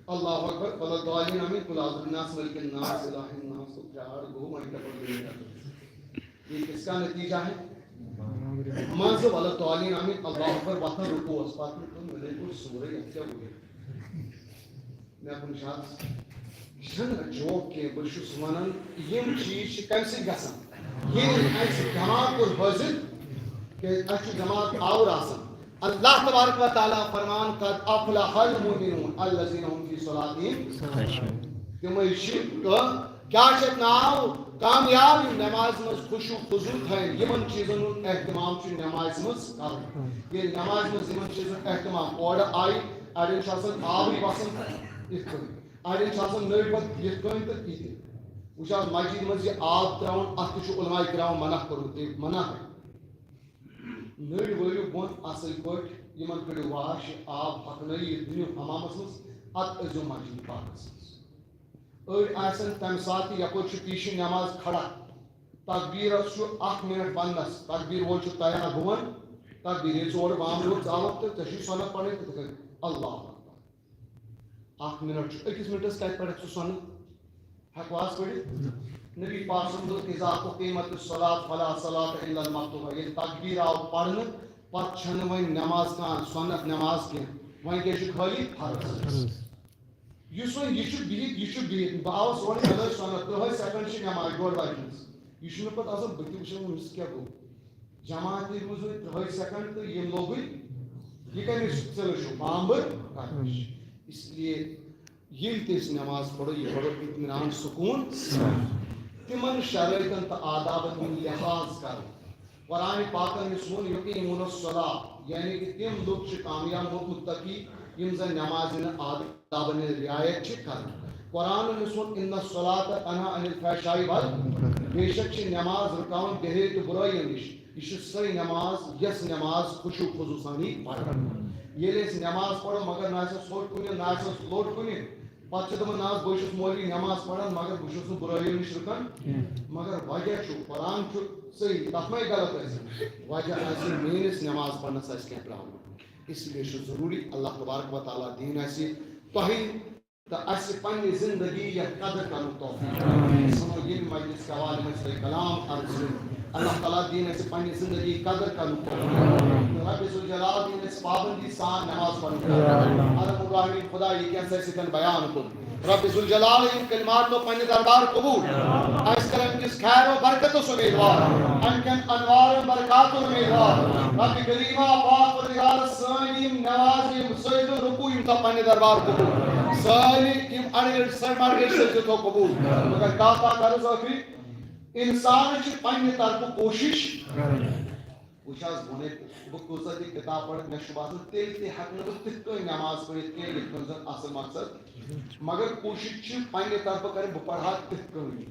اللہ اکبر، ولا الضالین، آمین، قل اعوذ بالناس، ملک الناس، الہ الناس، تہٕ پیار گوٚو، وۄنۍ کیٛاہ پَتہٕ بیٚیہِ رکعت؟ یہ کس کا نتیجہ ہے؟ منٛزٕ ولا الضالین، آمین، اللہ اکبر، وۄتھان رکوعس، پتہٕ نہٕ تِم، مےٚ دوٚپ، سورُے، یتھ کیٛاہ گوٚو؟ مےٚ کُن چھا؟ یہِ چھَنہٕ joke کینٛہہ، بہٕ چھُس وَنان، یِم چیٖز چھِ کَمہِ سۭتۍ گژھان؟ ییٚلہِ اَسہِ جماعت کوٚر حٲصِل، کیٛازِ اَسہِ چھُ جماعت آوُر آسان۔ اللہ تبارک و تعالیٰ فرمان، قد افلح المؤمنون الذین هم فی صلاتہم خاشعون۔ تِمَے چھِ، تہٕ کیٛاہ چھِ اَتھ ناو؟ کامیاب، یِم نمازِ منٛز خشوع خضوع تھاوَن، یِمَن چیٖزَن ہُنٛد اہتمام چھُ نمازِ منٛز کَرُن۔ ییٚلہِ نمازِ منٛز یِمَن چیٖزَن اہتمام، اورٕ آیہِ، اَڑٮ۪ن چھُ آسان آبٕے وَسان یِتھ کٔنۍ۔ اَڑٮ۪ن چھُ آسان نٔرۍ پَتہٕ یِتھ کٔنۍ تہٕ یِتہِ۔ وٕچھ حظ، مسجد منٛز یہِ آب ترٛاوُن، اَتھ تہِ چھُ علماء کرام منع کوٚرمُت، تٔمۍ منع۔ نٔرۍ وٲلِو بۄن اَصٕل پٲٹھۍ، یِمَن کٔڑِو واش، یہِ آب ہۄکھنٲیِو، یہِ دِنِو حمامَس منٛز، اَدٕ ٲسۍزیو مسجد پاکَس منٛز۔ أڑۍ آسَن تَمہِ ساتہٕ تہِ یَپٲرۍ چھُ پیٖشہِ نٮ۪ماز کھڑا، تکبیٖرَس چھُ اَکھ مِنَٹ وَننَس، تکبیٖر وول چھُ تیار، بہٕ وَنہٕ تکبیٖر، ییٚلہِ ژٕ اورٕ بامبرِ ووت ژٕ آوُکھ تہٕ ژےٚ چھُے سۄنَت پَرٕنۍ تہٕ تِتھَے کٔنۍ اللہ اکبر۔ اکھ منٹ چھُ، أکِس منٹس کتہِ پرکھ ژٕ سۄنت؟ ہٮ۪کوا آز پٔرِتھ؟ نبی پاک سُنٛد دوٚپ، "اذا اقیمت الصلاۃ فلا صلاۃ الا المکتوبہ"، ییٚلہِ تکبیر آو پرنہٕ، پتہٕ چھنہٕ وۄنۍ نماز کانٛہہ سۄنت نماز کینٛہہ، وۄنۍ کیٛاہ چھُ؟ خٲلی فرض۔ یُس وۄنۍ یہِ چھُ بِہِتھ، یہِ چھُ بِہِتھ، بہٕ آوُس اورٕ، مےٚ لٲج سۄنت، ترٛہَے سیکنڈ چھِ نماز، ڈۄڈ بجہِ ہٕنٛز۔ یہِ چھُنہٕ پتہٕ آسان، بہٕ تہِ وٕچھان أمِس کیٛاہ گوٚو۔ جماعت ییٚلہِ روٗز وۄنۍ ترٛہَے سیکنڈ تہٕ یِم لوگُے، یہِ کَمِچ ژِلہٕ چھُ؟ بامبر کَرنٕچ۔ اس لیے ییٚلہِ تہِ أسۍ نٮ۪ماز پَرو، یہِ پَرو اطمینان، سکوٗن۔ تِمَن شرٲیطَن تہٕ آدابَن ہُنٛد لحاظ کَرُن۔ قرآن پاکَن یُس ووٚن، "یقیمون الصلاۃ"، یعنی کہِ تِم لُکھ چھِ کامیاب، متقی، یِم زَن نٮ۪مازِ ہٕنٛدٮ۪ن آدابَن ہٕنٛز رعایت چھِ کَران۔ قرآنَن یُس ووٚن، "ان الصلاۃ تنہا عن الفحشاء وال"، بے شک چھِ نٮ۪ماز رُکاوان بے حیٲیی تہٕ بُرٲییو نِش۔ یہِ چھِ سۄے نٮ۪ماز، یۄس نٮ۪ماز خشوع خضوع سان یی پرنہٕ۔ ییٚلہِ أسۍ نٮ۪ماز پرو، مگر نہ آسٮ۪س ژھوٚٹ کُنہِ، نہ آسٮ۪س لوٚٹ کُنہِ، پتہٕ چھِ دَپان، "نہ حظ، بہٕ چھُس مولوی نٮ۪ماز پران، مگر بہٕ چھُس نہٕ بُرٲییو نِش رُکان کینٛہہ۔" مگر وجہ چھُ، قرآن چھُ صحیح، تَتھ ما ہیٚکہِ غلط ٲسِتھ؟ وجہ آسہِ، میٛٲنِس نٮ۪ماز پرنَس آسہِ کینٛہہ problem۔ اس لیے چھُ ضروٗری اللہ تبارک و تعالیٰ دِیِن اَسہِ تۄہہِ تہٕ اَسہِ پننہِ زندگی یَتھ قدر کرنُک توفیق۔ آمین۔ أسۍ وَنو ییٚمہِ مجلس کہِ حوالہٕ منٛز تۄہہِ کلام عرض کٔرِتھ، اللہ تعالیٰ دِیِن اَسہِ پننہِ زندگی قدر کرنُک توفیق۔ تہٕ رب ذوالجلال دِیِن اَسہِ پابندی سان نماز پرنُک۔ یا اللہ۔ عالم الراحمین خدا، یہِ کینٛہہ اَسہِ سۭتۍ بیان کوٚر، رب ذوالجلال، یِم کلمات تو پننہِ دربار قبول۔ اَسہِ کر اَمہِ کِس خیر و برکتس امیدوار، اَمہِ کٮ۪ن انوارن برکاتن امیدوار۔ رب کریمہ پاک پروردگار، سٲنۍ یِم نماز، یِم سجدٕ رکوع، یِم تھاو پننہِ دربار قبول۔ سٲنۍ یِم اڑگٔٹۍ سر مڑگٔٹۍ سجدٕ تھاو قبول۔ مگر کتھ اکھ عرض ٲخری، انسان چھُ پننہِ طرفہٕ کوٗشش۔ وٕچھ حظ، ووٚنے بہٕ کۭژاہ تہِ کِتاب پَرٕ، مےٚ چھُ باسان، تیٚلہِ تہِ ہٮ۪کہٕ نہٕ بہٕ تِتھ کٔنۍ نٮ۪ماز پٔرِتھ کینٛہہ، یِتھ کٔنۍ زَن اَصٕل مقصد۔ مگر کوٗشِش چھِ پنٛنہِ طرفہٕ کَرٕنۍ، بہٕ پَرٕ ہا تِتھ کٔنۍ۔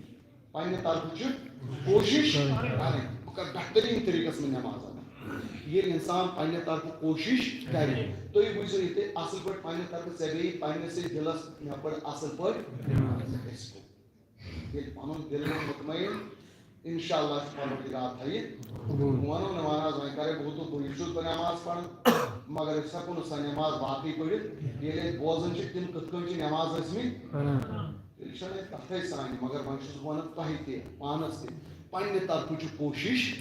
پنٛنہِ طرفہٕ چھِ کوٗشِش کَرٕنۍ، بہٕ کَرٕ بہتریٖن طریٖقَس منٛز نٮ۪ماز ادا۔ ییٚلہِ اِنسان پنٛنہِ طرفہٕ کوٗشِش کَرِ، تُہۍ وٕچھزیو ییٚتہِ اَصٕل پٲٹھۍ پنٛنہِ طرفہٕ ژےٚ بیٚیہِ پنٛنِسٕے دِلَس مےٚ پٔر اَصٕل پٲٹھۍ نٮ۪ماز۔ أسۍ گوٚو۔ ییٚلہِ پَنُن دِل وۄنۍ مطمعین، انشاءاللہ چھُ پروردگار تھایہِ۔ قبول۔ بہٕ وَنو نہٕ وۄنۍ حظ، وۄنۍ کَرے بہٕ تہٕ بہٕ، یہِ چھُس بہٕ نٮ۪ماز پَران، مگر أسۍ ہٮ۪کو نہٕ سۄ نٮ۪ماز باقٕے پٔرِتھ۔ ییٚلہِ أسۍ بوزان چھِ تِم کِتھ کٔنۍ چھِ نٮ۪ماز ٲسۍمٕتۍ، پَران۔ تیٚلہِ چھَنہٕ اَسہِ کَتھَے سانہِ، مگر وۄنۍ چھُس بہٕ وَنان تۄہہِ تہِ، پانَس تہِ، پنٛنہِ طرفہٕ چھُ کوٗشِش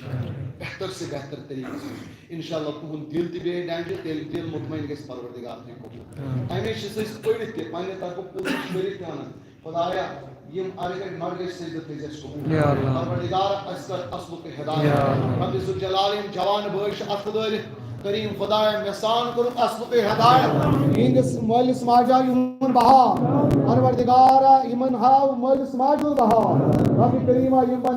بہتر سے بہتر طریٖقَس منٛز۔ انشاءاللہ تُہُنٛد دِل تہِ بیٚیہِ ڈَنٛجہِ، تیٚلہِ دِل مطمعین گژھِ، پروردگار تہِ قبول۔ اَمے چھِ أسۍ پٔرِتھ تہِ، پنٛنہِ طرفہٕ کوٗشِش کٔرِتھ تہِ وَنان۔ خدایا، یِم اَرگٔٹۍ مَرگٔٹۍ سجدٕ تھٲیزٮ۪س قبول۔ یا اللہ۔ پروردگار، اَسہِ کر اَصلُک ہدایت۔ یا اللہ۔ رب ذوالجلال، یِم جوان بٲے چھِ اَتھٕ دٲرِتھ، کریم خدایا، مےٚ سان کوٚرُکھ اَصلُک ہدایت۔ یِہِنٛدِس مٲلِس ماجہِ آو یِہُنٛد بہار۔ پروردگارا، یِمن ہاو مٲلِس ماجہِ ہُنٛد بہار۔ رب کریما، یِم پَنٕنۍ